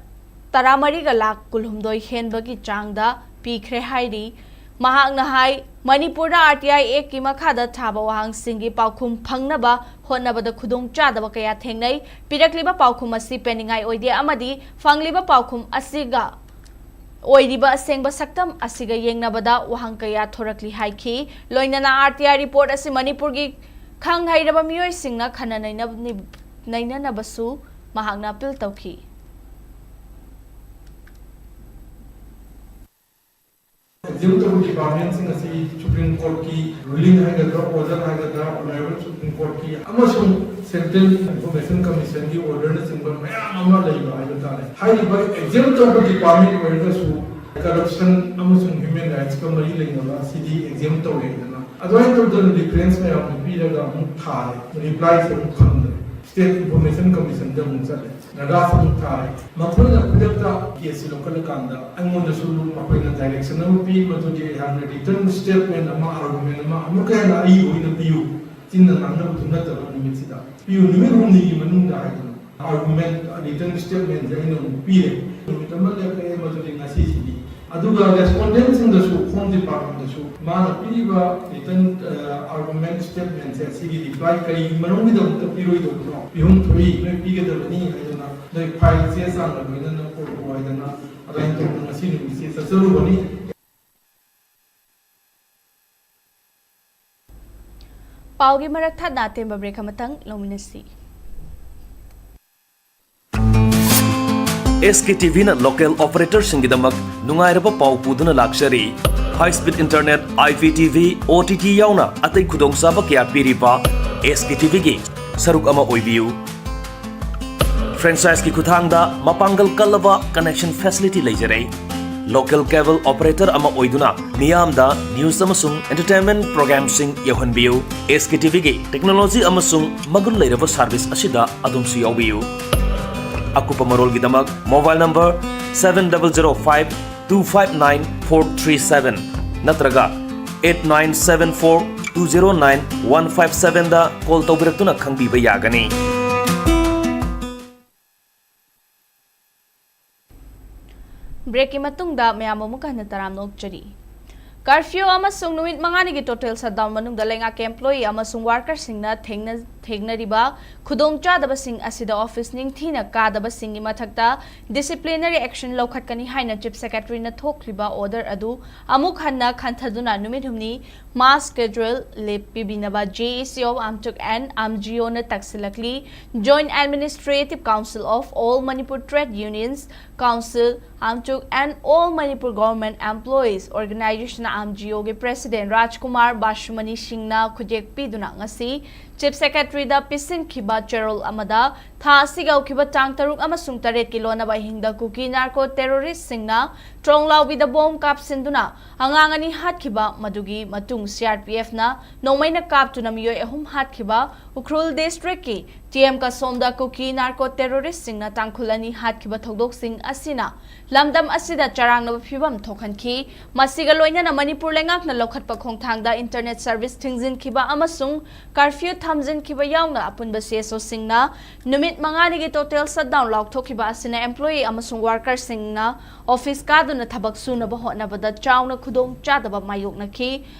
ꯇꯔꯥꯃꯔꯤꯒ ꯂꯥꯈ ꯀꯨꯟꯍꯨꯝꯗꯣꯏ ꯍꯦꯟꯕꯒꯤ ꯆꯥꯡꯗ ꯄꯤꯈ꯭ꯔꯦ ꯍꯥꯏꯔꯤ꯫ ꯃꯍꯥꯛꯅ ꯍꯥꯏ, ꯃꯅꯤꯄꯨꯔꯗ ꯑꯥꯔ ꯇꯤ ꯑꯥꯏ ꯑꯦꯛꯀꯤ ꯃꯈꯥꯗ ꯊꯥꯕ ꯋꯥꯍꯪꯁꯤꯡꯒꯤ ꯄꯥꯎꯈꯨꯝ ꯐꯪꯅꯕ ꯍꯣꯠꯅꯕꯗ ꯈꯨꯗꯣꯡꯆꯥꯗꯕ ꯀꯌꯥ ꯊꯦꯡꯅꯩ꯫ ꯄꯤꯔꯛꯂꯤꯕ ꯄꯥꯎꯈꯨꯝ ꯑꯁꯤ ꯄꯦꯟꯅꯤꯡꯉꯥꯏ ꯑꯣꯏꯗꯦ ꯑꯃꯗꯤ ꯐꯪꯂꯤꯕ ꯄꯥꯎꯈꯨꯝ ꯑꯁꯤꯒ ꯑꯣꯏꯔꯤꯕ ꯑꯁꯦꯡꯕ ꯁꯛꯇꯝ ꯑꯁꯤꯒ ꯌꯦꯡꯅꯕꯗ ꯋꯥꯍꯪ ꯀꯌꯥ ꯊꯣꯔꯛꯂꯤ ꯍꯥꯏꯈꯤ꯫ ꯂꯣꯏꯅꯅ ꯑꯥꯔ ꯇꯤ ꯑꯥꯏ ꯔꯤꯄꯣꯔꯠ ꯑꯁꯤ ꯃꯅꯤꯄꯨꯔꯒꯤ ꯈꯪ ꯍꯩꯔꯕ ꯃꯤꯑꯣꯏꯁꯤꯡꯅ ꯈꯟꯅ ꯅꯩꯅꯕꯅꯤ-, ꯅꯩꯅꯅꯕꯁꯨ ꯃꯍꯥꯛꯅ ꯑꯄꯤꯜ ꯇꯧꯈꯤ꯫ ꯑꯦꯛꯖꯤꯀ꯭ꯌꯨꯇꯤꯚ ꯗꯤꯄꯥꯔꯠꯃꯦꯟꯁꯤꯡ ꯑꯁꯤ ꯁꯨꯄ꯭ꯔꯤꯝ ꯀꯣꯔꯠꯀꯤ ꯔꯨꯂꯤꯡ ꯍꯥꯏꯒꯗ꯭ꯔꯥ, ꯑꯣꯔꯗꯔ ꯍꯥꯏꯒꯗ꯭ꯔꯥ, ꯑꯣꯅꯔꯦꯕꯜ ꯁꯨꯄ꯭ꯔꯤꯝ ꯀꯣꯔꯠꯀꯤ ꯑꯃꯁꯨꯡ ꯁꯦꯟꯇ꯭ꯔꯦꯜ ꯏꯟꯐꯣꯔꯃꯦꯁꯟ ꯀꯃꯤꯁꯟꯒꯤ ꯑꯣꯔꯗꯔꯅꯆꯤꯡꯕ ꯃꯌꯥꯝ ꯑꯃ ꯂꯩꯕ ꯍꯥꯏꯕ ꯇꯥꯔꯦ꯫ ꯍꯥꯏꯔꯤꯕ ꯑꯦꯛꯖꯤꯀ꯭ꯌꯨꯇꯤꯚ ꯗꯤꯄꯥꯔꯠꯃꯦꯟ ꯑꯣꯏꯔꯒꯁꯨ ꯀꯔꯞꯁꯟ ꯑꯃꯁꯨꯡ ꯍ꯭ꯌꯨꯃꯦꯟ ꯔꯥꯏꯠꯁꯀ ꯃꯔꯤ ꯂꯩꯅꯕ ꯑꯁꯤꯗꯤ ꯑꯦꯛꯖꯥꯝ ꯇꯧꯔꯦꯗꯅ, ꯑꯗꯨꯃꯥꯏꯅ ꯇꯧꯗꯅ ꯔꯤꯐꯔꯦꯟꯁ ꯃꯌꯥꯝꯗꯣ ꯄꯤꯔꯒ ꯑꯃꯨꯛ ꯊꯥꯔꯦ, ꯔꯤꯄ꯭ꯂꯥꯏꯁꯦ ꯑꯃꯨꯛ ꯐꯪꯗ꯭ꯔꯦ꯫ ꯁ꯭ꯇꯦꯠ ꯏꯟꯐꯣꯔꯃꯦꯁꯟ ꯀꯃꯤꯁꯟꯗ ꯑꯃꯨꯛ ꯆꯠꯂꯦ, ꯅꯥꯒꯥꯁꯨ ꯑꯃꯨꯛ ꯊꯥꯔꯦ꯫ ꯃꯈꯣꯏꯅ ꯈꯨꯗꯛꯇ ꯀꯦꯁꯁꯤ ꯂꯧꯈꯠꯂꯀꯥꯟꯗ ꯑꯩꯉꯣꯟꯗꯁꯨ ꯃꯈꯣꯏꯅ ꯗꯥꯏꯔꯦꯛꯁꯟ ꯑꯃ ꯄꯤ, ꯃꯗꯨꯗꯤ ꯑꯩꯍꯥꯛꯅ ꯔꯤꯇꯟ ꯁ꯭ꯇꯦꯠꯃꯦꯟ ꯑꯃ, ꯑꯥꯔꯒꯨꯃꯦꯟ ꯑꯃ ꯑꯃꯨꯛꯀ ꯍꯦꯟꯅ ꯑꯏꯕ ꯑꯣꯏꯅ ꯄꯤꯌꯨ, ꯆꯤꯟꯅ ꯉꯥꯡꯅꯕꯗꯨ ꯅꯠꯇꯕ ꯅꯨꯃꯤꯠꯁꯤꯗ ꯄꯤꯌꯨ, ꯅꯨꯃꯤꯠ ꯍꯨꯝꯅꯤꯒꯤ ꯃꯅꯨꯡꯗ ꯍꯥꯏꯗꯅ ꯑꯥꯔꯒꯨꯃꯦꯟ, ꯔꯤꯇꯟ ꯁ꯭ꯇꯦꯠꯃꯦꯟꯁꯦ ꯑꯩꯅ ꯑꯃꯨꯛ ꯄꯤꯔꯦ꯫ ꯅꯨꯃꯤꯠ ꯑꯃ ꯂꯦꯞꯄꯛꯑꯦ, ꯃꯗꯨꯗꯤ ꯉꯁꯤꯁꯤꯅꯤ꯫ ꯑꯗꯨꯒ ꯔꯦꯁꯄꯣꯟꯗꯦꯟꯁꯤꯡꯗꯁꯨ, ꯍꯣꯝ ꯗꯤꯄꯥꯔꯠꯃꯦꯟꯗꯁꯨ ꯃꯥꯅ ꯄꯤꯔꯤꯕ ꯔꯤꯇꯟ, ꯑ, ꯑꯥꯔꯒꯨꯃꯦꯟ ꯁ꯭ꯇꯦꯠꯃꯦꯟꯁꯦ, ꯑꯁꯤꯒꯤ ꯔꯤꯄ꯭ꯂꯥꯏ ꯀꯔꯤꯒꯤ ꯃꯔꯝꯒꯤꯗꯃꯛꯇ ꯄꯤꯔꯣꯏꯗꯧꯕꯅꯣ? ꯄꯤꯐꯝ ꯊꯣꯛꯏ, ꯅꯣꯏ ꯄꯤꯒꯗꯕꯅꯤ ꯍꯥꯏꯗꯅ, ꯅꯣꯏ ꯐꯥꯏꯜ ꯆꯦ ꯆꯥꯡꯒ ꯂꯣꯏꯅꯅ ꯄꯨꯔꯛꯎ ꯍꯥꯏꯗꯅ ꯑꯗꯨꯃꯥꯏꯅ ꯇꯧꯗꯅ ꯉꯁꯤ ꯅꯨꯃꯤꯠꯁꯦ ꯆꯠꯆꯔꯨꯕꯅꯤ꯫ ꯄꯥꯎꯒꯤ ꯃꯔꯛ ꯊꯠꯅ ꯑꯇꯦꯟꯕ break ꯑꯃꯇꯪ ꯂꯧꯃꯤꯟꯅꯁꯤ꯫ ꯑꯦꯁ ꯀꯦ ꯇꯤ ꯚꯤꯅ local operatorꯁꯤꯡꯒꯤꯗꯃꯛ ꯅꯨꯡꯉꯥꯏꯔꯕ ꯄꯥꯎ ꯄꯨꯗꯨꯅ ꯂꯥꯛꯆꯔꯤ꯫ High speed internet, I P T V, O T T ꯌꯥꯎꯅ ꯑꯇꯩ ꯈꯨꯗꯣꯡꯆꯥꯕ ꯀꯌꯥ ꯄꯤꯔꯤꯕ ꯑꯦꯁ ꯀꯦ ꯇꯤ ꯚꯤꯒꯤ ꯁꯔꯨꯛ ꯑꯃ ꯑꯣꯏꯕꯤꯌꯨ꯫ Franchiseꯀꯤ ꯈꯨꯠꯊꯥꯡꯗ ꯃꯄꯥꯡꯒꯜ ꯀꯜꯂꯕ connection facility ꯂꯩꯖꯔꯦ꯫ Local cable operator ꯑꯃ ꯑꯣꯏꯗꯨꯅ ꯃꯤꯌꯥꯝꯗ news ꯑꯃꯁꯨꯡ entertainment programꯁꯤꯡ ꯌꯧꯍꯟꯕꯤꯌꯨ꯫ ꯑꯦꯁ ꯀꯦ ꯇꯤ ꯚꯤꯒꯤ technology ꯑꯃꯁꯨꯡ ꯃꯒꯨꯟ ꯂꯩꯔꯕ service ꯑꯁꯤꯗ ꯑꯗꯣꯝꯁꯨ ꯌꯥꯎꯕꯤꯌꯨ꯫ ꯑꯀꯨꯞꯄ ꯃꯔꯣꯜꯒꯤꯗꯃꯛ mobile number seven double zero five two five nine four three seven ꯅꯠꯇ꯭ꯔꯒ eight nine seven four two zero nine one five sevenꯗ call ꯇꯧꯕꯤꯔꯛꯇꯨꯅ ꯈꯪꯕꯤꯕ ꯌꯥꯒꯅꯤ꯫ Breakꯀꯤ ꯃꯇꯨꯡꯗ ꯃꯌꯥꯝ ꯑꯃꯨꯛ ꯍꯟꯅ ꯇꯔꯥꯝꯅ ꯑꯣꯛꯆꯔꯤ꯫ Curfew ꯑꯃꯁꯨꯡ ꯅꯨꯃꯤꯠ ꯃꯉꯥꯅꯤꯒꯤ total shutdown ꯃꯅꯨꯡꯗ ꯂꯩꯉꯥꯛꯀꯤ employee ꯑꯃꯁꯨꯡ workerꯁꯤꯡꯅ ꯊꯦꯡꯅ-, ꯊꯦꯡꯅꯔꯤꯕ ꯈꯨꯗꯣꯡꯆꯥꯗꯕꯁꯤꯡ ꯑꯁꯤꯗ office ꯅꯤꯡꯊꯤꯅ ꯀꯥꯗꯕꯁꯤꯡꯒꯤ ꯃꯊꯛꯇ disciplinary action ꯂꯧꯈꯠꯀꯅꯤ ꯍꯥꯏꯅ Chief Secretaryꯅ ꯊꯣꯛꯈꯤꯕ order ꯑꯗꯨ ꯑꯃꯨꯛ ꯍꯟꯅ ꯈꯟꯊꯗꯨꯅ ꯅꯨꯃꯤꯠ ꯍꯨꯝꯅꯤ mass schedule leave ꯄꯤꯕꯤꯅꯕ J A C of Amtuk and AMGOꯅ ꯇꯛꯁꯤꯜꯂꯛꯂꯤ꯫ Joint Administrative Council of All Manipur Trade Unions, Council, AMTUC and All Manipur Government Employees Organization, AMGOꯒꯤ President ꯔꯥꯖꯀꯨꯃꯥꯔ ꯕꯥꯁꯨꯃꯅꯤ ꯁꯤꯡꯅ ꯈꯨꯠꯌꯦꯛ ꯄꯤꯗꯨꯅ ꯉꯁꯤ Chief Secretaryꯗ ꯄꯤꯁꯤꯟꯈꯤꯕ ꯆꯦꯔꯣꯜ ꯑꯃꯗ ꯊꯥ ꯑꯁꯤꯒꯤ ꯍꯧꯈꯤꯕ ꯇꯥꯡ ꯇꯔꯨꯛ ꯑꯃꯁꯨꯡ ꯇꯔꯦꯠꯀꯤ ꯂꯣꯟꯅꯕ ꯑꯍꯤꯡꯗ ꯀꯨꯀꯤ narco terroristꯁꯤꯡꯅ ꯇ꯭ꯔꯣꯡꯂꯥꯎꯕꯤꯗ bomb ꯀꯥꯞꯁꯤꯟꯗꯨꯅ ꯑꯉꯥꯡ ꯑꯅꯤ ꯍꯥꯠꯈꯤꯕ, ꯃꯗꯨꯒꯤ ꯃꯇꯨꯡ C R P Fꯅ ꯅꯣꯡꯃꯩꯅ ꯀꯥꯞꯇꯨꯅ ꯃꯤꯑꯣꯏ ꯑꯍꯨꯝ ꯍꯥꯠꯈꯤꯕ, ꯎꯈ꯭ꯔꯨꯜ districtꯀꯤ T M ꯀꯁꯣꯝꯗ ꯀꯨꯀꯤ narco terroristꯁꯤꯡꯅ ꯇꯥꯡꯈꯨꯜ ꯑꯅꯤ ꯍꯥꯠꯈꯤꯕ ꯊꯧꯗꯣꯛꯁꯤꯡ ꯑꯁꯤꯅ ꯂꯝꯗꯝ ꯑꯁꯤꯗ ꯆꯔꯥꯡꯅꯕ ꯐꯤꯚꯝ ꯊꯣꯛꯍꯟꯈꯤ꯫ ꯃꯁꯤꯒ ꯂꯣꯏꯅꯅ ꯃꯅꯤꯄꯨꯔ ꯂꯩꯉꯥꯛꯅ ꯂꯧꯈꯠꯄ ꯈꯣꯡꯊꯥꯡꯗ internet service ꯊꯤꯡꯖꯤꯟꯈꯤꯕ ꯑꯃꯁꯨꯡ curfew ꯊꯝꯖꯤꯟꯈꯤꯕ ꯌꯥꯎꯅ ꯑꯄꯨꯟꯕ C S Oꯁꯤꯡꯅ ꯅꯨꯃꯤꯠ ꯃꯉꯥꯅꯤꯒꯤ total shutdown ꯂꯥꯎꯊꯣꯛꯈꯤꯕ ꯑꯁꯤꯅ employee ꯑꯃꯁꯨꯡ workerꯁꯤꯡꯅ office ꯀꯥꯗꯨꯅ ꯊꯕꯛ ꯁꯨꯅꯕ ꯍꯣꯠꯅꯕꯗ ꯆꯥꯎꯅ ꯈꯨꯗꯣꯡ ꯆꯥꯗꯕ ꯃꯥꯌꯣꯛꯅꯈꯤ꯫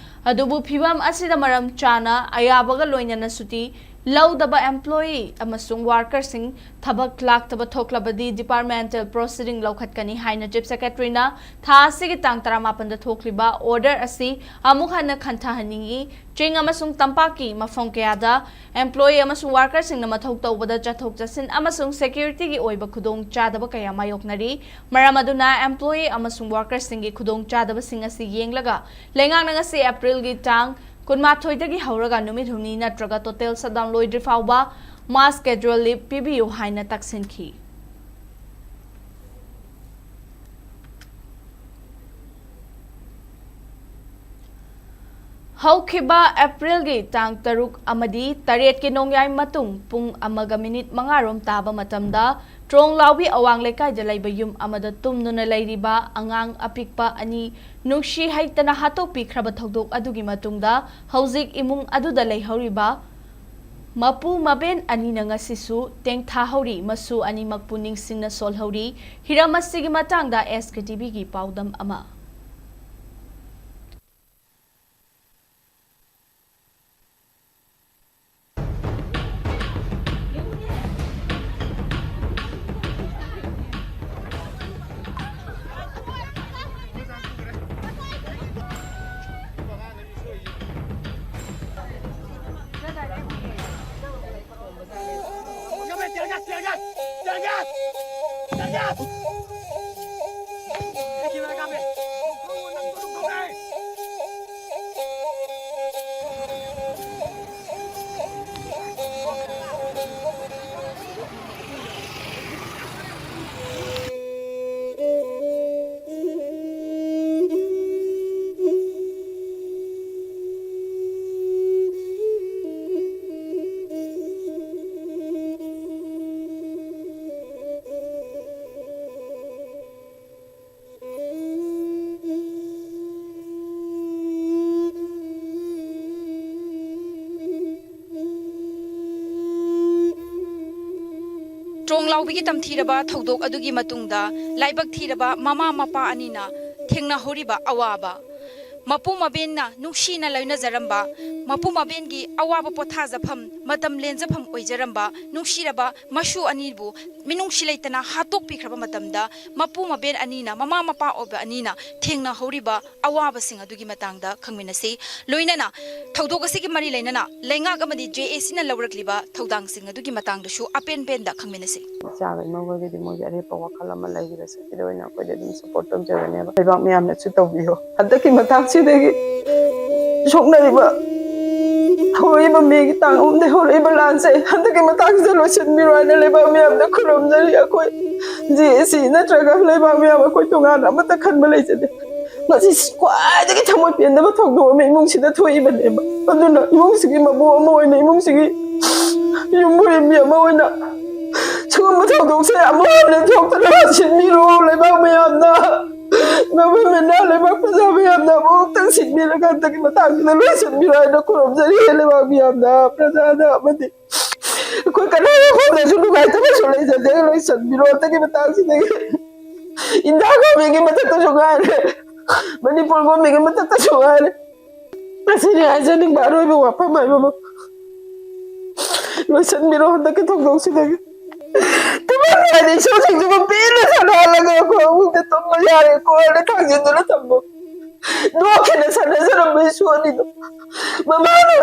ꯑꯗꯨꯕꯨ ꯐꯤꯚꯝ ꯑꯁꯤꯗ ꯃꯔꯝ ꯆꯥꯅ ꯑꯌꯥꯕꯒ ꯂꯣꯏꯅꯅ ꯁꯨꯇꯤ ꯂꯧꯗꯕ employee ꯑꯃꯁꯨꯡ workerꯁꯤꯡ ꯊꯕꯛ ꯂꯥꯛꯇꯕ ꯊꯣꯛꯂꯕꯗꯤ departmental proceeding ꯂꯧꯈꯠꯀꯅꯤ ꯍꯥꯏꯅ Chief Secretaryꯅ ꯊꯥ ꯑꯁꯤꯒꯤ ꯇꯥꯡ ꯇꯔꯥꯃꯥꯄꯟꯗ ꯊꯣꯛꯂꯤꯕ order ꯑꯁꯤ ꯑꯃꯨꯛ ꯍꯟꯅ ꯈꯟꯊꯍꯟꯅꯤꯡꯏ꯫ ꯆꯤꯡ ꯑꯃꯁꯨꯡ ꯇꯝꯄꯥꯛꯀꯤ ꯃꯐꯝ ꯀꯌꯥꯗ employee ꯑꯃꯁꯨꯡ workerꯁꯤꯡꯅ ꯃꯊꯧ ꯇꯧꯕꯗ ꯆꯠꯊꯣꯛ ꯆꯠꯁꯤꯟ ꯑꯃꯁꯨꯡ securityꯒꯤ ꯑꯣꯏꯕ ꯈꯨꯗꯣꯡꯆꯥꯗꯕ ꯀꯌꯥ ꯃꯥꯌꯣꯛꯅꯔꯤ꯫ ꯃꯔꯝ ꯑꯗꯨꯅ employee ꯑꯃꯁꯨꯡ workerꯁꯤꯡꯒꯤ ꯈꯨꯗꯣꯡꯆꯥꯗꯕꯁꯤꯡ ꯑꯁꯤ ꯌꯦꯡꯂꯒ ꯂꯩꯉꯥꯛꯅ ꯉꯁꯤ Aprilꯒꯤ ꯇꯥꯡ ꯀꯨꯟꯃꯥꯊꯣꯏꯗꯒꯤ ꯍꯧꯔꯒ ꯅꯨꯃꯤꯠ ꯍꯨꯝꯅꯤ ꯅꯠꯇ꯭ꯔꯒ total shutdown ꯂꯣꯏꯗ꯭ꯔꯤ ꯐꯥꯎꯕ mass casual leave ꯄꯤꯕꯤꯌꯨ ꯍꯥꯏꯅ ꯇꯛꯁꯤꯟꯈꯤ꯫ ꯍꯧꯈꯤꯕ Aprilꯒꯤ ꯇꯥꯡ ꯇꯔꯨꯛ ꯑꯃꯗꯤ ꯇꯔꯦꯠꯀꯤ ꯅꯣꯡꯌꯥꯏ ꯃꯇꯨꯡ ꯄꯨꯡ ꯑꯃꯒ minute ꯃꯉꯥ ꯔꯣꯝ ꯇꯥꯕ ꯃꯇꯝꯗ ꯇ꯭ꯔꯣꯡꯂꯥꯎꯕꯤ ꯑꯋꯥꯡ ꯂꯩꯀꯥꯏꯗ ꯂꯩꯕ ꯌꯨꯝ ꯑꯃꯗ ꯇꯨꯝꯗꯨꯅ ꯂꯩꯔꯤꯕ ꯑꯉꯥꯡ ꯑꯄꯤꯛꯄ ꯑꯅꯤ ꯅꯨꯡꯁꯤ ꯍꯩꯇꯅ ꯍꯥꯠꯇꯣꯛꯄꯤꯈ꯭ꯔꯕ ꯊꯧꯗꯣꯛ ꯑꯗꯨꯒꯤ ꯃꯇꯨꯡꯗ ꯍꯧꯖꯤꯛ ꯏꯃꯨꯡ ꯑꯗꯨꯗ ꯂꯩꯍꯧꯔꯤꯕ ꯃꯄꯨ ꯃꯕꯦꯟ ꯑꯅꯤꯅ ꯉꯁꯤꯁꯨ ꯇꯦꯡꯊꯥꯍꯧꯔꯤ꯫ ꯃꯁꯨ ꯑꯅꯤꯃꯛꯄꯨ ꯅꯤꯡꯁꯤꯡꯅ ꯁꯣꯜꯍꯧꯔꯤ꯫ ꯍꯤꯔꯝ ꯑꯁꯤꯒꯤ ꯃꯇꯥꯡꯗ SKTVꯒꯤ ꯄꯥꯎꯗꯝ ꯑꯃ꯫ ꯇ꯭ꯔꯣꯡꯂꯥꯎꯕꯤꯒꯤ ꯇꯝꯊꯤꯔꯕ ꯊꯧꯗꯣꯛ ꯑꯗꯨꯒꯤ ꯃꯇꯨꯡꯗ ꯂꯥꯏꯕꯛ ꯊꯤꯔꯕ ꯃꯃꯥ ꯃꯄꯥ ꯑꯅꯤꯅ ꯊꯦꯡꯅꯍꯧꯔꯤꯕ ꯑꯋꯥꯕ꯫ ꯃꯄꯨ ꯃꯕꯦꯟꯅ ꯅꯨꯡꯁꯤꯅ ꯂꯣꯏꯅꯖꯔꯝꯕ, ꯃꯄꯨ ꯃꯕꯦꯟꯒꯤ ꯑꯋꯥꯕ ꯄꯣꯊꯥꯖꯐꯝ, ꯃꯇꯝ ꯂꯦꯟꯖꯐꯝ ꯑꯣꯏꯖꯔꯝꯕ ꯅꯨꯡꯁꯤꯔꯕ ꯃꯁꯨ ꯑꯅꯤꯕꯨ ꯃꯤꯅꯨꯡꯁꯤ ꯂꯩꯇꯅ ꯍꯥꯠꯇꯣꯛꯄꯤꯈ꯭ꯔꯕ ꯃꯇꯝꯗ, ꯃꯄꯨ ꯃꯕꯦꯟ ꯑꯅꯤꯅ, ꯃꯃꯥ ꯃꯄꯥ ꯑꯣꯏꯕ ꯑꯅꯤꯅ ꯊꯦꯡꯅꯍꯧꯔꯤꯕ ꯑꯋꯥꯕꯁꯤꯡ ꯑꯗꯨꯒꯤ ꯃꯇꯥꯡꯗ ꯈꯪꯃꯤꯟꯅꯁꯤ꯫ ꯂꯣꯏꯅꯅ ꯊꯧꯗꯣꯛ ꯑꯁꯤꯒꯤ ꯃꯔꯤ ꯂꯩꯅꯅ ꯂꯩꯉꯥꯛ ꯑꯃꯗꯤ ꯖꯦ ꯑꯦ ꯁꯤꯅ ꯂꯧꯔꯛꯂꯤꯕ ꯊꯧꯗꯥꯡꯁꯤꯡ ꯑꯗꯨꯒꯤ ꯃꯇꯥꯡꯗꯁꯨ ꯑꯄꯦꯟ ꯄꯦꯟꯗ ꯈꯪꯃꯤꯟꯅꯁꯤ꯫ ꯏꯆꯥꯒ ꯏꯃꯧꯒꯗꯤ ꯃꯣꯏꯒꯤ ꯑꯔꯦꯞꯄ ꯋꯥꯈꯜ ꯑꯃ ꯂꯩꯈꯤꯕꯁꯦ, ꯁꯤꯗ ꯑꯣꯏꯅ ꯑꯩꯈꯣꯏꯗ ꯑꯗꯨꯝ ꯁꯞꯄꯣꯔꯠ ꯇꯧꯖꯕꯅꯦꯕ꯫ ꯂꯩꯕꯥꯛ ꯃꯌꯥꯝꯅꯁꯨ ꯇꯧꯕꯤꯌꯣ꯫ ꯍꯟꯗꯛꯀꯤ ꯃꯇꯥꯡꯁꯤꯗꯒꯤ ꯁꯣꯛꯅꯔꯤꯕ, ꯍꯧꯔꯛꯏꯕ ꯃꯦꯒꯤ ꯇꯥꯡ ꯑꯍꯨꯝꯗꯒꯤ ꯍꯧꯔꯛꯏꯕ ꯂꯥꯟꯁꯦ ꯍꯟꯗꯛꯀꯤ ꯃꯇꯥꯡꯁꯤꯗ ꯂꯣꯏꯁꯤꯟꯕꯤꯔꯣ ꯍꯥꯏꯅ ꯂꯩꯕꯥꯛ ꯃꯌꯥꯝꯗ ꯈꯨꯔꯨꯝꯖꯔꯤ꯫ ꯑꯩꯈꯣꯏ ꯖꯦ ꯑꯦ ꯁꯤ ꯅꯠꯇ꯭ꯔꯒ ꯂꯩꯕꯥꯛ ꯃꯌꯥꯝ ꯑꯩꯈꯣꯏ ꯇꯣꯉꯥꯟꯅ ꯑꯃꯠꯇ ꯈꯟꯕ ꯂꯩꯖꯗꯦ꯫ ꯃꯁꯤ ꯈ꯭ꯋꯥꯏꯗꯒꯤ ꯊꯃꯣꯏ ꯄꯦꯟꯗꯕ ꯊꯧꯗꯣꯛ ꯑꯃ ꯏꯃꯨꯡꯁꯤꯗ ꯊꯣꯛꯏꯕꯅꯦꯕ꯫ ꯑꯗꯨꯅ ꯏꯃꯨꯡꯁꯤꯒꯤ ꯃꯕꯨ ꯑꯃ ꯑꯣꯏꯅ, ꯏꯃꯨꯡꯁꯤꯒꯤ ꯌꯨꯝꯕꯨꯔꯦꯝꯕꯤ ꯑꯃ ꯑꯣꯏꯅ ꯁꯤꯒꯨꯝꯕ ꯊꯧꯗꯣꯛꯁꯦ ꯑꯃꯨꯛ ꯍꯟꯅ ꯊꯣꯛꯇꯅꯕ ꯁꯤꯟꯕꯤꯔꯣ ꯂꯩꯕꯥꯛ ꯃꯌꯥꯝꯅ꯫ ꯒꯚꯔꯟꯃꯦꯟꯅ, ꯂꯩꯕꯥꯛ ꯄ꯭ꯔꯖꯥ ꯃꯌꯥꯝꯅ ꯑꯃꯨꯛꯇꯪ ꯁꯤꯟꯕꯤꯔꯒ ꯍꯟꯗꯛꯀꯤ ꯃꯇꯥꯡꯁꯤꯗ ꯂꯣꯏꯁꯤꯟꯕꯤꯔꯣ ꯍꯥꯏꯅ ꯈꯨꯔꯨꯝꯖꯔꯤ ꯂꯩꯕꯥꯛ ꯃꯌꯥꯝꯅ, ꯄ꯭ꯔꯖꯥꯗ ꯑꯃꯗꯤ ꯑꯩꯈꯣꯏ ꯀꯅꯥꯒꯤ ꯋꯥꯈꯜꯗꯁꯨ ꯅꯨꯡꯉꯥꯏꯇꯕꯁꯨ ꯂꯩꯖꯗꯦ꯫ ꯂꯣꯏꯁꯤꯟꯕꯤꯔꯣ ꯍꯟꯗꯛꯀꯤ ꯃꯇꯥꯡꯁꯤꯗꯒꯤ꯫ ꯏꯟꯗꯤꯌꯥ ꯒꯣꯔꯃꯦꯟꯒꯤ ꯃꯊꯛꯇꯁꯨ ꯉꯥꯏꯔꯦ, ꯃꯅꯤꯄꯨꯔ ꯒꯣꯔꯃꯦꯟꯒꯤ ꯃꯊꯛꯇꯁꯨ ꯉꯥꯏꯔꯦ꯫ ꯑꯁꯤꯅꯤ ꯍꯥꯏꯖꯅꯤꯡꯕ ꯑꯔꯣꯏꯕ ꯋꯥꯐꯝ ꯍꯥꯏꯕꯕꯨ꯫ ꯂꯣꯏꯁꯤꯟꯕꯤꯔꯣ ꯍꯟꯗꯛꯀꯤ ꯊꯧꯗꯣꯛꯁꯤꯗꯒꯤ꯫ ꯇꯨꯝꯃꯝꯗꯥꯏꯗ ꯏꯁꯨꯁꯤꯡꯁꯤꯕꯨ ꯄꯦꯟꯅ ꯁꯥꯟꯅꯍꯜꯂꯒ ꯑꯩꯈꯣꯏ ꯐꯃꯨꯡꯗ ꯇꯨꯝꯕ ꯌꯥꯔꯦ ꯀꯣꯟꯅ ꯊꯥꯡꯖꯤꯟꯗꯨꯅ ꯊꯝꯃꯣ꯫ ꯅꯣꯛꯈꯤꯅ ꯁꯥꯟꯅꯖꯔꯝꯕ ꯏꯁꯨ ꯑꯅꯤꯗꯣ ꯃꯃꯥꯅ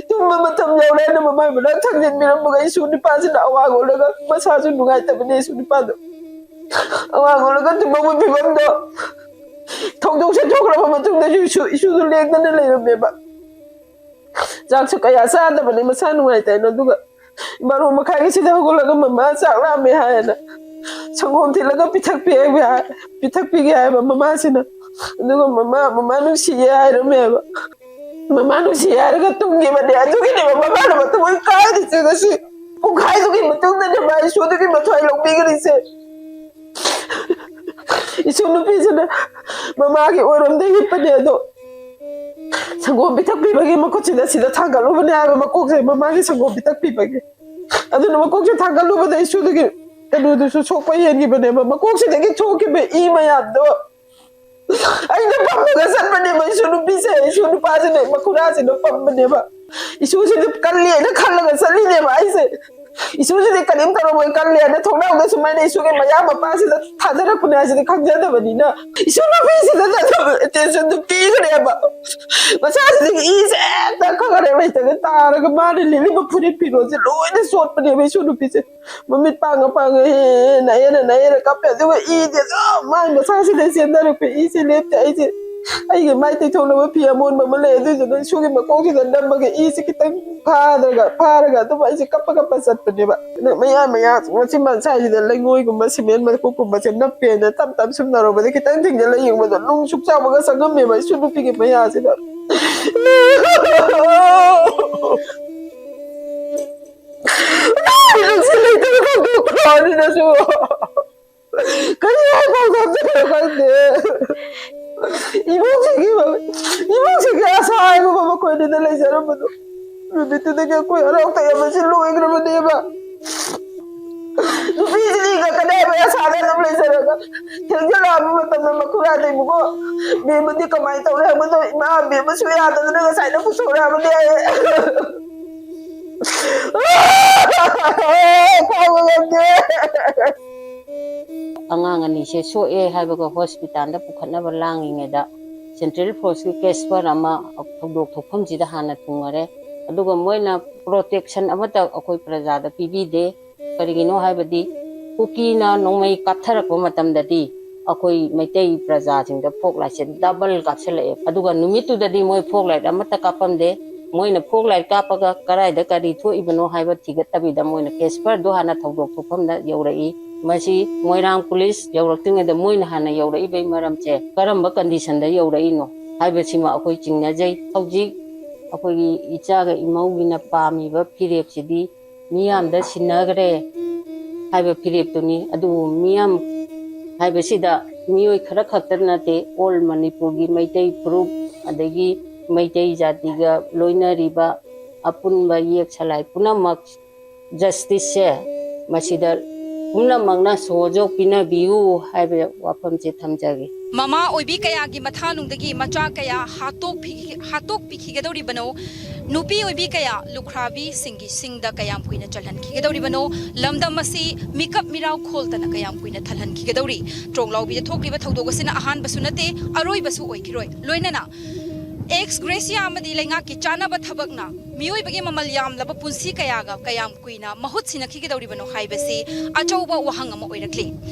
ꯇꯨꯝꯕ ꯃꯇꯝ ꯌꯧꯔꯦꯅ ꯃꯃꯥꯏ ꯃꯅꯥꯛ ꯊꯥꯡꯖꯤꯟꯕꯤꯔꯝꯕꯒ ꯏꯁꯨ ꯅꯤꯄꯥꯁꯤꯅ ꯑꯋꯥ ꯉꯧꯔꯒ ꯃꯁꯥꯁꯨ ꯅꯨꯡꯉꯥꯏꯇꯕꯅꯦ ꯏꯁꯨ ꯅꯤꯄꯥꯗꯣ꯫ ꯑꯋꯥ ꯉꯧꯔꯒ ꯇꯨꯝꯕꯒꯤ ꯐꯤꯕꯝꯗꯣ ꯊꯧꯗꯣꯛꯁꯦ ꯊꯣꯛꯈ꯭ꯔꯕ ꯃꯇꯨꯡꯗꯁꯨ ꯏꯁꯨ, ꯏꯁꯨꯗꯣ ꯂꯦꯡꯗꯅ ꯂꯩꯔꯝꯃꯦꯕ꯫ ꯆꯥꯛꯁꯨ ꯀꯌꯥ ꯆꯥꯗꯕꯅꯦ ꯃꯁꯥ ꯅꯨꯡꯉꯥꯏꯇꯦꯅ꯫ ꯑꯗꯨꯒ ꯕꯥꯔꯣ ꯃꯈꯥꯏꯒꯤꯁꯤꯗ ꯍꯧꯒꯠꯂꯒ ꯃꯃꯥ ꯆꯥꯛ ꯂꯥꯝꯃꯦ ꯍꯥꯏꯌꯦꯅ ꯁꯪꯒꯣꯝ ꯊꯤꯠꯂꯒ ꯄꯤꯊꯛꯄꯤ ꯍꯥꯏꯕ ꯌꯥ-, ꯄꯤꯊꯛꯄꯤꯒꯦ ꯍꯥꯏꯕ ꯃꯃꯥꯁꯤꯅ꯫ ꯑꯗꯨꯒ ꯃꯃꯥ, ꯃꯃꯥ ꯅꯨꯡꯁꯤꯌꯦ ꯍꯥꯏꯔꯝꯃꯦꯕ꯫ ꯃꯃꯥ ꯅꯨꯡꯁꯤꯌꯦ ꯍꯥꯏꯔꯒ ꯇꯨꯝꯈꯤꯕꯅꯦ꯫ ꯑꯗꯨꯒꯤꯅꯦꯕ ꯃꯃꯥꯅ ꯃꯊꯃꯣꯏ ꯀꯥꯏꯔꯤꯁꯦ ꯉꯁꯤ꯫ ꯄꯨꯡꯈꯥꯏꯗꯨꯒꯤ ꯃꯇꯨꯡꯗꯅꯦ ꯃꯥ ꯏꯁꯨꯗꯨꯒꯤ ꯃꯊ꯭ꯋꯥꯏ ꯂꯧꯕꯤꯈ꯭ꯔꯤꯁꯦ꯫ ꯏꯁꯨ ꯅꯨꯄꯤꯁꯤꯅ ꯃꯃꯥꯒꯤ ꯑꯣꯏꯔꯣꯝꯗ ꯍꯤꯞꯄꯅꯦ ꯑꯗꯣ ꯁꯪꯒꯣꯝ ꯄꯤꯊꯛꯄꯤꯕꯒꯤ ꯃꯈꯨꯠꯁꯤꯗ ꯁꯤꯗ ꯊꯥꯡꯒꯠꯂꯨꯕꯅꯦ ꯍꯥꯏꯕ ꯃꯀꯣꯛꯁꯦ, ꯃꯃꯥꯒꯤ ꯁꯪꯒꯣꯝ ꯄꯤꯊꯛꯄꯤꯕꯒꯤ꯫ ꯑꯗꯨꯅ ꯃꯀꯣꯛꯁꯦ ꯊꯥꯡꯒꯠꯂꯨꯕꯗ ꯏꯁꯨꯗꯨꯒꯤ ꯀꯩꯅꯣꯗꯨꯁꯨ ꯁꯣꯛꯄ ꯍꯦꯟꯈꯤꯕꯅꯦꯕ꯫ ꯃꯀꯣꯛꯁꯤꯗꯒꯤ ꯊꯣꯛꯈꯤꯕ ꯏ ꯃꯌꯥꯝꯗꯣ ꯑꯩꯅ ꯄꯝꯃꯒ ꯆꯠꯄꯅꯦꯕ ꯏꯁꯨ ꯅꯨꯄꯤꯁꯦ, ꯏꯁꯨ ꯅꯨꯄꯥꯁꯤꯅ, ꯃꯈꯨꯔꯥꯁꯤꯅ ꯄꯝꯕꯅꯦꯕ꯫ ꯏꯁꯨꯁꯤꯗꯤ ꯀꯜꯂꯦꯅ ꯈꯜꯂꯒ ꯆꯠꯂꯤꯅꯦꯕ ꯑꯩꯁꯦ꯫ ꯏꯁꯨꯁꯤꯗꯤ ꯀꯔꯤꯝ ꯇꯧꯔꯝꯃꯣꯏ, ꯀꯜꯂꯦꯅ ꯊꯣꯡꯅꯥꯎꯗ ꯁꯨꯃꯥꯏꯅ ꯏꯁꯨꯒꯤ ꯃꯌꯥ ꯃꯄꯥꯁꯤꯗ ꯊꯥꯗꯔꯛꯄꯅꯦ ꯍꯥꯏꯁꯤꯗꯤ ꯈꯪꯖꯗꯕꯅꯤꯅ, ꯏꯁꯨ ꯅꯨꯄꯤꯁꯤꯗ ꯑꯦꯇꯦꯟꯁꯟꯗꯨ ꯄꯤꯈ꯭ꯔꯦꯕ꯫ ꯃꯆꯥꯁꯤꯗꯒꯤ ꯏꯁꯦ ꯍꯦꯛꯇ ꯈꯪꯒꯔꯦ ꯂꯩꯇꯒ ꯇꯥꯔꯒ ꯃꯥꯅ ꯂꯤꯠꯂꯤꯕ ꯐꯨꯔꯤꯠ ꯐꯤꯔꯣꯜꯁꯦ ꯂꯣꯏꯅ ꯆꯣꯠꯄꯅꯦꯕ ꯏꯁꯨ ꯅꯨꯄꯤꯁꯦ꯫ ꯃꯃꯤꯠ ꯄꯥꯡꯉ ꯄꯥꯡꯉ ꯍꯦ ꯍꯦ ꯅꯥꯏꯌꯦꯅ ꯅꯥꯏꯌꯦꯅ ꯀꯞꯄꯦ꯫ ꯑꯗꯨꯒ ꯏꯗꯤ ꯑꯗꯨꯝ ꯃꯥꯏ ꯃꯁꯥꯁꯤꯗ ꯆꯦꯟꯊꯔꯛꯄ ꯏꯁꯦ ꯂꯦꯞꯇꯦ꯫ ꯑꯩꯁꯦ ꯑꯩꯒꯤ ꯃꯥꯏ ꯇꯩꯊꯣꯛꯅꯕ ꯐꯤ ꯑꯃꯣꯟꯕ ꯑꯃ ꯂꯩ, ꯑꯗꯨꯏꯗꯨꯅ ꯏꯁꯨꯒꯤ ꯃꯀꯣꯛꯁꯤꯗ ꯅꯝꯃꯒ ꯏꯁꯦ ꯈꯤꯇꯪ ꯐꯥꯗ꯭ꯔꯒ ꯐꯥꯔꯒ ꯑꯗꯨꯝ ꯑꯩꯁꯦ ꯀꯞꯄ ꯀꯞꯄ ꯆꯠꯄꯅꯦꯕ꯫ ꯑꯗ ꯃꯌꯥ ꯃꯌꯥ ꯃꯆꯤꯟ ꯃꯁꯥꯏꯁꯤꯗ ꯂꯩꯉꯣꯏꯒꯨꯝꯕ ꯁꯤꯃꯦꯟ ꯃꯀꯨꯞꯀꯨꯝꯕꯁꯦ ꯅꯞꯄꯦꯅ ꯇꯞ ꯇꯞ ꯁꯨꯝ ꯅꯧꯔꯧꯕꯗ ꯈꯤꯇꯪ ꯊꯤꯡꯖꯤꯜꯂ ꯌꯦꯡꯕꯗ ꯅꯨꯡ ꯁꯨꯛ ꯆꯥꯎꯕꯒ ꯆꯪꯉꯝꯃꯦꯕ ꯏꯁꯨ ꯅꯨꯄꯤꯒꯤ ꯃꯌꯥꯁꯤꯗ꯫ ꯅꯨꯡꯁꯤ ꯂꯩꯇꯕ ꯈꯪꯗꯣꯛꯇ꯭ꯔꯣ ꯑꯗꯨꯗꯁꯨ? ꯀꯔꯤ ꯍꯥꯏꯐꯝ ꯈꯪꯗꯦ, ꯈꯪꯗꯦ꯫ ꯏꯃꯨꯡꯁꯤꯒꯤ, ꯏꯃꯨꯡꯁꯤꯒꯤ ꯑꯁꯥ ꯍꯥꯏꯕ ꯑꯃ ꯃꯈꯣꯏꯅꯤꯗ ꯂꯩꯖꯔꯝꯕꯗꯣ, ꯅꯨꯃꯤꯠꯇꯨꯗꯒꯤ ꯑꯩꯈꯣꯏ ꯍꯔꯥꯎ ꯇꯌꯥꯝꯕꯁꯤ ꯂꯣꯏꯈ꯭ꯔꯕꯅꯦꯕ꯫ ꯅꯨꯄꯤꯁꯤꯗꯤ ꯀꯗꯥꯏ ꯃꯌꯥ ꯁꯥꯗ ꯑꯗꯨꯝ ꯂꯩꯖꯔꯒ, ꯊꯦꯡꯖꯤꯜꯂꯛꯑꯕ ꯃꯇꯝꯗ ꯃꯈꯨꯔꯥꯗ, "ꯏꯕꯨꯡꯉꯣ, ꯕꯦꯝꯃꯗꯤ ꯀꯃꯥꯏꯅ ꯇꯧꯔꯦ?" ꯍꯥꯏꯕꯗꯣ, "ꯏꯃꯥ, ꯕꯦꯝꯃꯁꯨ ꯌꯥꯗꯗꯅ ꯉꯁꯥꯏꯅ ꯄꯨꯊꯣꯔꯛꯑꯕꯅꯦ" ꯍꯥꯏꯌꯦ꯫ ꯈꯥꯡꯕ ꯉꯝꯗꯦ꯫ ꯑꯉꯥꯡ ꯑꯅꯤꯁꯦ ꯁꯣꯛꯑꯦ ꯍꯥꯏꯕꯒ ꯍꯣꯁꯄꯤꯇꯥꯜꯗ ꯄꯨꯈꯠꯅꯕ ꯂꯥꯡꯂꯤꯉꯩꯗ ꯁꯦꯟꯇ꯭ꯔꯦꯜ ꯐꯣꯔꯁꯀꯤ ꯀꯦꯁꯄꯔ ꯑꯃ ꯊꯧꯗꯣꯛ ꯊꯣꯛꯐꯝꯁꯤꯗ ꯍꯥꯟꯅ ꯊꯨꯡꯉꯔꯦ꯫ ꯑꯗꯨꯒ ꯃꯣꯏꯅ ꯄ꯭ꯔꯣꯇꯦꯛꯁꯟ ꯑꯃꯠꯇ ꯑꯩꯈꯣꯏ ꯄ꯭ꯔꯖꯥꯗ ꯄꯤꯕꯤꯗꯦ꯫ ꯀꯔꯤꯒꯤꯅꯣ ꯍꯥꯏꯕꯗꯤ ꯀꯨꯀꯤꯅ ꯅꯣꯡꯃꯩ ꯀꯥꯞꯊꯔꯛꯄ ꯃꯇꯝꯗꯗꯤ ꯑꯩꯈꯣꯏ ꯃꯩꯇꯩ ꯄ꯭ꯔꯖꯥꯁꯤꯡꯗ ꯐꯣꯛ ꯂꯥꯏꯠꯁꯦ ꯗꯕꯜ ꯀꯥꯞꯁꯤꯜꯂꯛꯑꯦ꯫ ꯑꯗꯨꯒ ꯅꯨꯃꯤꯠꯇꯨꯗꯗꯤ ꯃꯣꯏ ꯐꯣꯛ ꯂꯥꯏꯠ ꯑꯃꯠꯇ ꯀꯥꯞꯄꯝꯗꯦ꯫ ꯃꯣꯏꯅ ꯐꯣꯛ ꯂꯥꯏꯠ ꯀꯥꯞꯄꯒ ꯀꯗꯥꯏꯗ ꯀꯔꯤ ꯊꯣꯛꯏꯕꯅꯣ ꯍꯥꯏꯕ ꯊꯤꯒꯠꯇꯕꯤꯗ ꯃꯣꯏꯅ ꯀꯦꯁꯄꯔꯗꯣ ꯍꯥꯟꯅ ꯊꯧꯗꯣꯛ ꯊꯣꯛꯐꯝꯗ ꯌꯧꯔꯛꯏ꯫ ꯃꯁꯤ ꯃꯣꯏꯔꯥꯡ ꯄꯨꯂꯤꯁ ꯌꯧꯔꯛꯇ꯭ꯔꯤꯉꯩꯗ ꯃꯣꯏꯅ ꯍꯥꯟꯅ ꯌꯧꯔꯛꯏꯕꯒꯤ ꯃꯔꯝꯁꯦ ꯀꯔꯝꯕ ꯀꯟꯗꯤꯁꯟꯗ ꯌꯧꯔꯛꯏꯅꯣ ꯍꯥꯏꯕꯁꯤꯃ ꯑꯩꯈꯣꯏ ꯆꯤꯡꯅꯖꯩ꯫ ꯍꯧꯖꯤꯛ ꯑꯩꯈꯣꯏꯒꯤ ꯏꯆꯥꯒ ꯏꯃꯧꯒꯤꯅ ꯄꯥꯝꯃꯤꯕ ꯐꯤꯔꯦꯞꯁꯤꯗꯤ ꯃꯤꯌꯥꯝꯗ ꯁꯤꯟꯅꯈ꯭ꯔꯦ ꯍꯥꯏꯕ ꯐꯤꯔꯦꯞꯇꯨꯅꯤ꯫ ꯑꯗꯨꯕꯨ ꯃꯤꯌꯥꯝ ꯍꯥꯏꯕꯁꯤꯗ ꯃꯤꯑꯣꯏ ꯈꯔ ꯈꯛꯇ ꯅꯠꯇꯦ, ꯑꯣꯜ ꯃꯅꯤꯄꯨꯔꯒꯤ ꯃꯩꯇꯩ ꯐꯨꯔꯨꯞ, ꯑꯗꯒꯤ ꯃꯩꯇꯩ ꯖꯥꯇꯤꯒ ꯂꯣꯏꯅꯔꯤꯕ ꯑꯄꯨꯟꯕ ꯌꯦꯛ ꯁꯂꯥꯏ ꯄꯨꯝꯅꯃꯛ ꯖꯁꯇꯤꯁꯁꯦ ꯃꯁꯤꯗ ꯄꯨꯝꯅꯃꯛꯅ ꯁꯍꯣꯖꯣꯛ ꯄꯤꯅꯕꯤꯌꯨ ꯍꯥꯏꯕ ꯋꯥꯐꯝꯁꯦ ꯊꯝꯖꯒꯦ꯫ ꯃꯃꯥ ꯑꯣꯏꯕꯤ ꯀꯌꯥꯒꯤ ꯃꯊꯥꯅꯨꯡꯗꯒꯤ ꯃꯆꯥ ꯀꯌꯥ ꯍꯥꯠꯇꯣꯛꯄꯤ-, ꯍꯥꯠꯇꯣꯛꯄꯤꯈꯤꯒꯗꯧꯔꯤꯕꯅꯣ? ꯅꯨꯄꯤ ꯑꯣꯏꯕꯤ ꯀꯌꯥ ꯂꯨꯈ꯭ꯔꯥꯕꯤꯁꯤꯡꯒꯤ ꯁꯤꯡꯗ ꯀꯌꯥꯝ ꯀꯨꯏꯅ ꯆꯜꯍꯟꯈꯤꯒꯗꯧꯔꯤꯕꯅꯣ? ꯂꯝꯗꯝ ꯑꯁꯤ ꯃꯤꯀꯞ ꯃꯤꯔꯥꯎ ꯈꯣꯜꯗꯅ ꯀꯌꯥꯝ ꯀꯨꯏꯅ ꯊꯜꯍꯟꯈꯤꯒꯗꯧꯔꯤ? ꯇ꯭ꯔꯣꯡꯂꯥꯎꯕꯤꯗ ꯊꯣꯛꯂꯤꯕ ꯊꯧꯗꯣꯛ ꯑꯁꯤꯅ ꯑꯍꯥꯟꯕꯁꯨ ꯅꯠꯇꯦ, ꯑꯔꯣꯏꯕꯁꯨ ꯑꯣꯏꯈꯤꯔꯣꯏ꯫ ꯂꯣꯏꯅꯅ ex gratia ꯑꯃꯗꯤ ꯂꯩꯉꯥꯛꯀꯤ ꯆꯥꯅꯕ ꯊꯕꯛꯅ ꯃꯤꯑꯣꯏꯕꯒꯤ ꯃꯃꯜ ꯌꯥꯝꯂꯕ ꯄꯨꯟꯁꯤ ꯀꯌꯥꯒ ꯀꯌꯥꯝ ꯀꯨꯏꯅ ꯃꯍꯨꯠ ꯁꯤꯟꯅꯈꯤꯒꯗꯧꯔꯤꯕꯅꯣ ꯍꯥꯏꯕꯁꯤ ꯑꯆꯧꯕ ꯋꯥꯍꯪ ꯑꯃ ꯑꯣꯏꯔꯛꯂꯤ꯫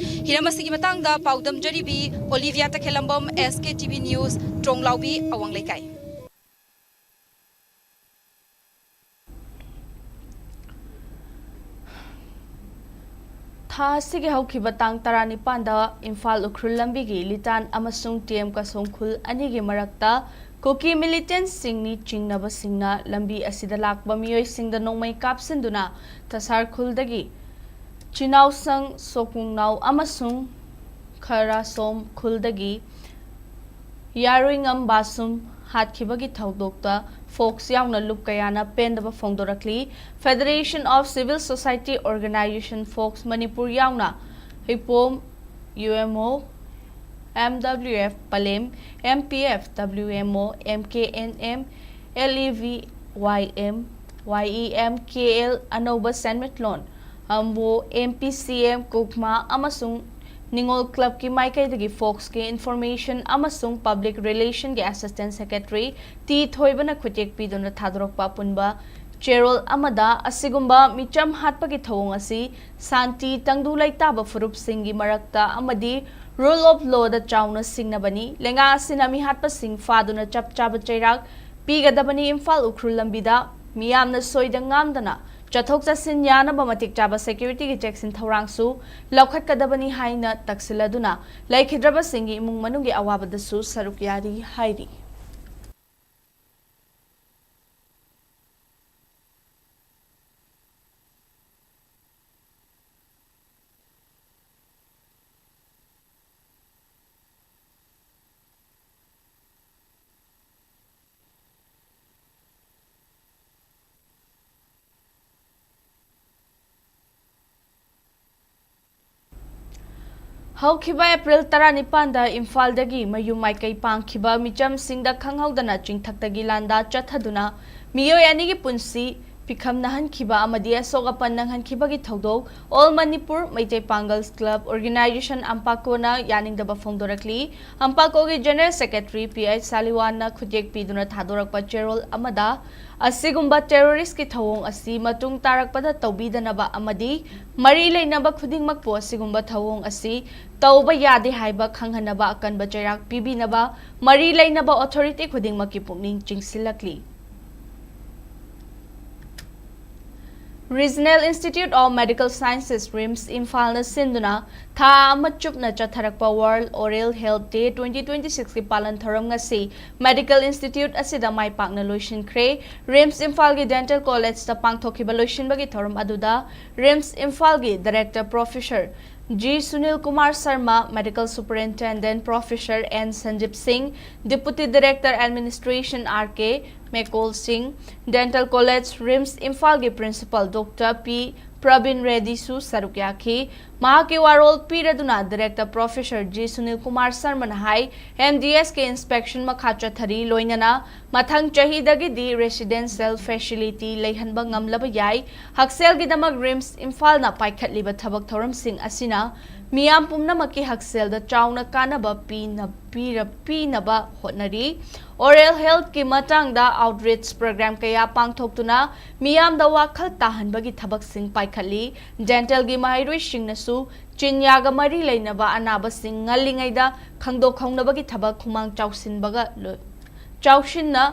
ꯍꯤꯔꯝ ꯑꯁꯤꯒꯤ ꯃꯇꯥꯡꯗ ꯄꯥꯎꯗꯝꯖꯔꯤꯕꯤ ꯑꯣꯂꯤꯚꯤꯌꯥ ꯇꯈꯦꯂꯝꯕꯝ, S K T V News, ꯇ꯭ꯔꯣꯡꯂꯥꯎꯕꯤ, ꯑꯋꯥꯡ ꯂꯩꯀꯥꯏ꯫ ꯊꯥ ꯑꯁꯤꯒꯤ ꯍꯧꯈꯤꯕ ꯇꯥꯡ ꯇꯔꯥꯅꯤꯄꯥꯟꯗ ꯏꯝꯐꯥꯜ ꯎꯈ꯭ꯔꯨꯜ ꯂꯝꯕꯤꯒꯤ ꯂꯤꯇꯥꯟ ꯑꯃꯁꯨꯡ T M ꯀꯁꯣꯡ ꯈꯨꯜ ꯑꯅꯤꯒꯤ ꯃꯔꯛꯇ ꯀꯨꯀꯤ militantꯁꯤꯡꯅꯤ ꯆꯤꯡꯅꯕꯁꯤꯡꯅ ꯂꯝꯕꯤ ꯑꯁꯤꯗ ꯂꯥꯛꯄ ꯃꯤꯑꯣꯏꯁꯤꯡꯗ ꯅꯣꯡꯃꯩ ꯀꯥꯞꯁꯤꯟꯗꯨꯅ ꯊꯁꯥꯔ ꯈꯨꯜꯗꯒꯤ ꯆꯤꯅꯥꯎꯁꯪ ꯁꯣꯀꯨꯡꯅꯥꯎ ꯑꯃꯁꯨꯡ ꯈꯔꯥꯁꯣꯝ ꯈꯨꯜꯗꯒꯤ ꯌꯥꯔꯨꯏꯉꯝ ꯕꯥꯁꯨꯝ ꯍꯥꯠꯈꯤꯕꯒꯤ ꯊꯧꯗꯣꯛꯇ ꯐꯣꯛꯁ ꯌꯥꯎꯅ ꯂꯨꯞ ꯀꯌꯥꯅ ꯄꯦꯟꯗꯕ ꯐꯣꯡꯗꯣꯔꯛꯂꯤ꯫ Federation of Civil Society Organisation, fox Manipur ꯌꯥꯎꯅ ꯍꯨꯏꯄꯣꯝ, U M O, M W F ꯄꯂꯦꯝ, M P F, W M O, M K N M, L E V Y M, Y E M K L, ꯑꯅꯧꯕ ꯁꯦꯟꯃꯤꯠꯂꯣꯟ, ꯑꯝꯕꯣ, M P C M, ꯀꯨꯛꯃꯥ ꯑꯃꯁꯨꯡ ꯅꯤꯉꯣꯜ ꯀ꯭ꯂꯕꯀꯤ ꯃꯥꯏꯀꯩꯗꯒꯤ ꯐꯣꯛꯁꯀꯤ Information ꯑꯃꯁꯨꯡ Public Relationꯒꯤ Assistant Secretary ꯇꯤ ꯊꯣꯏꯕꯅ ꯈꯨꯠꯌꯦꯛ ꯄꯤꯗꯨꯅ ꯊꯥꯗꯣꯔꯛꯄ ꯑꯄꯨꯟꯕ ꯆꯦꯔꯣꯜ ꯑꯃꯗ ꯑꯁꯤꯒꯨꯝꯕ ꯃꯤꯆꯝ ꯍꯥꯠꯄꯒꯤ ꯊꯧꯑꯣꯡ ꯑꯁꯤ ꯁꯥꯟꯇꯤ ꯇꯪꯗꯨ ꯂꯩꯇꯥꯕ ꯐꯨꯔꯨꯞꯁꯤꯡꯒꯤ ꯃꯔꯛꯇ ꯑꯃꯗꯤ Rule of Lawꯗ ꯆꯥꯎꯅ ꯁꯤꯡꯅꯕꯅꯤ꯫ ꯂꯩꯉꯥꯛ ꯑꯁꯤꯅ ꯃꯤꯍꯥꯠꯄꯁꯤꯡ ꯐꯥꯗꯨꯅ ꯆꯞ ꯆꯥꯕ ꯆꯩꯔꯥꯛ ꯄꯤꯒꯗꯕꯅꯤ꯫ ꯏꯝꯐꯥꯜ ꯎꯈ꯭ꯔꯨꯜ ꯂꯝꯕꯤꯗ ꯃꯤꯌꯥꯝꯅ ꯁꯣꯏꯗ ꯉꯥꯝꯗꯅ ꯆꯠꯊꯣꯛ ꯆꯠꯁꯤꯟ ꯌꯥꯅꯕ ꯃꯇꯤꯛ ꯆꯥꯕ securityꯒꯤ ꯆꯦꯛꯁꯤꯟ ꯊꯧꯔꯥꯡꯁꯨ ꯂꯧꯈꯠꯀꯗꯕꯅꯤ ꯍꯥꯏꯅ ꯇꯛꯁꯤꯜꯂꯗꯨꯅ ꯂꯩꯈꯤꯗ꯭ꯔꯕꯁꯤꯡꯒꯤ ꯏꯃꯨꯡ ꯃꯅꯨꯡꯒꯤ ꯑꯋꯥꯕꯗꯁꯨ ꯁꯔꯨꯛ ꯌꯥꯔꯤ ꯍꯥꯏꯔꯤ꯫ ꯍꯧꯈꯤꯕ ꯑꯦꯄ꯭ꯔꯤꯜ ꯇꯔꯥꯅꯤꯄꯥꯟꯗ ꯏꯝꯐꯥꯜꯗꯒꯤ ꯃꯌꯨꯝ ꯃꯥꯏꯀꯩ ꯄꯥꯡꯈꯤꯕ ꯃꯤꯆꯝꯁꯤꯡꯗ ꯈꯪꯍꯧꯗꯅ ꯆꯤꯡꯊꯛꯇꯒꯤ ꯂꯥꯟꯗꯥ ꯆꯠꯊꯗꯨꯅ ꯃꯤꯑꯣꯏ ꯑꯅꯤꯒꯤ ꯄꯨꯟꯁꯤ ꯄꯤꯈꯝꯅꯍꯟꯈꯤꯕ ꯑꯃꯗꯤ ꯑꯁꯣꯛ ꯑꯄꯟ ꯅꯪꯍꯟꯈꯤꯕꯒꯤ ꯊꯧꯗꯣꯛ All Manipur Meitei Pangal Club Organization, ꯑꯝꯄꯥꯀꯣꯅ ꯌꯥꯅꯤꯡꯗꯕ ꯐꯣꯡꯗꯣꯔꯛꯂꯤ꯫ ꯑꯝꯄꯥꯀꯣꯒꯤ General Secretary P H ꯁꯥꯂꯤꯋꯥꯟꯅ ꯈꯨꯠꯌꯦꯛ ꯄꯤꯗꯨꯅ ꯊꯥꯗꯣꯔꯛꯄ ꯆꯦꯔꯣꯜ ꯑꯃꯗ, ꯑꯁꯤꯒꯨꯝꯕ terrorist ꯀꯤ ꯊꯧꯑꯣꯡ ꯑꯁꯤ ꯃꯇꯨꯡ ꯇꯥꯔꯛꯄꯗ ꯇꯧꯕꯤꯗꯅꯕ ꯑꯃꯗꯤ ꯃꯔꯤ ꯂꯩꯅꯕ ꯈꯨꯗꯤꯡꯃꯛꯄꯨ ꯑꯁꯤꯒꯨꯝꯕ ꯊꯧꯑꯣꯡ ꯑꯁꯤ ꯇꯧꯕ ꯌꯥꯗꯦ ꯍꯥꯏꯕ ꯈꯪꯍꯟꯅꯕ ꯑꯀꯟꯕ ꯆꯩꯔꯥꯛ ꯄꯤꯕꯤꯅꯕ ꯃꯔꯤ ꯂꯩꯅꯕ authority ꯈꯨꯗꯤꯡꯃꯛꯀꯤ ꯄꯨꯛꯅꯤꯡ ꯆꯤꯡꯁꯤꯜꯂꯛꯂꯤ꯫ Regional Institute of Medical Sciences, RIMS, ꯏꯝꯐꯥꯜꯅ ꯁꯤꯟꯗꯨꯅ ꯊꯥ ꯑꯃ ꯆꯨꯞꯅ ꯆꯠꯊꯔꯛꯄ World Oral Health Day twenty twenty-six ꯀꯤ ꯄꯥꯂꯟ ꯊꯧꯔꯝ ꯉꯁꯤ Medical Institute ꯑꯁꯤꯗ ꯃꯥꯏ ꯄꯥꯛꯅ ꯂꯣꯏꯁꯤꯟꯈ꯭ꯔꯦ꯫ RIMS ꯏꯝꯐꯥꯜꯒꯤ Dental College ꯇ ꯄꯥꯡꯊꯣꯛꯈꯤꯕ ꯂꯣꯏꯁꯤꯟꯕꯒꯤ ꯊꯧꯔꯝ ꯑꯗꯨꯗ RIMS ꯏꯝꯐꯥꯜꯒꯤ Director Professor G Sunil Kumar Sharma, Medical Superintendent Professor N ꯁꯟꯖꯤꯞ ꯁꯤꯡ, Deputy Director Administration R K ꯃꯦꯀꯣꯜ ꯁꯤꯡ, Dental College RIMS ꯏꯝꯐꯥꯜꯒꯤ Principal Doctor P ꯄ꯭ꯔꯕꯤꯟ ꯔꯦꯗꯤꯁꯨ ꯁꯔꯨꯛ ꯌꯥꯈꯤ꯫ ꯃꯍꯥꯛꯀꯤ ꯋꯥꯔꯣꯜ ꯄꯤꯔꯗꯨꯅ Director Professor G Sunil Kumar ꯁꯔꯃꯅ ꯍꯥꯏ, M D S ꯀꯤ inspection ꯃꯈꯥ ꯆꯠꯊꯔꯤ, ꯂꯣꯏꯅꯅ ꯃꯊꯪ ꯆꯍꯤꯗꯒꯤꯗꯤ residential facility ꯂꯩꯍꯟꯕ ꯉꯝꯂꯕ ꯌꯥꯏ꯫ ꯍꯛꯁꯦꯜꯒꯤꯗꯃꯛ RIMS ꯏꯝꯐꯥꯜꯅ ꯄꯥꯏꯈꯠꯂꯤꯕ ꯊꯕꯛ ꯊꯧꯔꯝꯁꯤꯡ ꯑꯁꯤꯅ ꯃꯤꯌꯥꯝ ꯄꯨꯝꯅꯃꯛꯀꯤ ꯍꯛꯁꯦꯜꯗ ꯆꯥꯎꯅ ꯀꯥꯟꯅꯕ ꯄꯤꯅ-, ꯄꯤꯔ-, ꯄꯤꯅꯕ ꯍꯣꯠꯅꯔꯤ꯫ Oral health ꯀꯤ ꯃꯇꯥꯡꯗ outreach program ꯀꯌꯥ ꯄꯥꯡꯊꯣꯛꯇꯨꯅ ꯃꯤꯌꯥꯝꯗ ꯋꯥꯈꯜ ꯇꯥꯍꯟꯕꯒꯤ ꯊꯕꯛꯁꯤꯡ ꯄꯥꯏꯈꯠꯂꯤ꯫ Dental ꯒꯤ ꯃꯍꯩꯔꯣꯏꯁꯤꯡꯅꯁꯨ ꯆꯤꯟꯌꯥꯒ ꯃꯔꯤ ꯂꯩꯅꯕ ꯑꯅꯥꯕꯁꯤꯡ ꯉꯜꯂꯤꯉꯩꯗ ꯈꯪꯗꯣꯛꯍꯧꯅꯕꯒꯤ ꯊꯕꯛ ꯈꯨꯃꯥꯡ ꯆꯥꯎꯁꯤꯟꯕꯒ ꯂꯣꯏ-, ꯆꯥꯎꯁꯤꯟꯅ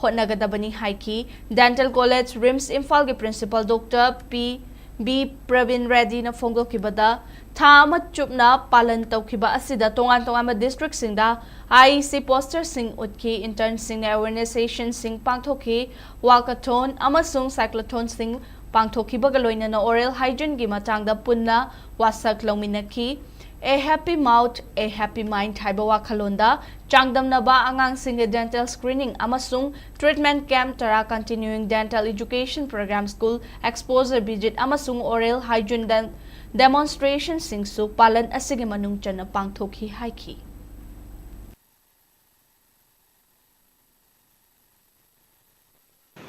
ꯍꯣꯠꯅꯒꯗꯕꯅꯤ ꯍꯥꯏꯈꯤ꯫ Dental College RIMS ꯏꯝꯐꯥꯜꯒꯤ Principal Doctor P B Praveen ꯔꯦꯗꯤꯅ ꯐꯣꯡꯗꯣꯛꯈꯤꯕꯗ, ꯊꯥ ꯑꯃ ꯆꯨꯞꯅ ꯄꯥꯂꯟ ꯇꯧꯈꯤꯕ ꯑꯁꯤꯗ ꯇꯣꯉꯥꯟ ꯇꯣꯉꯥꯟꯕ district ꯁꯤꯡꯗ I E C poster ꯁꯤꯡ ꯎꯠꯈꯤ, intern ꯁꯤꯡꯅ awareness session ꯁꯤꯡ ꯄꯥꯡꯊꯣꯛꯈꯤ, walkathon ꯑꯃꯁꯨꯡ cyclothon ꯁꯤꯡ ꯄꯥꯡꯊꯣꯛꯈꯤꯕꯒ ꯂꯣꯏꯅꯅ oral hygiene ꯒꯤ ꯃꯇꯥꯡꯗ ꯄꯨꯟꯅ ꯋꯥꯁꯛ ꯂꯧꯃꯤꯟꯅꯈꯤ꯫ A happy mouth, a happy mind ꯍꯥꯏꯕ ꯋꯥꯈꯜꯂꯣꯟꯗ ꯆꯥꯡꯗꯝꯅꯕ ꯑꯉꯥꯡꯁꯤꯡꯒꯤ dental screening ꯑꯃꯁꯨꯡ treatment camp ꯇꯔꯥ, continuing dental education program, school exposure visit ꯑꯃꯁꯨꯡ oral hygiene ꯗꯦꯟ-, demonstrationꯁꯤꯡꯁꯨ ꯄꯥꯂꯟ ꯑꯁꯤꯒꯤ ꯃꯅꯨꯡ ꯆꯟꯅ ꯄꯥꯡꯊꯣꯛꯈꯤ ꯍꯥꯏꯈꯤ꯫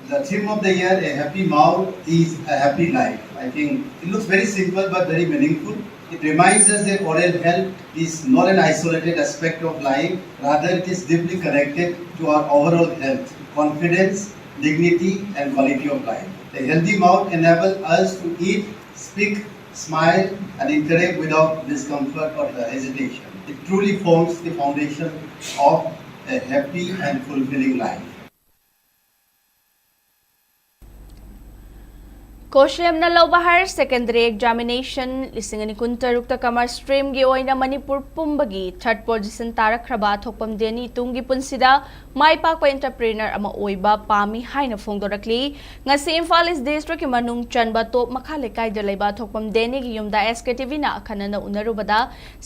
The theme of the year, A Happy Mouth is a Happy Life. I think it looks very simple but very meaningful. It reminds us that oral health is not an isolated aspect of life, rather, it is deeply connected to our overall health, confidence, dignity, and quality of life. A healthy mouth enables us to eat, speak, smile, and interact without discomfort or hesitation. It truly forms the foundation of a happy and fulfilling life. ꯀꯣꯁꯂꯦꯝꯅ ꯂꯧꯕ higher secondary examination ꯂꯤꯁꯤꯡ ꯑꯅꯤ ꯀꯨꯟꯇꯔꯨꯛꯇ commerce streamꯒꯤ ꯑꯣꯏꯅ ꯃꯅꯤꯄꯨꯔ ꯄꯨꯝꯕꯒꯤ third position ꯇꯥꯔꯛꯈ꯭ꯔꯕ ꯑꯊꯣꯛꯄꯝ ꯗꯦꯅꯤ ꯇꯨꯡꯒꯤ ꯄꯨꯟꯁꯤꯗ ꯃꯥꯏ ꯄꯥꯛꯄ entrepreneur ꯑꯃ ꯑꯣꯏꯕ ꯄꯥꯝꯃꯤ ꯍꯥꯏꯅ ꯐꯣꯡꯗꯣꯔꯛꯂꯤ꯫ ꯉꯁꯤ ꯏꯝꯐꯥꯜ East Districtꯀꯤ ꯃꯅꯨꯡ ꯆꯟꯕ ꯇꯣꯞ ꯃꯈꯥ ꯂꯩꯀꯥꯏꯗ ꯂꯩꯕ ꯑꯊꯣꯛꯄꯝ ꯗꯦꯅꯤꯒꯤ ꯌꯨꯝꯗ SKTVꯅ ꯑꯈꯟꯅꯅ ꯎꯅꯔꯨꯕꯗ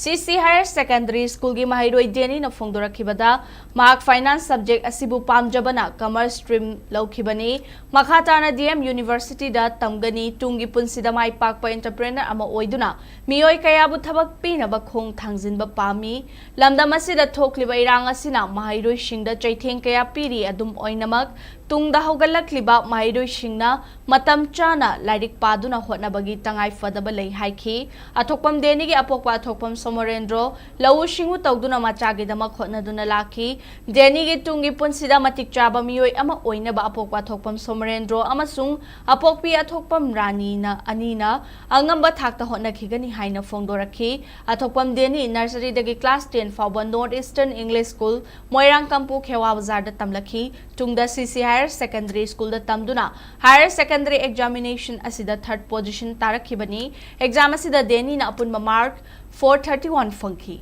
CC Higher Secondary Schoolꯒꯤ ꯃꯍꯩꯔꯣꯏ ꯗꯦꯅꯤꯅ ꯐꯣꯡꯗꯣꯔꯛꯈꯤꯕꯗ ꯃꯍꯥꯛ finance subject ꯑꯁꯤꯕꯨ ꯄꯥꯝꯖꯕꯅ commerce stream ꯂꯧꯈꯤꯕꯅꯤ꯫ ꯃꯈꯥ ꯇꯥꯅ DM Universityꯗ ꯇꯝꯒꯅꯤ꯫ ꯇꯨꯡꯒꯤ ꯄꯨꯟꯁꯤꯗ ꯃꯥꯏ ꯄꯥꯛꯄ entrepreneur ꯑꯃ ꯑꯣꯏꯗꯨꯅ ꯃꯤꯑꯣꯏ ꯀꯌꯥꯕꯨ ꯊꯕꯛ ꯄꯤꯅꯕ ꯈꯣꯡ ꯊꯥꯡꯖꯤꯟꯕ ꯄꯥꯝꯃꯤ꯫ ꯂꯝꯗꯝ ꯑꯁꯤꯗ ꯊꯣꯛꯂꯤꯕ ꯏꯔꯥꯡ ꯑꯁꯤꯅ ꯃꯍꯩꯔꯣꯏꯁꯤꯡꯗ ꯆꯩꯊꯦꯡ ꯀꯌꯥ ꯄꯤꯔꯤ꯫ ꯑꯗꯨꯝ ꯑꯣꯏꯅꯃꯛ, ꯇꯨꯡꯗ ꯍꯧꯒꯠꯂꯛꯂꯤꯕ ꯃꯍꯩꯔꯣꯏꯁꯤꯡꯅ ꯃꯇꯝ ꯆꯥꯅ ꯂꯥꯏꯔꯤꯛ ꯄꯥꯗꯨꯅ ꯍꯣꯠꯅꯕꯒꯤ ꯇꯉꯥꯏ ꯐꯗꯕ ꯂꯩ ꯍꯥꯏꯈꯤ꯫ ꯑꯊꯣꯛꯄꯝ ꯗꯦꯅꯤꯒꯤ ꯑꯄꯣꯛꯄ ꯑꯊꯣꯛꯄꯝ ꯁꯣꯃꯣꯔꯦꯟꯗ꯭ꯔꯣ ꯂꯧꯎ ꯁꯤꯡꯎ ꯇꯧꯗꯨꯅ ꯃꯆꯥꯒꯤꯗꯃꯛ ꯍꯣꯠꯅꯗꯨꯅ ꯂꯥꯛꯈꯤ꯫ ꯗꯦꯅꯤꯒꯤ ꯇꯨꯡꯒꯤ ꯄꯨꯟꯁꯤꯗ ꯃꯇꯤꯛ ꯆꯥꯕ ꯃꯤꯑꯣꯏ ꯑꯃ ꯑꯣꯏꯅꯕ ꯑꯄꯣꯛꯄ ꯑꯊꯣꯛꯄꯝ ꯁꯣꯃꯣꯔꯦꯟꯗ꯭ꯔꯣ ꯑꯃꯁꯨꯡ ꯑꯄꯣꯛꯄꯤ ꯑꯊꯣꯛꯄꯝ ꯔꯥꯅꯤꯅ ꯑꯅꯤꯅ ꯑꯉꯝꯕ ꯊꯥꯛꯇ ꯍꯣꯠꯅꯈꯤꯒꯅꯤ ꯍꯥꯏꯅ ꯐꯣꯡꯗꯣꯔꯛꯈꯤ꯫ ꯑꯊꯣꯛꯄꯝ ꯗꯦꯅꯤ nurseryꯗꯒꯤ class ten ꯐꯥꯎꯕ North Eastern English School, ꯃꯣꯏꯔꯥꯡ ꯀꯝꯄꯨ ꯈꯦꯋꯥ ꯕꯖꯥꯔꯗ ꯇꯝꯂꯛꯈꯤ꯫ ꯇꯨꯡꯗ CC Higher Secondary Schoolꯗ ꯇꯝꯗꯨꯅ higher secondary examination ꯑꯁꯤꯗ third position ꯇꯥꯔꯛꯈꯤꯕꯅꯤ꯫ Exam ꯑꯁꯤꯗ ꯗꯦꯅꯤꯅ ꯑꯄꯨꯟꯕ mark four thirty one ꯐꯪꯈꯤ꯫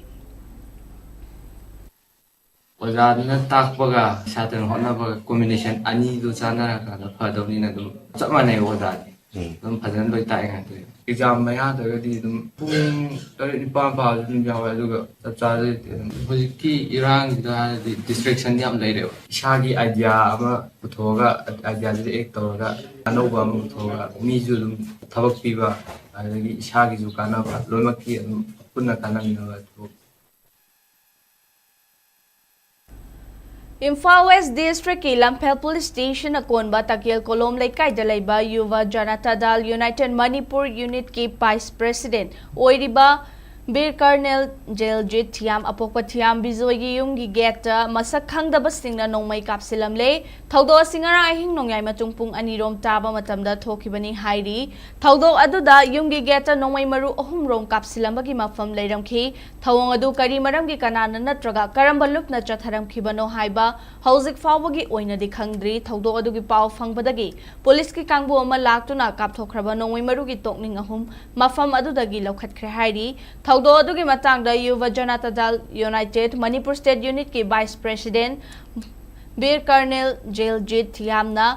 ꯑꯣꯖꯥꯗꯨꯅ ꯇꯥꯛꯄꯒ ꯁꯥꯇ꯭ꯔꯅ ꯍꯣꯠꯅꯕꯒ combination ꯑꯅꯤꯗꯨ ꯆꯥꯟꯅꯔꯀꯥꯟꯗ ꯐꯗꯧꯅꯤꯅ ꯑꯗꯨꯝ ꯆꯞ ꯃꯥꯟꯅꯩ ꯑꯣꯖꯥꯗꯤ꯫ ꯑꯗꯨꯝ ꯐꯖꯅ ꯂꯣꯏ ꯇꯥꯛꯑꯦ ꯉꯥꯛꯇꯅꯦ꯫ ꯑꯦꯛꯖꯥꯝ ꯃꯌꯥꯗꯒꯗꯤ ꯑꯗꯨꯝ ꯄꯨꯡ ꯇꯔꯦꯠ ꯅꯤꯄꯥꯜ ꯄꯥꯕꯁꯨ ꯑꯗꯨꯝ ꯌꯥꯎꯋꯦ꯫ ꯑꯗꯨꯒ ꯆꯞ ꯆꯥꯕꯗꯤ ꯍꯧꯖꯤꯛꯀꯤ ꯏꯔꯥꯡꯁꯤꯗ ꯍꯥꯏꯔꯗꯤ ꯗꯤꯁꯇ꯭ꯔꯦꯛꯁꯟ ꯌꯥꯝ ꯂꯩꯔꯦꯕ꯫ ꯏꯁꯥꯒꯤ ꯑꯥꯏꯗꯤꯌꯥ ꯑꯃ ꯄꯨꯊꯣꯛꯑꯒ, ꯑꯥꯏꯗꯤꯌꯥꯁꯤꯗ ꯑꯦꯛ ꯇꯧꯔꯒ ꯑꯅꯧꯕ ꯑꯃ ꯄꯨꯊꯣꯛꯑꯒ ꯃꯤꯁꯨ ꯑꯗꯨꯝ ꯊꯕꯛ ꯄꯤꯕ, ꯑꯗꯒꯤ ꯏꯁꯥꯒꯤꯁꯨ ꯀꯥꯟꯅꯕ, ꯂꯣꯏꯅꯃꯛꯀꯤ ꯑꯗꯨꯝ ꯄꯨꯟꯅ ꯀꯥꯟꯅꯃꯤꯟꯅꯕ ꯊꯕꯛ꯫ ꯏꯝꯐꯥꯜ ꯋꯦꯁ ꯗꯤꯁꯇ꯭ꯔꯤꯛꯀꯤ ꯂꯝꯐꯦꯜ ꯄꯨꯂꯤꯁ ꯁ꯭ꯇꯦꯁꯟ ꯑꯀꯣꯟꯕ ꯇꯀꯦꯜ ꯀꯣꯂꯣꯝ ꯂꯩꯀꯥꯏꯗ ꯂꯩꯕ Yuva Janata Dal united Manipur ꯌꯨꯅꯤꯠꯀꯤ vice president ꯑꯣꯏꯔꯤꯕ ꯕꯤꯔ ꯀꯔꯅꯦꯜ ꯖꯦꯜꯖꯤꯠ ꯊꯤꯌꯥꯝ, ꯑꯄꯣꯛꯄ ꯊꯤꯌꯥꯝ ꯕꯤꯖꯣꯏꯒꯤ ꯌꯨꯝꯒꯤ ꯒꯦꯠꯇ ꯃꯁꯛ ꯈꯪꯗꯕꯁꯤꯡꯅ ꯅꯣꯡꯃꯩ ꯀꯥꯞꯁꯤꯜꯂꯝꯂꯦ꯫ ꯊꯧꯗꯣꯛ ꯑꯁꯤ ꯉꯔꯥꯡ ꯑꯍꯤꯡ ꯅꯣꯡꯌꯥꯏ ꯃꯇꯨꯡ ꯄꯨꯡ ꯑꯅꯤꯔꯣꯝ ꯇꯥꯕ ꯃꯇꯝꯗ ꯊꯣꯛꯈꯤꯕꯅꯤ ꯍꯥꯏꯔꯤ꯫ ꯊꯧꯗꯣꯛ ꯑꯗꯨꯗ ꯌꯨꯝꯒꯤ ꯒꯦꯠꯇ ꯅꯣꯡꯃꯩ ꯃꯔꯨ ꯑꯍꯨꯝꯔꯣꯝ ꯀꯥꯞꯁꯤꯜꯂꯝꯕꯒꯤ ꯃꯐꯝ ꯂꯩꯔꯝꯈꯤ꯫ ꯊꯧꯑꯣꯡ ꯑꯗꯨ ꯀꯔꯤ ꯃꯔꯝꯒꯤ, ꯀꯅꯥꯅ ꯅꯠꯇ꯭ꯔꯒ ꯀꯔꯝꯕ ꯂꯨꯞꯅ ꯆꯠꯊꯔꯝꯈꯤꯕꯅꯣ ꯍꯥꯏꯕ ꯍꯧꯖꯤꯛ ꯐꯥꯎꯕꯒꯤ ꯑꯣꯏꯅꯗꯤ ꯈꯪꯗ꯭ꯔꯤ꯫ ꯊꯧꯗꯣꯛ ꯑꯗꯨꯒꯤ ꯄꯥꯎ ꯐꯪꯕꯗꯒꯤ ꯄꯨꯂꯤꯁꯀꯤ ꯀꯥꯡꯕꯨ ꯑꯃ ꯂꯥꯛꯇꯨꯅ ꯀꯥꯞꯊꯣꯛꯈ꯭ꯔꯕ ꯅꯣꯡꯃꯩ ꯃꯔꯨꯒꯤ ꯇꯣꯛꯅꯤꯡ ꯑꯍꯨꯝ ꯃꯐꯝ ꯑꯗꯨꯗꯒꯤ ꯂꯧꯈꯠꯈ꯭ꯔꯦ ꯍꯥꯏꯔꯤ꯫ ꯊꯧꯗꯣꯛ ꯑꯗꯨꯒꯤ ꯃꯇꯥꯡꯗ ꯌꯨꯚ ꯖꯅꯇꯥ ꯗꯜ ꯌꯨꯅꯥꯏꯇꯦꯗ ꯃꯅꯤꯄꯨꯔ ꯁ꯭ꯇꯦꯠ ꯌꯨꯅꯤꯠꯀꯤ ꯚꯥꯏꯁ ꯄ꯭ꯔꯦꯁꯤꯗꯦꯟꯠ ꯕꯤꯔ ꯀꯔꯅꯦꯜ ꯖꯦꯜꯖꯤꯠ ꯊꯤꯌꯥꯝꯅ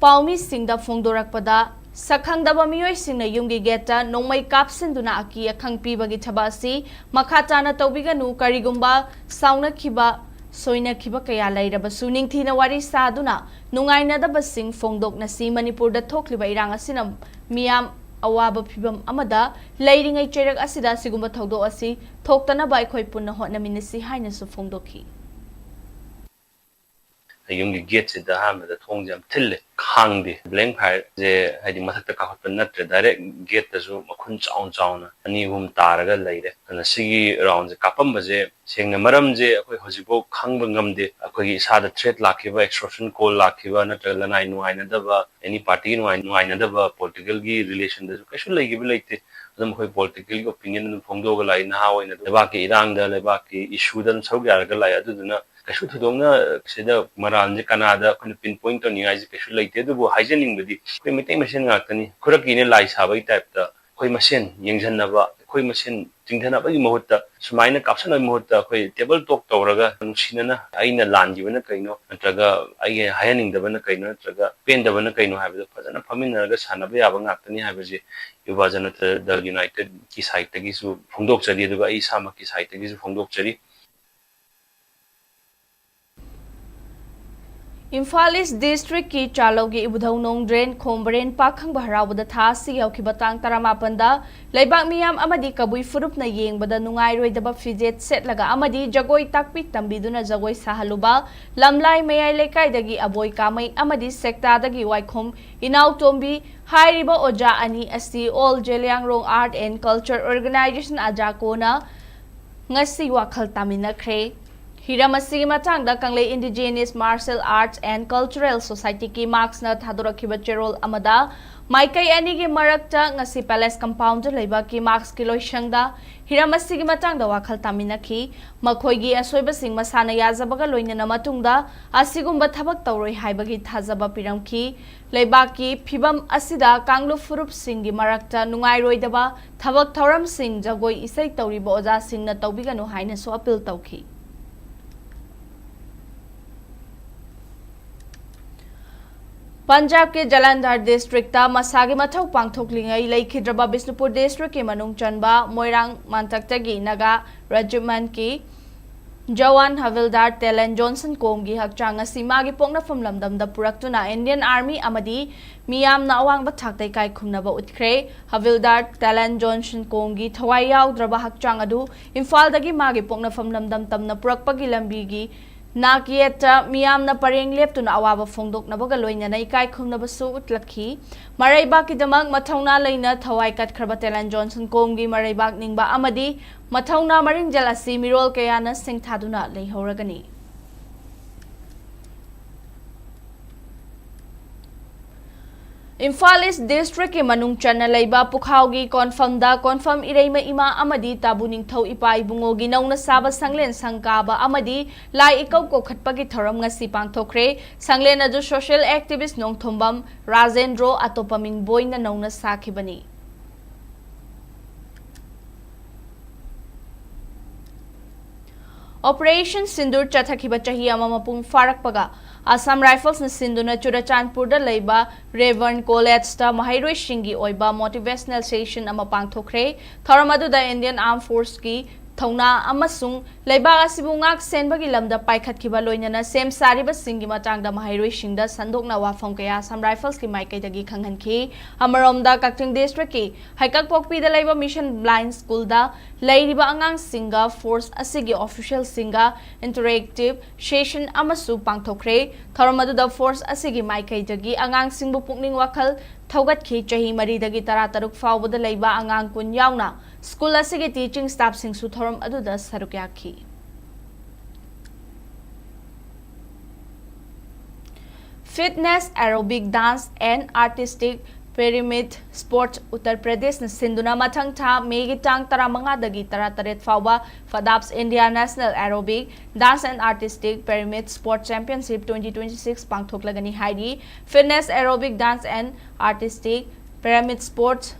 ꯄꯥꯎꯃꯤꯁꯤꯡꯗ ꯐꯣꯡꯗꯣꯔꯛꯄꯗ, ꯁꯛꯈꯪꯗꯕ ꯃꯤꯑꯣꯏꯁꯤꯡꯅ ꯌꯨꯝꯒꯤ ꯒꯦꯠꯇ ꯅꯣꯡꯃꯩ ꯀꯥꯞꯁꯤꯟꯗꯨꯅ ꯑꯀꯤ ꯑꯈꯪ ꯄꯤꯕꯒꯤ ꯊꯕꯛ ꯑꯁꯤ ꯃꯈꯥ ꯇꯥꯅ ꯇꯧꯕꯤꯒꯅꯨ, ꯀꯔꯤꯒꯨꯝꯕ ꯁꯥꯎꯅꯈꯤꯕ, ꯁꯣꯏꯅꯈꯤꯕ ꯀꯌꯥ ꯂꯩꯔꯕꯁꯨ ꯅꯤꯡꯊꯤꯅ ꯋꯥꯔꯤ ꯁꯥꯗꯨꯅ ꯅꯨꯡꯉꯥꯏꯅꯗꯕꯁꯤꯡ ꯐꯣꯡꯗꯣꯛꯅꯁꯤ꯫ ꯃꯅꯤꯄꯨꯔꯗ ꯊꯣꯛꯂꯤꯕ ꯏꯔꯥꯡ ꯑꯁꯤꯅ ꯃꯤꯌꯥꯝ ꯑꯋꯥꯕ ꯐꯤꯚꯝ ꯑꯃꯗ ꯂꯩꯔꯤꯉꯩ ꯆꯩꯔꯛ ꯑꯁꯤꯗ ꯑꯁꯤꯒꯨꯝꯕ ꯊꯧꯗꯣꯛ ꯑꯁꯤ ꯊꯣꯛꯇꯅꯕ ꯑꯩꯈꯣꯏ ꯄꯨꯟꯅ ꯍꯣꯠꯅꯃꯤꯟꯅꯁꯤ ꯍꯥꯏꯅꯁꯨ ꯐꯣꯡꯗꯣꯛꯈꯤ꯫ ꯌꯨꯝꯒꯤ ꯒꯦꯠꯁꯤꯗ ꯑꯍꯥꯟꯕꯗ ꯊꯣꯡꯁꯦ ꯌꯥꯝ ꯊꯤꯜꯂꯦ, ꯈꯥꯡꯗꯦ꯫ ꯕ꯭ꯂꯦꯡ ꯐꯥꯏꯌꯔꯁꯦ ꯍꯥꯏꯗꯤ ꯃꯊꯛꯇ ꯀꯥꯈꯠꯄ ꯅꯠꯇ꯭ꯔꯦ, ꯗꯥꯏꯔꯦꯛ ꯒꯦꯠꯇꯁꯨ ꯃꯈꯨꯟ ꯆꯥꯎꯅ ꯆꯥꯎꯅ ꯑꯅꯤ ꯑꯍꯨꯝ ꯇꯥꯔꯒ ꯂꯩꯔꯦ꯫ ꯑꯗꯨꯅ ꯁꯤꯒꯤ ꯔꯥꯎꯟꯁꯦ ꯀꯥꯞꯄꯝꯕꯁꯦ ꯁꯦꯡꯅ ꯃꯔꯝꯁꯦ ꯑꯩꯈꯣꯏ ꯍꯧꯖꯤꯛꯐꯥꯎ ꯈꯪꯕ ꯉꯝꯗꯦ꯫ ꯑꯩꯈꯣꯏꯒꯤ ꯏꯁꯥꯗ ꯊ꯭ꯔꯦꯠ ꯂꯥꯛꯈꯤꯕ, ꯑꯦꯛꯁꯇꯣꯔꯁꯟ ꯀꯣꯜ ꯂꯥꯛꯈꯤꯕ, ꯅꯠꯇ꯭ꯔꯒ ꯂꯅꯥꯏ ꯅꯨꯡꯉꯥꯏꯅꯗꯕ, ꯑꯦꯅꯤ ꯄꯥꯔꯇꯤꯒꯤ ꯅꯨꯡꯉꯥꯏ- ꯅꯨꯡꯉꯥꯏꯅꯗꯕ ꯄꯣꯂꯤꯇꯤꯀꯦꯜꯒꯤ ꯔꯤꯂꯦꯁꯟꯗꯁꯨ ꯀꯩꯁꯨ ꯂꯩꯈꯤꯕ ꯂꯩꯇꯦ꯫ ꯑꯗꯨꯝ ꯑꯩꯈꯣꯏ ꯄꯣꯂꯤꯇꯤꯀꯦꯜꯒꯤ ꯑꯣꯄꯤꯅꯤꯌꯟ ꯑꯗꯨꯝ ꯐꯣꯡꯗꯣꯛꯑꯒ ꯂꯥꯛꯏ꯫ ꯅꯍꯥ ꯑꯣꯏꯅ ꯂꯩꯕꯥꯛꯀꯤ ꯏꯔꯥꯡꯗ, ꯂꯩꯕꯥꯛꯀꯤ ꯏꯁꯨꯗ ꯑꯗꯨꯝ ꯁꯔꯨꯛ ꯌꯥꯔꯒ ꯂꯥꯛꯏ꯫ ꯑꯗꯨꯗꯨꯅ ꯀꯩꯁꯨ ꯊꯣꯏꯗꯣꯛꯅ ꯁꯤꯗ ꯃꯔꯥꯜꯁꯦ ꯀꯅꯥꯗ ꯑꯩꯈꯣꯏꯅ ꯄꯤꯟ ꯄꯣꯏꯟ ꯇꯧꯅꯤꯡꯉꯥꯏꯁꯦ ꯀꯩꯁꯨ ꯂꯩꯇꯦ꯫ ꯑꯗꯨꯕꯨ ꯍꯥꯏꯖꯅꯤꯡꯕꯗꯤ ꯑꯩꯈꯣꯏ ꯃꯩꯇꯩ ꯃꯁꯦꯟ ꯉꯥꯛꯇꯅꯤ, ꯈꯨꯔꯛꯀꯤꯅꯦ ꯂꯥꯏ ꯁꯥꯕꯒꯤ ꯇꯥꯏꯞꯇ ꯑꯩꯈꯣꯏ ꯃꯁꯦꯟ ꯌꯦꯡꯁꯤꯟꯅꯕ, ꯑꯩꯈꯣꯏ ꯃꯁꯦꯟ ꯆꯤꯡꯊꯅꯕꯒꯤ ꯃꯍꯨꯠꯇ, ꯁꯨꯃꯥꯏꯅ ꯀꯥꯞꯁꯟꯅꯕꯒꯤ ꯃꯍꯨꯠꯇ ꯑꯩꯈꯣꯏ table talk ꯇꯧꯔꯒ ꯅꯨꯡꯁꯤꯅꯅ ꯑꯩꯅ ꯂꯥꯟꯈꯤꯕꯅ ꯀꯩꯅꯣ, ꯅꯠꯇ꯭ꯔꯒ ꯑꯩꯒꯤ ꯍꯥꯏꯍꯟꯅꯤꯡꯗꯕꯅ ꯀꯩꯅꯣ, ꯅꯠꯇ꯭ꯔꯒ ꯄꯦꯟꯗꯕꯅ ꯀꯩꯅꯣ ꯍꯥꯏꯕꯗꯣ ꯐꯖꯅ ꯐꯝꯃꯤꯟꯅꯔꯒ ꯁꯥꯟꯅꯕ ꯌꯥꯕ ꯉꯥꯛꯇꯅꯤ ꯍꯥꯏꯕꯁꯦ ꯌꯨꯕꯥ ꯖꯅꯇꯥ ꯗꯜ ꯌꯨꯅꯥꯏꯇꯦꯗꯀꯤ ꯁꯥꯏꯠꯇꯒꯤꯁꯨ ꯐꯣꯡꯗꯣꯛꯆꯔꯤ, ꯑꯗꯨꯒ ꯑꯩ ꯏꯁꯥꯃꯛꯀꯤ ꯁꯥꯏꯠꯇꯒꯤꯁꯨ ꯐꯣꯡꯗꯣꯛꯆꯔꯤ꯫ ꯏꯝꯐꯥꯜ ꯏꯁ ꯗꯤꯁꯇ꯭ꯔꯤꯛꯀꯤ ꯆꯥꯂꯧꯒꯤ ꯏꯕꯨꯙꯧ ꯅꯣꯡꯗ꯭ꯔꯦꯟ ꯈꯣꯝꯕꯔꯦꯟ ꯄꯥꯈꯪꯕ ꯍꯔꯥꯎꯕꯗ ꯊꯥ ꯑꯁꯤꯒꯤ ꯍꯧꯈꯤꯕ ꯇꯥꯡ ꯇꯔꯥꯃꯥꯄꯟꯗ ꯂꯩꯕꯥꯛ ꯃꯤꯌꯥꯝ ꯑꯃꯗꯤ ꯀꯕꯨꯏ ꯐꯨꯔꯨꯞꯅ ꯌꯦꯡꯕꯗ ꯅꯨꯡꯉꯥꯏꯔꯣꯏꯗꯕ ꯐꯤꯖꯦꯠ ꯁꯦꯠꯂꯒ ꯑꯃꯗꯤ ꯖꯒꯣꯏ ꯇꯥꯛꯄꯤ ꯇꯝꯕꯤꯗꯨꯅ ꯖꯒꯣꯏ ꯁꯥꯍꯜꯂꯨꯕ ꯂꯝꯂꯥꯏ ꯃꯌꯥꯏ ꯂꯩꯀꯥꯏꯗꯒꯤ ꯑꯕꯣꯏ ꯀꯥꯃꯩ ꯑꯃꯗꯤ ꯁꯦꯛꯇꯥꯗꯒꯤ ꯋꯥꯏꯈꯣꯝ ꯏꯅꯥꯎꯇꯣꯝꯕꯤ ꯍꯥꯏꯔꯤꯕ ꯑꯣꯖꯥ ꯑꯅꯤ ꯑꯁꯤ All Zeliangrong Art and Culture Organization, ꯑꯖꯥꯀꯣꯅ ꯉꯁꯤ ꯋꯥꯈꯜ ꯇꯥꯃꯤꯟꯅꯈ꯭ꯔꯦ꯫ ꯍꯤꯔꯝ ꯑꯁꯤꯒꯤ ꯃꯇꯥꯡꯗ ꯀꯪꯂꯩ Indigenous Martial Arts and Cultural Societyꯒꯤ ꯃꯥꯛꯁꯅ ꯊꯥꯗꯣꯔꯛꯈꯤꯕ ꯆꯦꯔꯣꯜ ꯑꯃꯗ ꯃꯥꯏꯀꯩ ꯑꯅꯤꯒꯤ ꯃꯔꯛꯇ ꯉꯁꯤ ꯄꯦꯂꯦꯁ ꯀꯝꯄꯥꯎꯟꯗ ꯂꯩꯕ ꯀꯤꯃꯥꯛꯁꯀꯤ ꯂꯣꯏꯁꯪꯗ ꯍꯤꯔꯝ ꯑꯁꯤꯒꯤ ꯃꯇꯥꯡꯗ ꯋꯥꯈꯜ ꯇꯥꯃꯤꯟꯅꯈꯤ꯫ ꯃꯈꯣꯏꯒꯤ ꯑꯁꯣꯏꯕꯁꯤꯡ ꯃꯁꯥꯅ ꯌꯥꯖꯕꯒ ꯂꯣꯏꯅꯅ ꯃꯇꯨꯡꯗ ꯑꯁꯤꯒꯨꯝꯕ ꯊꯕꯛ ꯇꯧꯔꯣꯏ ꯍꯥꯏꯕꯒꯤ ꯊꯥꯖꯕ ꯄꯤꯔꯝꯈꯤ꯫ ꯂꯩꯕꯥꯛꯀꯤ ꯐꯤꯕꯝ ꯑꯁꯤꯗ ꯀꯥꯡꯂꯨꯞ ꯐꯨꯔꯨꯞꯁꯤꯡꯒꯤ ꯃꯔꯛꯇ ꯅꯨꯡꯉꯥꯏꯔꯣꯏꯗꯕ ꯊꯕꯛ ꯊꯧꯔꯝꯁꯤꯡ ꯖꯒꯣꯏ ꯏꯁꯩ ꯇꯧꯔꯤꯕ ꯑꯣꯖꯥꯁꯤꯡꯅ ꯇꯧꯕꯤꯒꯅꯨ ꯍꯥꯏꯅꯁꯨ ꯑꯄꯤꯜ ꯇꯧꯈꯤ꯫ ꯄꯟꯖꯥꯕꯀꯤ ꯖꯂꯟꯙꯔ ꯗꯤꯁꯇ꯭ꯔꯤꯛꯇ ꯃꯁꯥꯒꯤ ꯃꯊꯧ ꯄꯥꯡꯊꯣꯛꯂꯤꯉꯩ ꯂꯩꯈꯤꯗ꯭ꯔꯕ ꯕꯤꯁꯅꯨꯄꯨꯔ ꯗꯤꯁꯇ꯭ꯔꯤꯛꯀꯤ ꯃꯅꯨꯡ ꯆꯟꯕ ꯃꯣꯏꯔꯥꯡ ꯃꯥꯟꯇꯛꯇꯒꯤ ꯅꯥꯒꯥ ꯔꯦꯖꯤꯃꯦꯟꯠꯀꯤ ꯖꯋꯥꯟ ꯍꯕꯤꯜꯗꯥꯔ ꯇꯦꯂꯦꯟ ꯖꯣꯟꯁꯟ ꯀꯣꯝꯒꯤ ꯍꯛꯆꯥꯡ ꯑꯁꯤ ꯃꯥꯒꯤ ꯄꯣꯛꯅꯐꯝ ꯂꯝꯗꯝꯗ ꯄꯨꯔꯛꯇꯨꯅ ꯏꯟꯗꯤꯌꯟ ꯑꯥꯔꯃꯤ ꯑꯃꯗꯤ ꯃꯤꯌꯥꯝꯅ ꯑꯋꯥꯡꯕ ꯊꯥꯛꯇ ꯏꯀꯥꯏ ꯈꯨꯝꯅꯕ ꯎꯠꯈ꯭ꯔꯦ꯫ ꯍꯕꯤꯜꯗꯥꯔ ꯇꯦꯂꯦꯟ ꯖꯣꯟꯁꯟ ꯀꯣꯝꯒꯤ ꯊꯋꯥꯏ ꯌꯥꯎꯗ꯭ꯔꯕ ꯍꯛꯆꯥꯡ ꯑꯗꯨ ꯏꯝꯐꯥꯜꯗꯒꯤ ꯃꯥꯒꯤ ꯄꯣꯛꯅꯐꯝ ꯂꯝꯗꯝ ꯇꯝꯅ ꯄꯨꯔꯛꯄꯒꯤ ꯂꯝꯕꯤꯒꯤ ꯅꯥꯛꯌꯦꯠꯇ ꯃꯤꯌꯥꯝꯅ ꯄꯔꯦꯡ ꯂꯦꯞꯇꯨꯅ ꯑꯋꯥꯕ ꯐꯣꯡꯗꯣꯛꯅꯕꯒ ꯂꯣꯏꯅꯅ ꯏꯀꯥꯏ ꯈꯨꯝꯅꯕꯁꯨ ꯎꯠꯂꯛꯈꯤ꯫ ꯃꯔꯩꯕꯥꯛꯀꯤꯗꯃꯛ ꯃꯊꯧꯅꯥ ꯂꯩꯅ ꯊꯋꯥꯏ ꯀꯠꯈ꯭ꯔꯕ ꯇꯦꯂꯦꯟ ꯖꯣꯟꯁꯟ ꯀꯣꯝꯒꯤ ꯃꯔꯩꯕꯥꯛ ꯅꯤꯡꯕ ꯑꯃꯗꯤ ꯃꯊꯧꯅꯥ ꯃꯔꯤꯡꯖꯦꯜ ꯑꯁꯤ ꯃꯤꯔꯣꯜ ꯀꯌꯥꯅ ꯁꯤꯡꯊꯥꯗꯨꯅ ꯂꯩꯍꯧꯔꯒꯅꯤ꯫ ꯏꯝꯐꯥꯜ ꯏꯁ ꯗꯤꯁꯇ꯭ꯔꯤꯛꯀꯤ ꯃꯅꯨꯡ ꯆꯟꯅ ꯂꯩꯕ ꯄꯨꯈꯥꯎꯒꯤ ꯀꯣꯟꯐꯝꯗ ꯀꯣꯟꯐꯝ ꯏꯔꯩꯃ ꯏꯃꯥ ꯑꯃꯗꯤ ꯇꯥꯕꯨ ꯅꯤꯡꯊꯧ ꯏꯄꯥ ꯏꯕꯨꯡꯉꯣꯒꯤ ꯅꯧꯅ ꯁꯥꯕ ꯁꯪꯂꯦꯟ ꯁꯪꯀꯥꯕ ꯑꯃꯗꯤ ꯂꯥꯏ ꯏꯀꯧ ꯀꯧꯈꯠꯄꯒꯤ ꯊꯧꯔꯝ ꯉꯁꯤ ꯄꯥꯡꯊꯣꯛꯈ꯭ꯔꯦ꯫ ꯁꯪꯂꯦꯟ ꯑꯗꯨ ꯁꯣꯁꯤꯌꯦꯜ ꯑꯦꯛꯇꯤꯚꯤꯁ꯭ꯠ ꯅꯣꯡꯊꯣꯝꯕꯝ ꯔꯥꯖꯦꯟꯗ꯭ꯔꯣ ꯑꯇꯣꯞꯄ ꯃꯤꯡꯕꯣꯏꯅ ꯅꯧꯅ ꯁꯥꯈꯤꯕꯅꯤ꯫ Operation Sindoor ꯆꯠꯊꯈꯤꯕ ꯆꯍꯤ ꯑꯃ ꯃꯄꯨꯡ ꯐꯥꯔꯛꯄꯒ Assam Riflesꯅ ꯁꯤꯟꯗꯨꯅ ꯆꯨꯔꯆꯥꯟꯄꯨꯔꯗ ꯂꯩꯕ Revere Collegeꯇ ꯃꯍꯩꯔꯣꯏꯁꯤꯡꯒꯤ ꯑꯣꯏꯕ motivational session ꯑꯃ ꯄꯥꯡꯊꯣꯛꯈ꯭ꯔꯦ꯫ ꯊꯧꯔꯝ ꯑꯗꯨꯗ Indian Armed Forceꯀꯤ ꯊꯧꯅꯥ ꯑꯃꯁꯨꯡ ꯂꯩꯕꯥꯛ ꯑꯁꯤꯕꯨ ꯉꯥꯛ ꯁꯦꯟꯕꯒꯤ ꯂꯝꯗ ꯄꯥꯏꯈꯠꯈꯤꯕ, ꯂꯣꯏꯅꯅ ꯁꯦꯝ ꯁꯥꯔꯤꯕꯁꯤꯡꯒꯤ ꯃꯇꯥꯡꯗ ꯃꯍꯩꯔꯣꯏꯁꯤꯡꯗ ꯁꯟꯗꯣꯛꯅ ꯋꯥꯐꯝ ꯀꯌꯥ Assam Riflesꯀꯤ ꯃꯥꯏꯀꯩꯗꯒꯤ ꯈꯪꯍꯟꯈꯤ꯫ ꯑꯃꯔꯣꯝꯗ ꯀꯛꯆꯤꯡ districtꯀꯤ ꯍꯩꯀꯛꯄꯣꯛꯄꯤꯗ ꯂꯩꯕ Mission Blind Schoolꯗ ꯂꯩꯔꯤꯕ ꯑꯉꯥꯡꯁꯤꯡꯒ force ꯑꯁꯤꯒꯤ officialꯁꯤꯡꯒ interactive session ꯑꯃꯁꯨ ꯄꯥꯡꯊꯣꯛꯈ꯭ꯔꯦ꯫ ꯊꯧꯔꯝ ꯑꯗꯨꯗ force ꯑꯁꯤꯒꯤ ꯃꯥꯏꯀꯩꯗꯒꯤ ꯑꯉꯥꯡꯁꯤꯡꯕꯨ ꯄꯨꯛꯅꯤꯡ ꯋꯥꯈꯜ ꯊꯧꯒꯠꯈꯤ꯫ ꯆꯍꯤ ꯃꯔꯤꯗꯒꯤ ꯇꯔꯥ ꯇꯔꯨꯛ ꯐꯥꯎꯕꯗ ꯂꯩꯕ ꯑꯉꯥꯡ ꯀꯨꯟ ꯌꯥꯎꯅ school ꯑꯁꯤꯒꯤ teaching staffꯁꯤꯡꯁꯨ ꯊꯧꯔꯝ ꯑꯗꯨꯗ ꯁꯔꯨꯛ ꯌꯥꯈꯤ꯫ Fitness, Aerobic, Dance and Artistic Pyramid Sports, Uttar ꯄ꯭ꯔꯗꯦꯁꯅ ꯁꯤꯟꯗꯨꯅ ꯃꯊꯪ ꯊꯥ ꯃꯦꯒꯤ ꯇꯥꯡ ꯇꯔꯥꯃꯉꯥꯗꯒꯤ ꯇꯔꯥꯇꯔꯦꯠ ꯐꯥꯎꯕ FADAPS India National Aerobic, Dance and Artistic Pyramid Sports Championship twenty twenty-six ꯄꯥꯡꯊꯣꯛꯂꯒꯅꯤ ꯍꯥꯏꯔꯤ꯫ Fitness, Aerobic, Dance and Artistic Pyramid Sports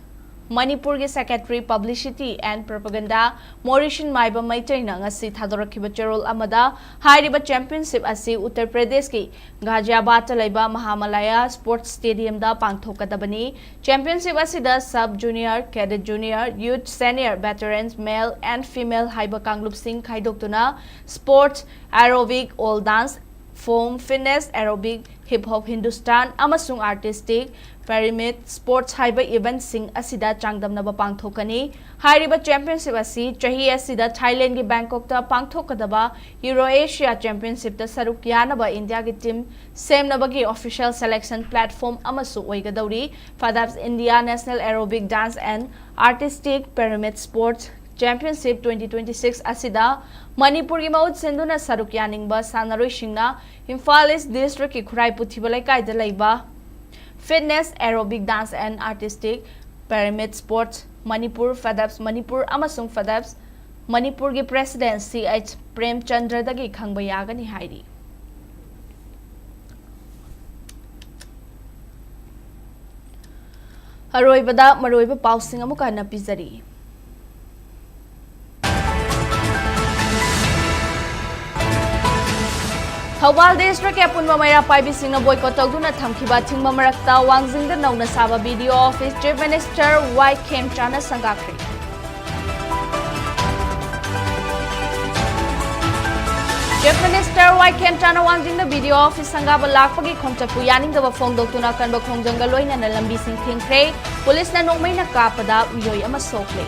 ꯃꯅꯤꯄꯨꯔꯒꯤ Secretary Publicity and Propaganda ꯃꯣꯔꯤꯁꯟ ꯃꯥꯏꯕ ꯃꯩꯇꯩꯅ ꯉꯁꯤ ꯊꯥꯗꯣꯔꯛꯈꯤꯕ ꯆꯦꯔꯣꯜ ꯑꯃꯗ, ꯍꯥꯏꯔꯤꯕ championship ꯑꯁꯤ ꯎꯠꯇꯔ ꯄ꯭ꯔꯗꯦꯁꯀꯤ ꯒꯥꯖꯤꯌꯥꯕꯥꯗꯇ ꯂꯩꯕ ꯃꯍꯥꯃꯂꯌꯥ Sports Stadiumꯗ ꯄꯥꯡꯊꯣꯛꯀꯗꯕꯅꯤ꯫ Championship ꯑꯁꯤꯗ sub junior, cadet junior, youth senior, veterans, male and female ꯍꯥꯏꯕ ꯀꯥꯡꯂꯨꯞꯁꯤꯡ ꯈꯥꯏꯗꯣꯛꯇꯨꯅ sports, aerobic, all dance form, fitness, aerobic, hip hop, Hindustan ꯑꯃꯁꯨꯡ artistic pyramid sports ꯍꯥꯏꯕ eventꯁꯤꯡ ꯑꯁꯤꯗ ꯆꯥꯡꯗꯝꯅꯕ ꯄꯥꯡꯊꯣꯛꯀꯅꯤ꯫ ꯍꯥꯏꯔꯤꯕ championship ꯑꯁꯤ ꯆꯍꯤ ꯑꯁꯤꯗ ꯊꯥꯏꯂꯦꯟꯒꯤ ꯕꯦꯡꯀꯣꯛꯇ ꯄꯥꯡꯊꯣꯛꯀꯗꯕ Euro Asia Championshipꯇ ꯁꯔꯨꯛ ꯌꯥꯅꯕ ꯏꯟꯗꯤꯌꯥꯒꯤ team ꯁꯦꯝꯅꯕꯒꯤ official selection platform ꯑꯃꯁꯨ ꯑꯣꯏꯒꯗꯧꯔꯤ꯫ FADAPS India National Aerobic, Dance and Artistic Pyramid Sports Championship twenty twenty-six ꯑꯁꯤꯗ ꯃꯅꯤꯄꯨꯔꯒꯤ ꯃꯍꯨꯠ ꯁꯤꯟꯗꯨꯅ ꯁꯔꯨꯛ ꯌꯥꯅꯤꯡꯕ ꯁꯥꯟꯅꯔꯣꯏꯁꯤꯡꯅ ꯏꯝꯐꯥꯜ East Districtꯀꯤ ꯈꯨꯔꯥꯏ ꯄꯨꯊꯤꯕ ꯂꯩꯀꯥꯏꯗ ꯂꯩꯕ Fitness, Aerobic, Dance and Artistic Pyramid Sports Manipur, FADAPS Manipur ꯑꯃꯁꯨꯡ FADAPS ꯃꯅꯤꯄꯨꯔꯒꯤ President C H ꯄ꯭ꯔꯦꯝꯆꯟꯗ꯭ꯔꯗꯒꯤ ꯈꯪꯕ ꯌꯥꯒꯅꯤ ꯍꯥꯏꯔꯤ꯫ ꯑꯔꯣꯏꯕꯗ ꯃꯔꯨꯑꯣꯏꯕ ꯄꯥꯎꯁꯤꯡ ꯑꯃꯨꯛꯀ ꯍꯟꯅ ꯄꯤꯖꯔꯤ꯫ ꯊꯧꯕꯥꯜ ꯗꯤꯁꯇ꯭ꯔꯤꯛꯀꯤ ꯑꯄꯨꯟꯕ ꯃꯩꯔꯥ ꯄꯥꯏꯕꯤꯁꯤꯡꯅ ꯕꯣꯏꯀꯣꯠ ꯇꯧꯗꯨꯅ ꯊꯝꯈꯤꯕ ꯑꯊꯤꯡꯕ ꯃꯔꯛꯇ ꯋꯥꯡꯖꯤꯡꯗ ꯅꯧꯅ ꯁꯥꯕ ꯕꯤ ꯗꯤ ꯑꯣ ꯑꯣꯐꯤꯁ ꯆꯤꯐ ꯃꯤꯅꯤꯁꯇꯔ ꯋꯥꯏ ꯈꯦꯝꯆꯥꯅ ꯁꯪꯒꯥꯈ꯭ꯔꯦ꯫ ꯆꯤꯐ ꯃꯤꯅꯤꯁꯇꯔ ꯋꯥꯏ ꯈꯦꯝꯆꯥꯅ ꯋꯥꯡꯖꯤꯡꯗ ꯕꯤ ꯗꯤ ꯑꯣ ꯑꯣꯐꯤꯁ ꯁꯪꯒꯥꯕ ꯂꯥꯛꯄꯒꯤ ꯈꯣꯡꯆꯠꯄꯨ ꯌꯥꯅꯤꯡꯗꯕ ꯐꯣꯡꯗꯣꯛꯇꯨꯅ ꯑꯀꯟꯕ ꯈꯣꯡꯖꯪꯒ ꯂꯣꯏꯅꯅ ꯂꯝꯕꯤꯁꯤꯡ ꯊꯤꯡꯈ꯭ꯔꯦ꯫ ꯄꯨꯂꯤꯁꯅ ꯅꯣꯡꯃꯩꯅ ꯀꯥꯞꯄꯗ ꯃꯤꯑꯣꯏ ꯑꯃ ꯁꯣꯛꯂꯦ꯫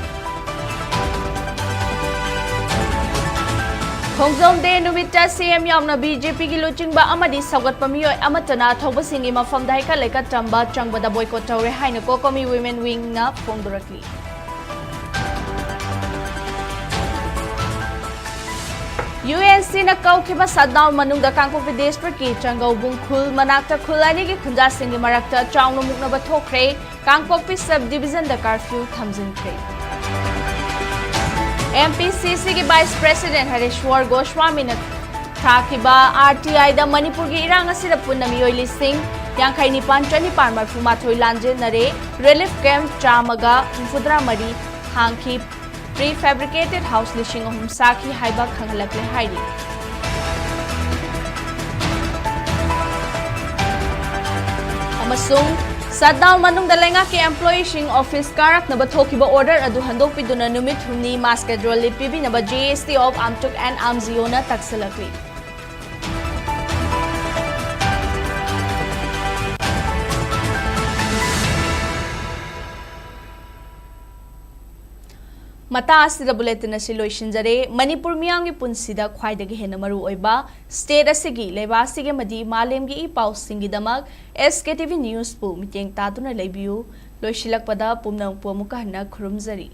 ꯈꯣꯡꯖꯣꯝ ꯗꯦ ꯅꯨꯃꯤꯠꯇ ꯁꯤ ꯑꯦꯝ ꯌꯥꯎꯅ ꯕꯤ ꯖꯦ ꯄꯤꯒꯤ ꯂꯨꯆꯤꯡꯕ ꯑꯃꯗꯤ ꯁꯧꯒꯠꯄ ꯃꯤꯑꯣꯏ ꯑꯃꯠꯇꯅ ꯑꯊꯧꯕꯁꯤꯡꯒꯤ ꯃꯐꯝꯗ ꯍꯩꯀꯠ ꯂꯩꯀꯠ ꯇꯝꯕ ꯆꯪꯕꯗ ꯕꯣꯏꯀꯣꯠ ꯇꯧꯔꯦ ꯍꯥꯏꯅ ꯀꯣꯀꯣꯃꯤ ꯋꯤꯃꯦꯟ ꯋꯤꯡꯅ ꯐꯣꯡꯗꯣꯔꯛꯂꯤ꯫ ꯌꯨ ꯑꯦꯟ ꯁꯤꯅ ꯀꯧꯈꯤꯕ ꯁꯠꯗꯥꯎꯟ ꯃꯅꯨꯡꯗ ꯀꯥꯡꯄꯣꯛꯄꯤ ꯗꯤꯁꯇ꯭ꯔꯤꯛꯀꯤ ꯆꯪꯒꯧꯕꯨꯡ ꯈꯨꯜ ꯃꯅꯥꯛꯇ ꯈꯨꯜ ꯑꯅꯤꯒꯤ ꯈꯨꯟꯖꯥꯁꯤꯡꯒꯤ ꯃꯔꯛꯇ ꯆꯥꯎꯅ ꯃꯨꯛꯅꯕ ꯊꯣꯛꯈ꯭ꯔꯦ꯫ ꯀꯥꯡꯄꯣꯛꯄꯤ ꯁꯕ ꯗꯤꯕꯤꯖꯟꯗ ꯀꯥꯔꯐ꯭ꯌꯨ ꯊꯝꯖꯤꯟꯈ꯭ꯔꯦ꯫ ꯑꯦꯝ ꯄꯤ ꯁꯤ ꯁꯤꯒꯤ ꯚꯥꯏꯁ ꯄ꯭ꯔꯦꯁꯤꯗꯦꯟ ꯍꯔꯦꯁ꯭ꯋꯔ ꯒꯣꯁ꯭ꯋꯥꯃꯤꯅ ꯊꯥꯈꯤꯕ ꯑꯥꯔ ꯇꯤ ꯑꯥꯏꯗ ꯃꯅꯤꯄꯨꯔꯒꯤ ꯏꯔꯥꯡ ꯑꯁꯤꯗ ꯄꯨꯟꯅ ꯃꯤꯑꯣꯏ ꯂꯤꯁꯤꯡ ꯌꯥꯡꯈꯩ ꯅꯤꯄꯥꯟ ꯆꯅꯤꯄꯥꯟ ꯃꯔꯤꯐꯨ ꯃꯥꯊꯣꯏ ꯂꯥꯟꯖꯦꯟꯅꯔꯦ꯫ ꯔꯤꯂꯤꯐ ꯀꯦꯝꯞ ꯆꯥꯝꯃꯒ ꯍꯨꯝꯐꯨꯇꯔꯥ ꯃꯔꯤ ꯍꯥꯡꯈꯤ꯫ ꯄ꯭ꯔꯤ ꯐꯦꯕ꯭ꯔꯤꯀꯦꯇꯦꯗ ꯍꯥꯎꯁ ꯂꯤꯁꯤꯡ ꯑꯍꯨꯝ ꯁꯥꯈꯤ ꯍꯥꯏꯕ ꯈꯪꯍꯜꯂꯛꯂꯦ ꯍꯥꯏꯔꯤ꯫ ꯑꯃꯁꯨꯡ ꯁꯠꯗꯥꯎꯟ ꯃꯅꯨꯡꯗ ꯂꯩꯉꯥꯛꯀꯤ ꯑꯦꯝꯄ꯭ꯂꯣꯌꯤꯁꯤꯡ ꯑꯣꯐꯤꯁ ꯀꯥꯔꯛꯅꯕ ꯊꯣꯛꯈꯤꯕ ꯑꯣꯔꯗꯔ ꯑꯗꯨ ꯍꯟꯗꯣꯛꯄꯤꯗꯨꯅ ꯅꯨꯃꯤꯠ ꯍꯨꯝꯅꯤ ꯃꯥꯁ ꯀꯦꯖꯨꯋꯦꯜ ꯂꯤꯚ ꯄꯤꯕꯤꯅꯕ ꯖꯦ ꯑꯦꯁ ꯇꯤ ꯑꯣꯐ ꯑꯥꯝꯇꯨꯛ ꯑꯦꯟ ꯑꯥꯝꯖꯤꯑꯣꯅ ꯇꯛꯁꯤꯜꯂꯛꯂꯤ꯫ ꯃꯇꯥꯡ ꯑꯁꯤꯗ ꯕꯨꯂꯦꯇꯤꯟ ꯑꯁꯤ ꯂꯣꯏꯁꯤꯟꯖꯔꯦ꯫ ꯃꯅꯤꯄꯨꯔ ꯃꯤꯌꯥꯝꯒꯤ ꯄꯨꯟꯁꯤꯗ ꯈ꯭ꯋꯥꯏꯗꯒꯤ ꯍꯦꯟꯅ ꯃꯔꯨ ꯑꯣꯏꯕ ꯁ꯭ꯇꯦꯠ ꯑꯁꯤꯒꯤ, ꯂꯩꯕꯥꯛ ꯑꯁꯤꯒꯤ ꯑꯃꯗꯤ ꯃꯥꯂꯦꯝꯒꯤ ꯏ ꯄꯥꯎꯁꯤꯡꯒꯤꯗꯃꯛ ꯑꯦꯁ ꯀꯦ ꯇꯤ ꯚꯤ ꯅ꯭ꯌꯨꯁꯄꯨ ꯃꯤꯠꯌꯦꯡ ꯇꯥꯗꯨꯅ ꯂꯩꯕꯤꯌꯨ꯫ ꯂꯣꯏꯁꯤꯜꯂꯛꯄꯗ ꯄꯨꯝꯅꯃꯛꯄꯨ ꯑꯃꯨꯛꯀ ꯍꯟꯅ ꯈꯨꯔꯨꯝꯖꯔꯤ꯫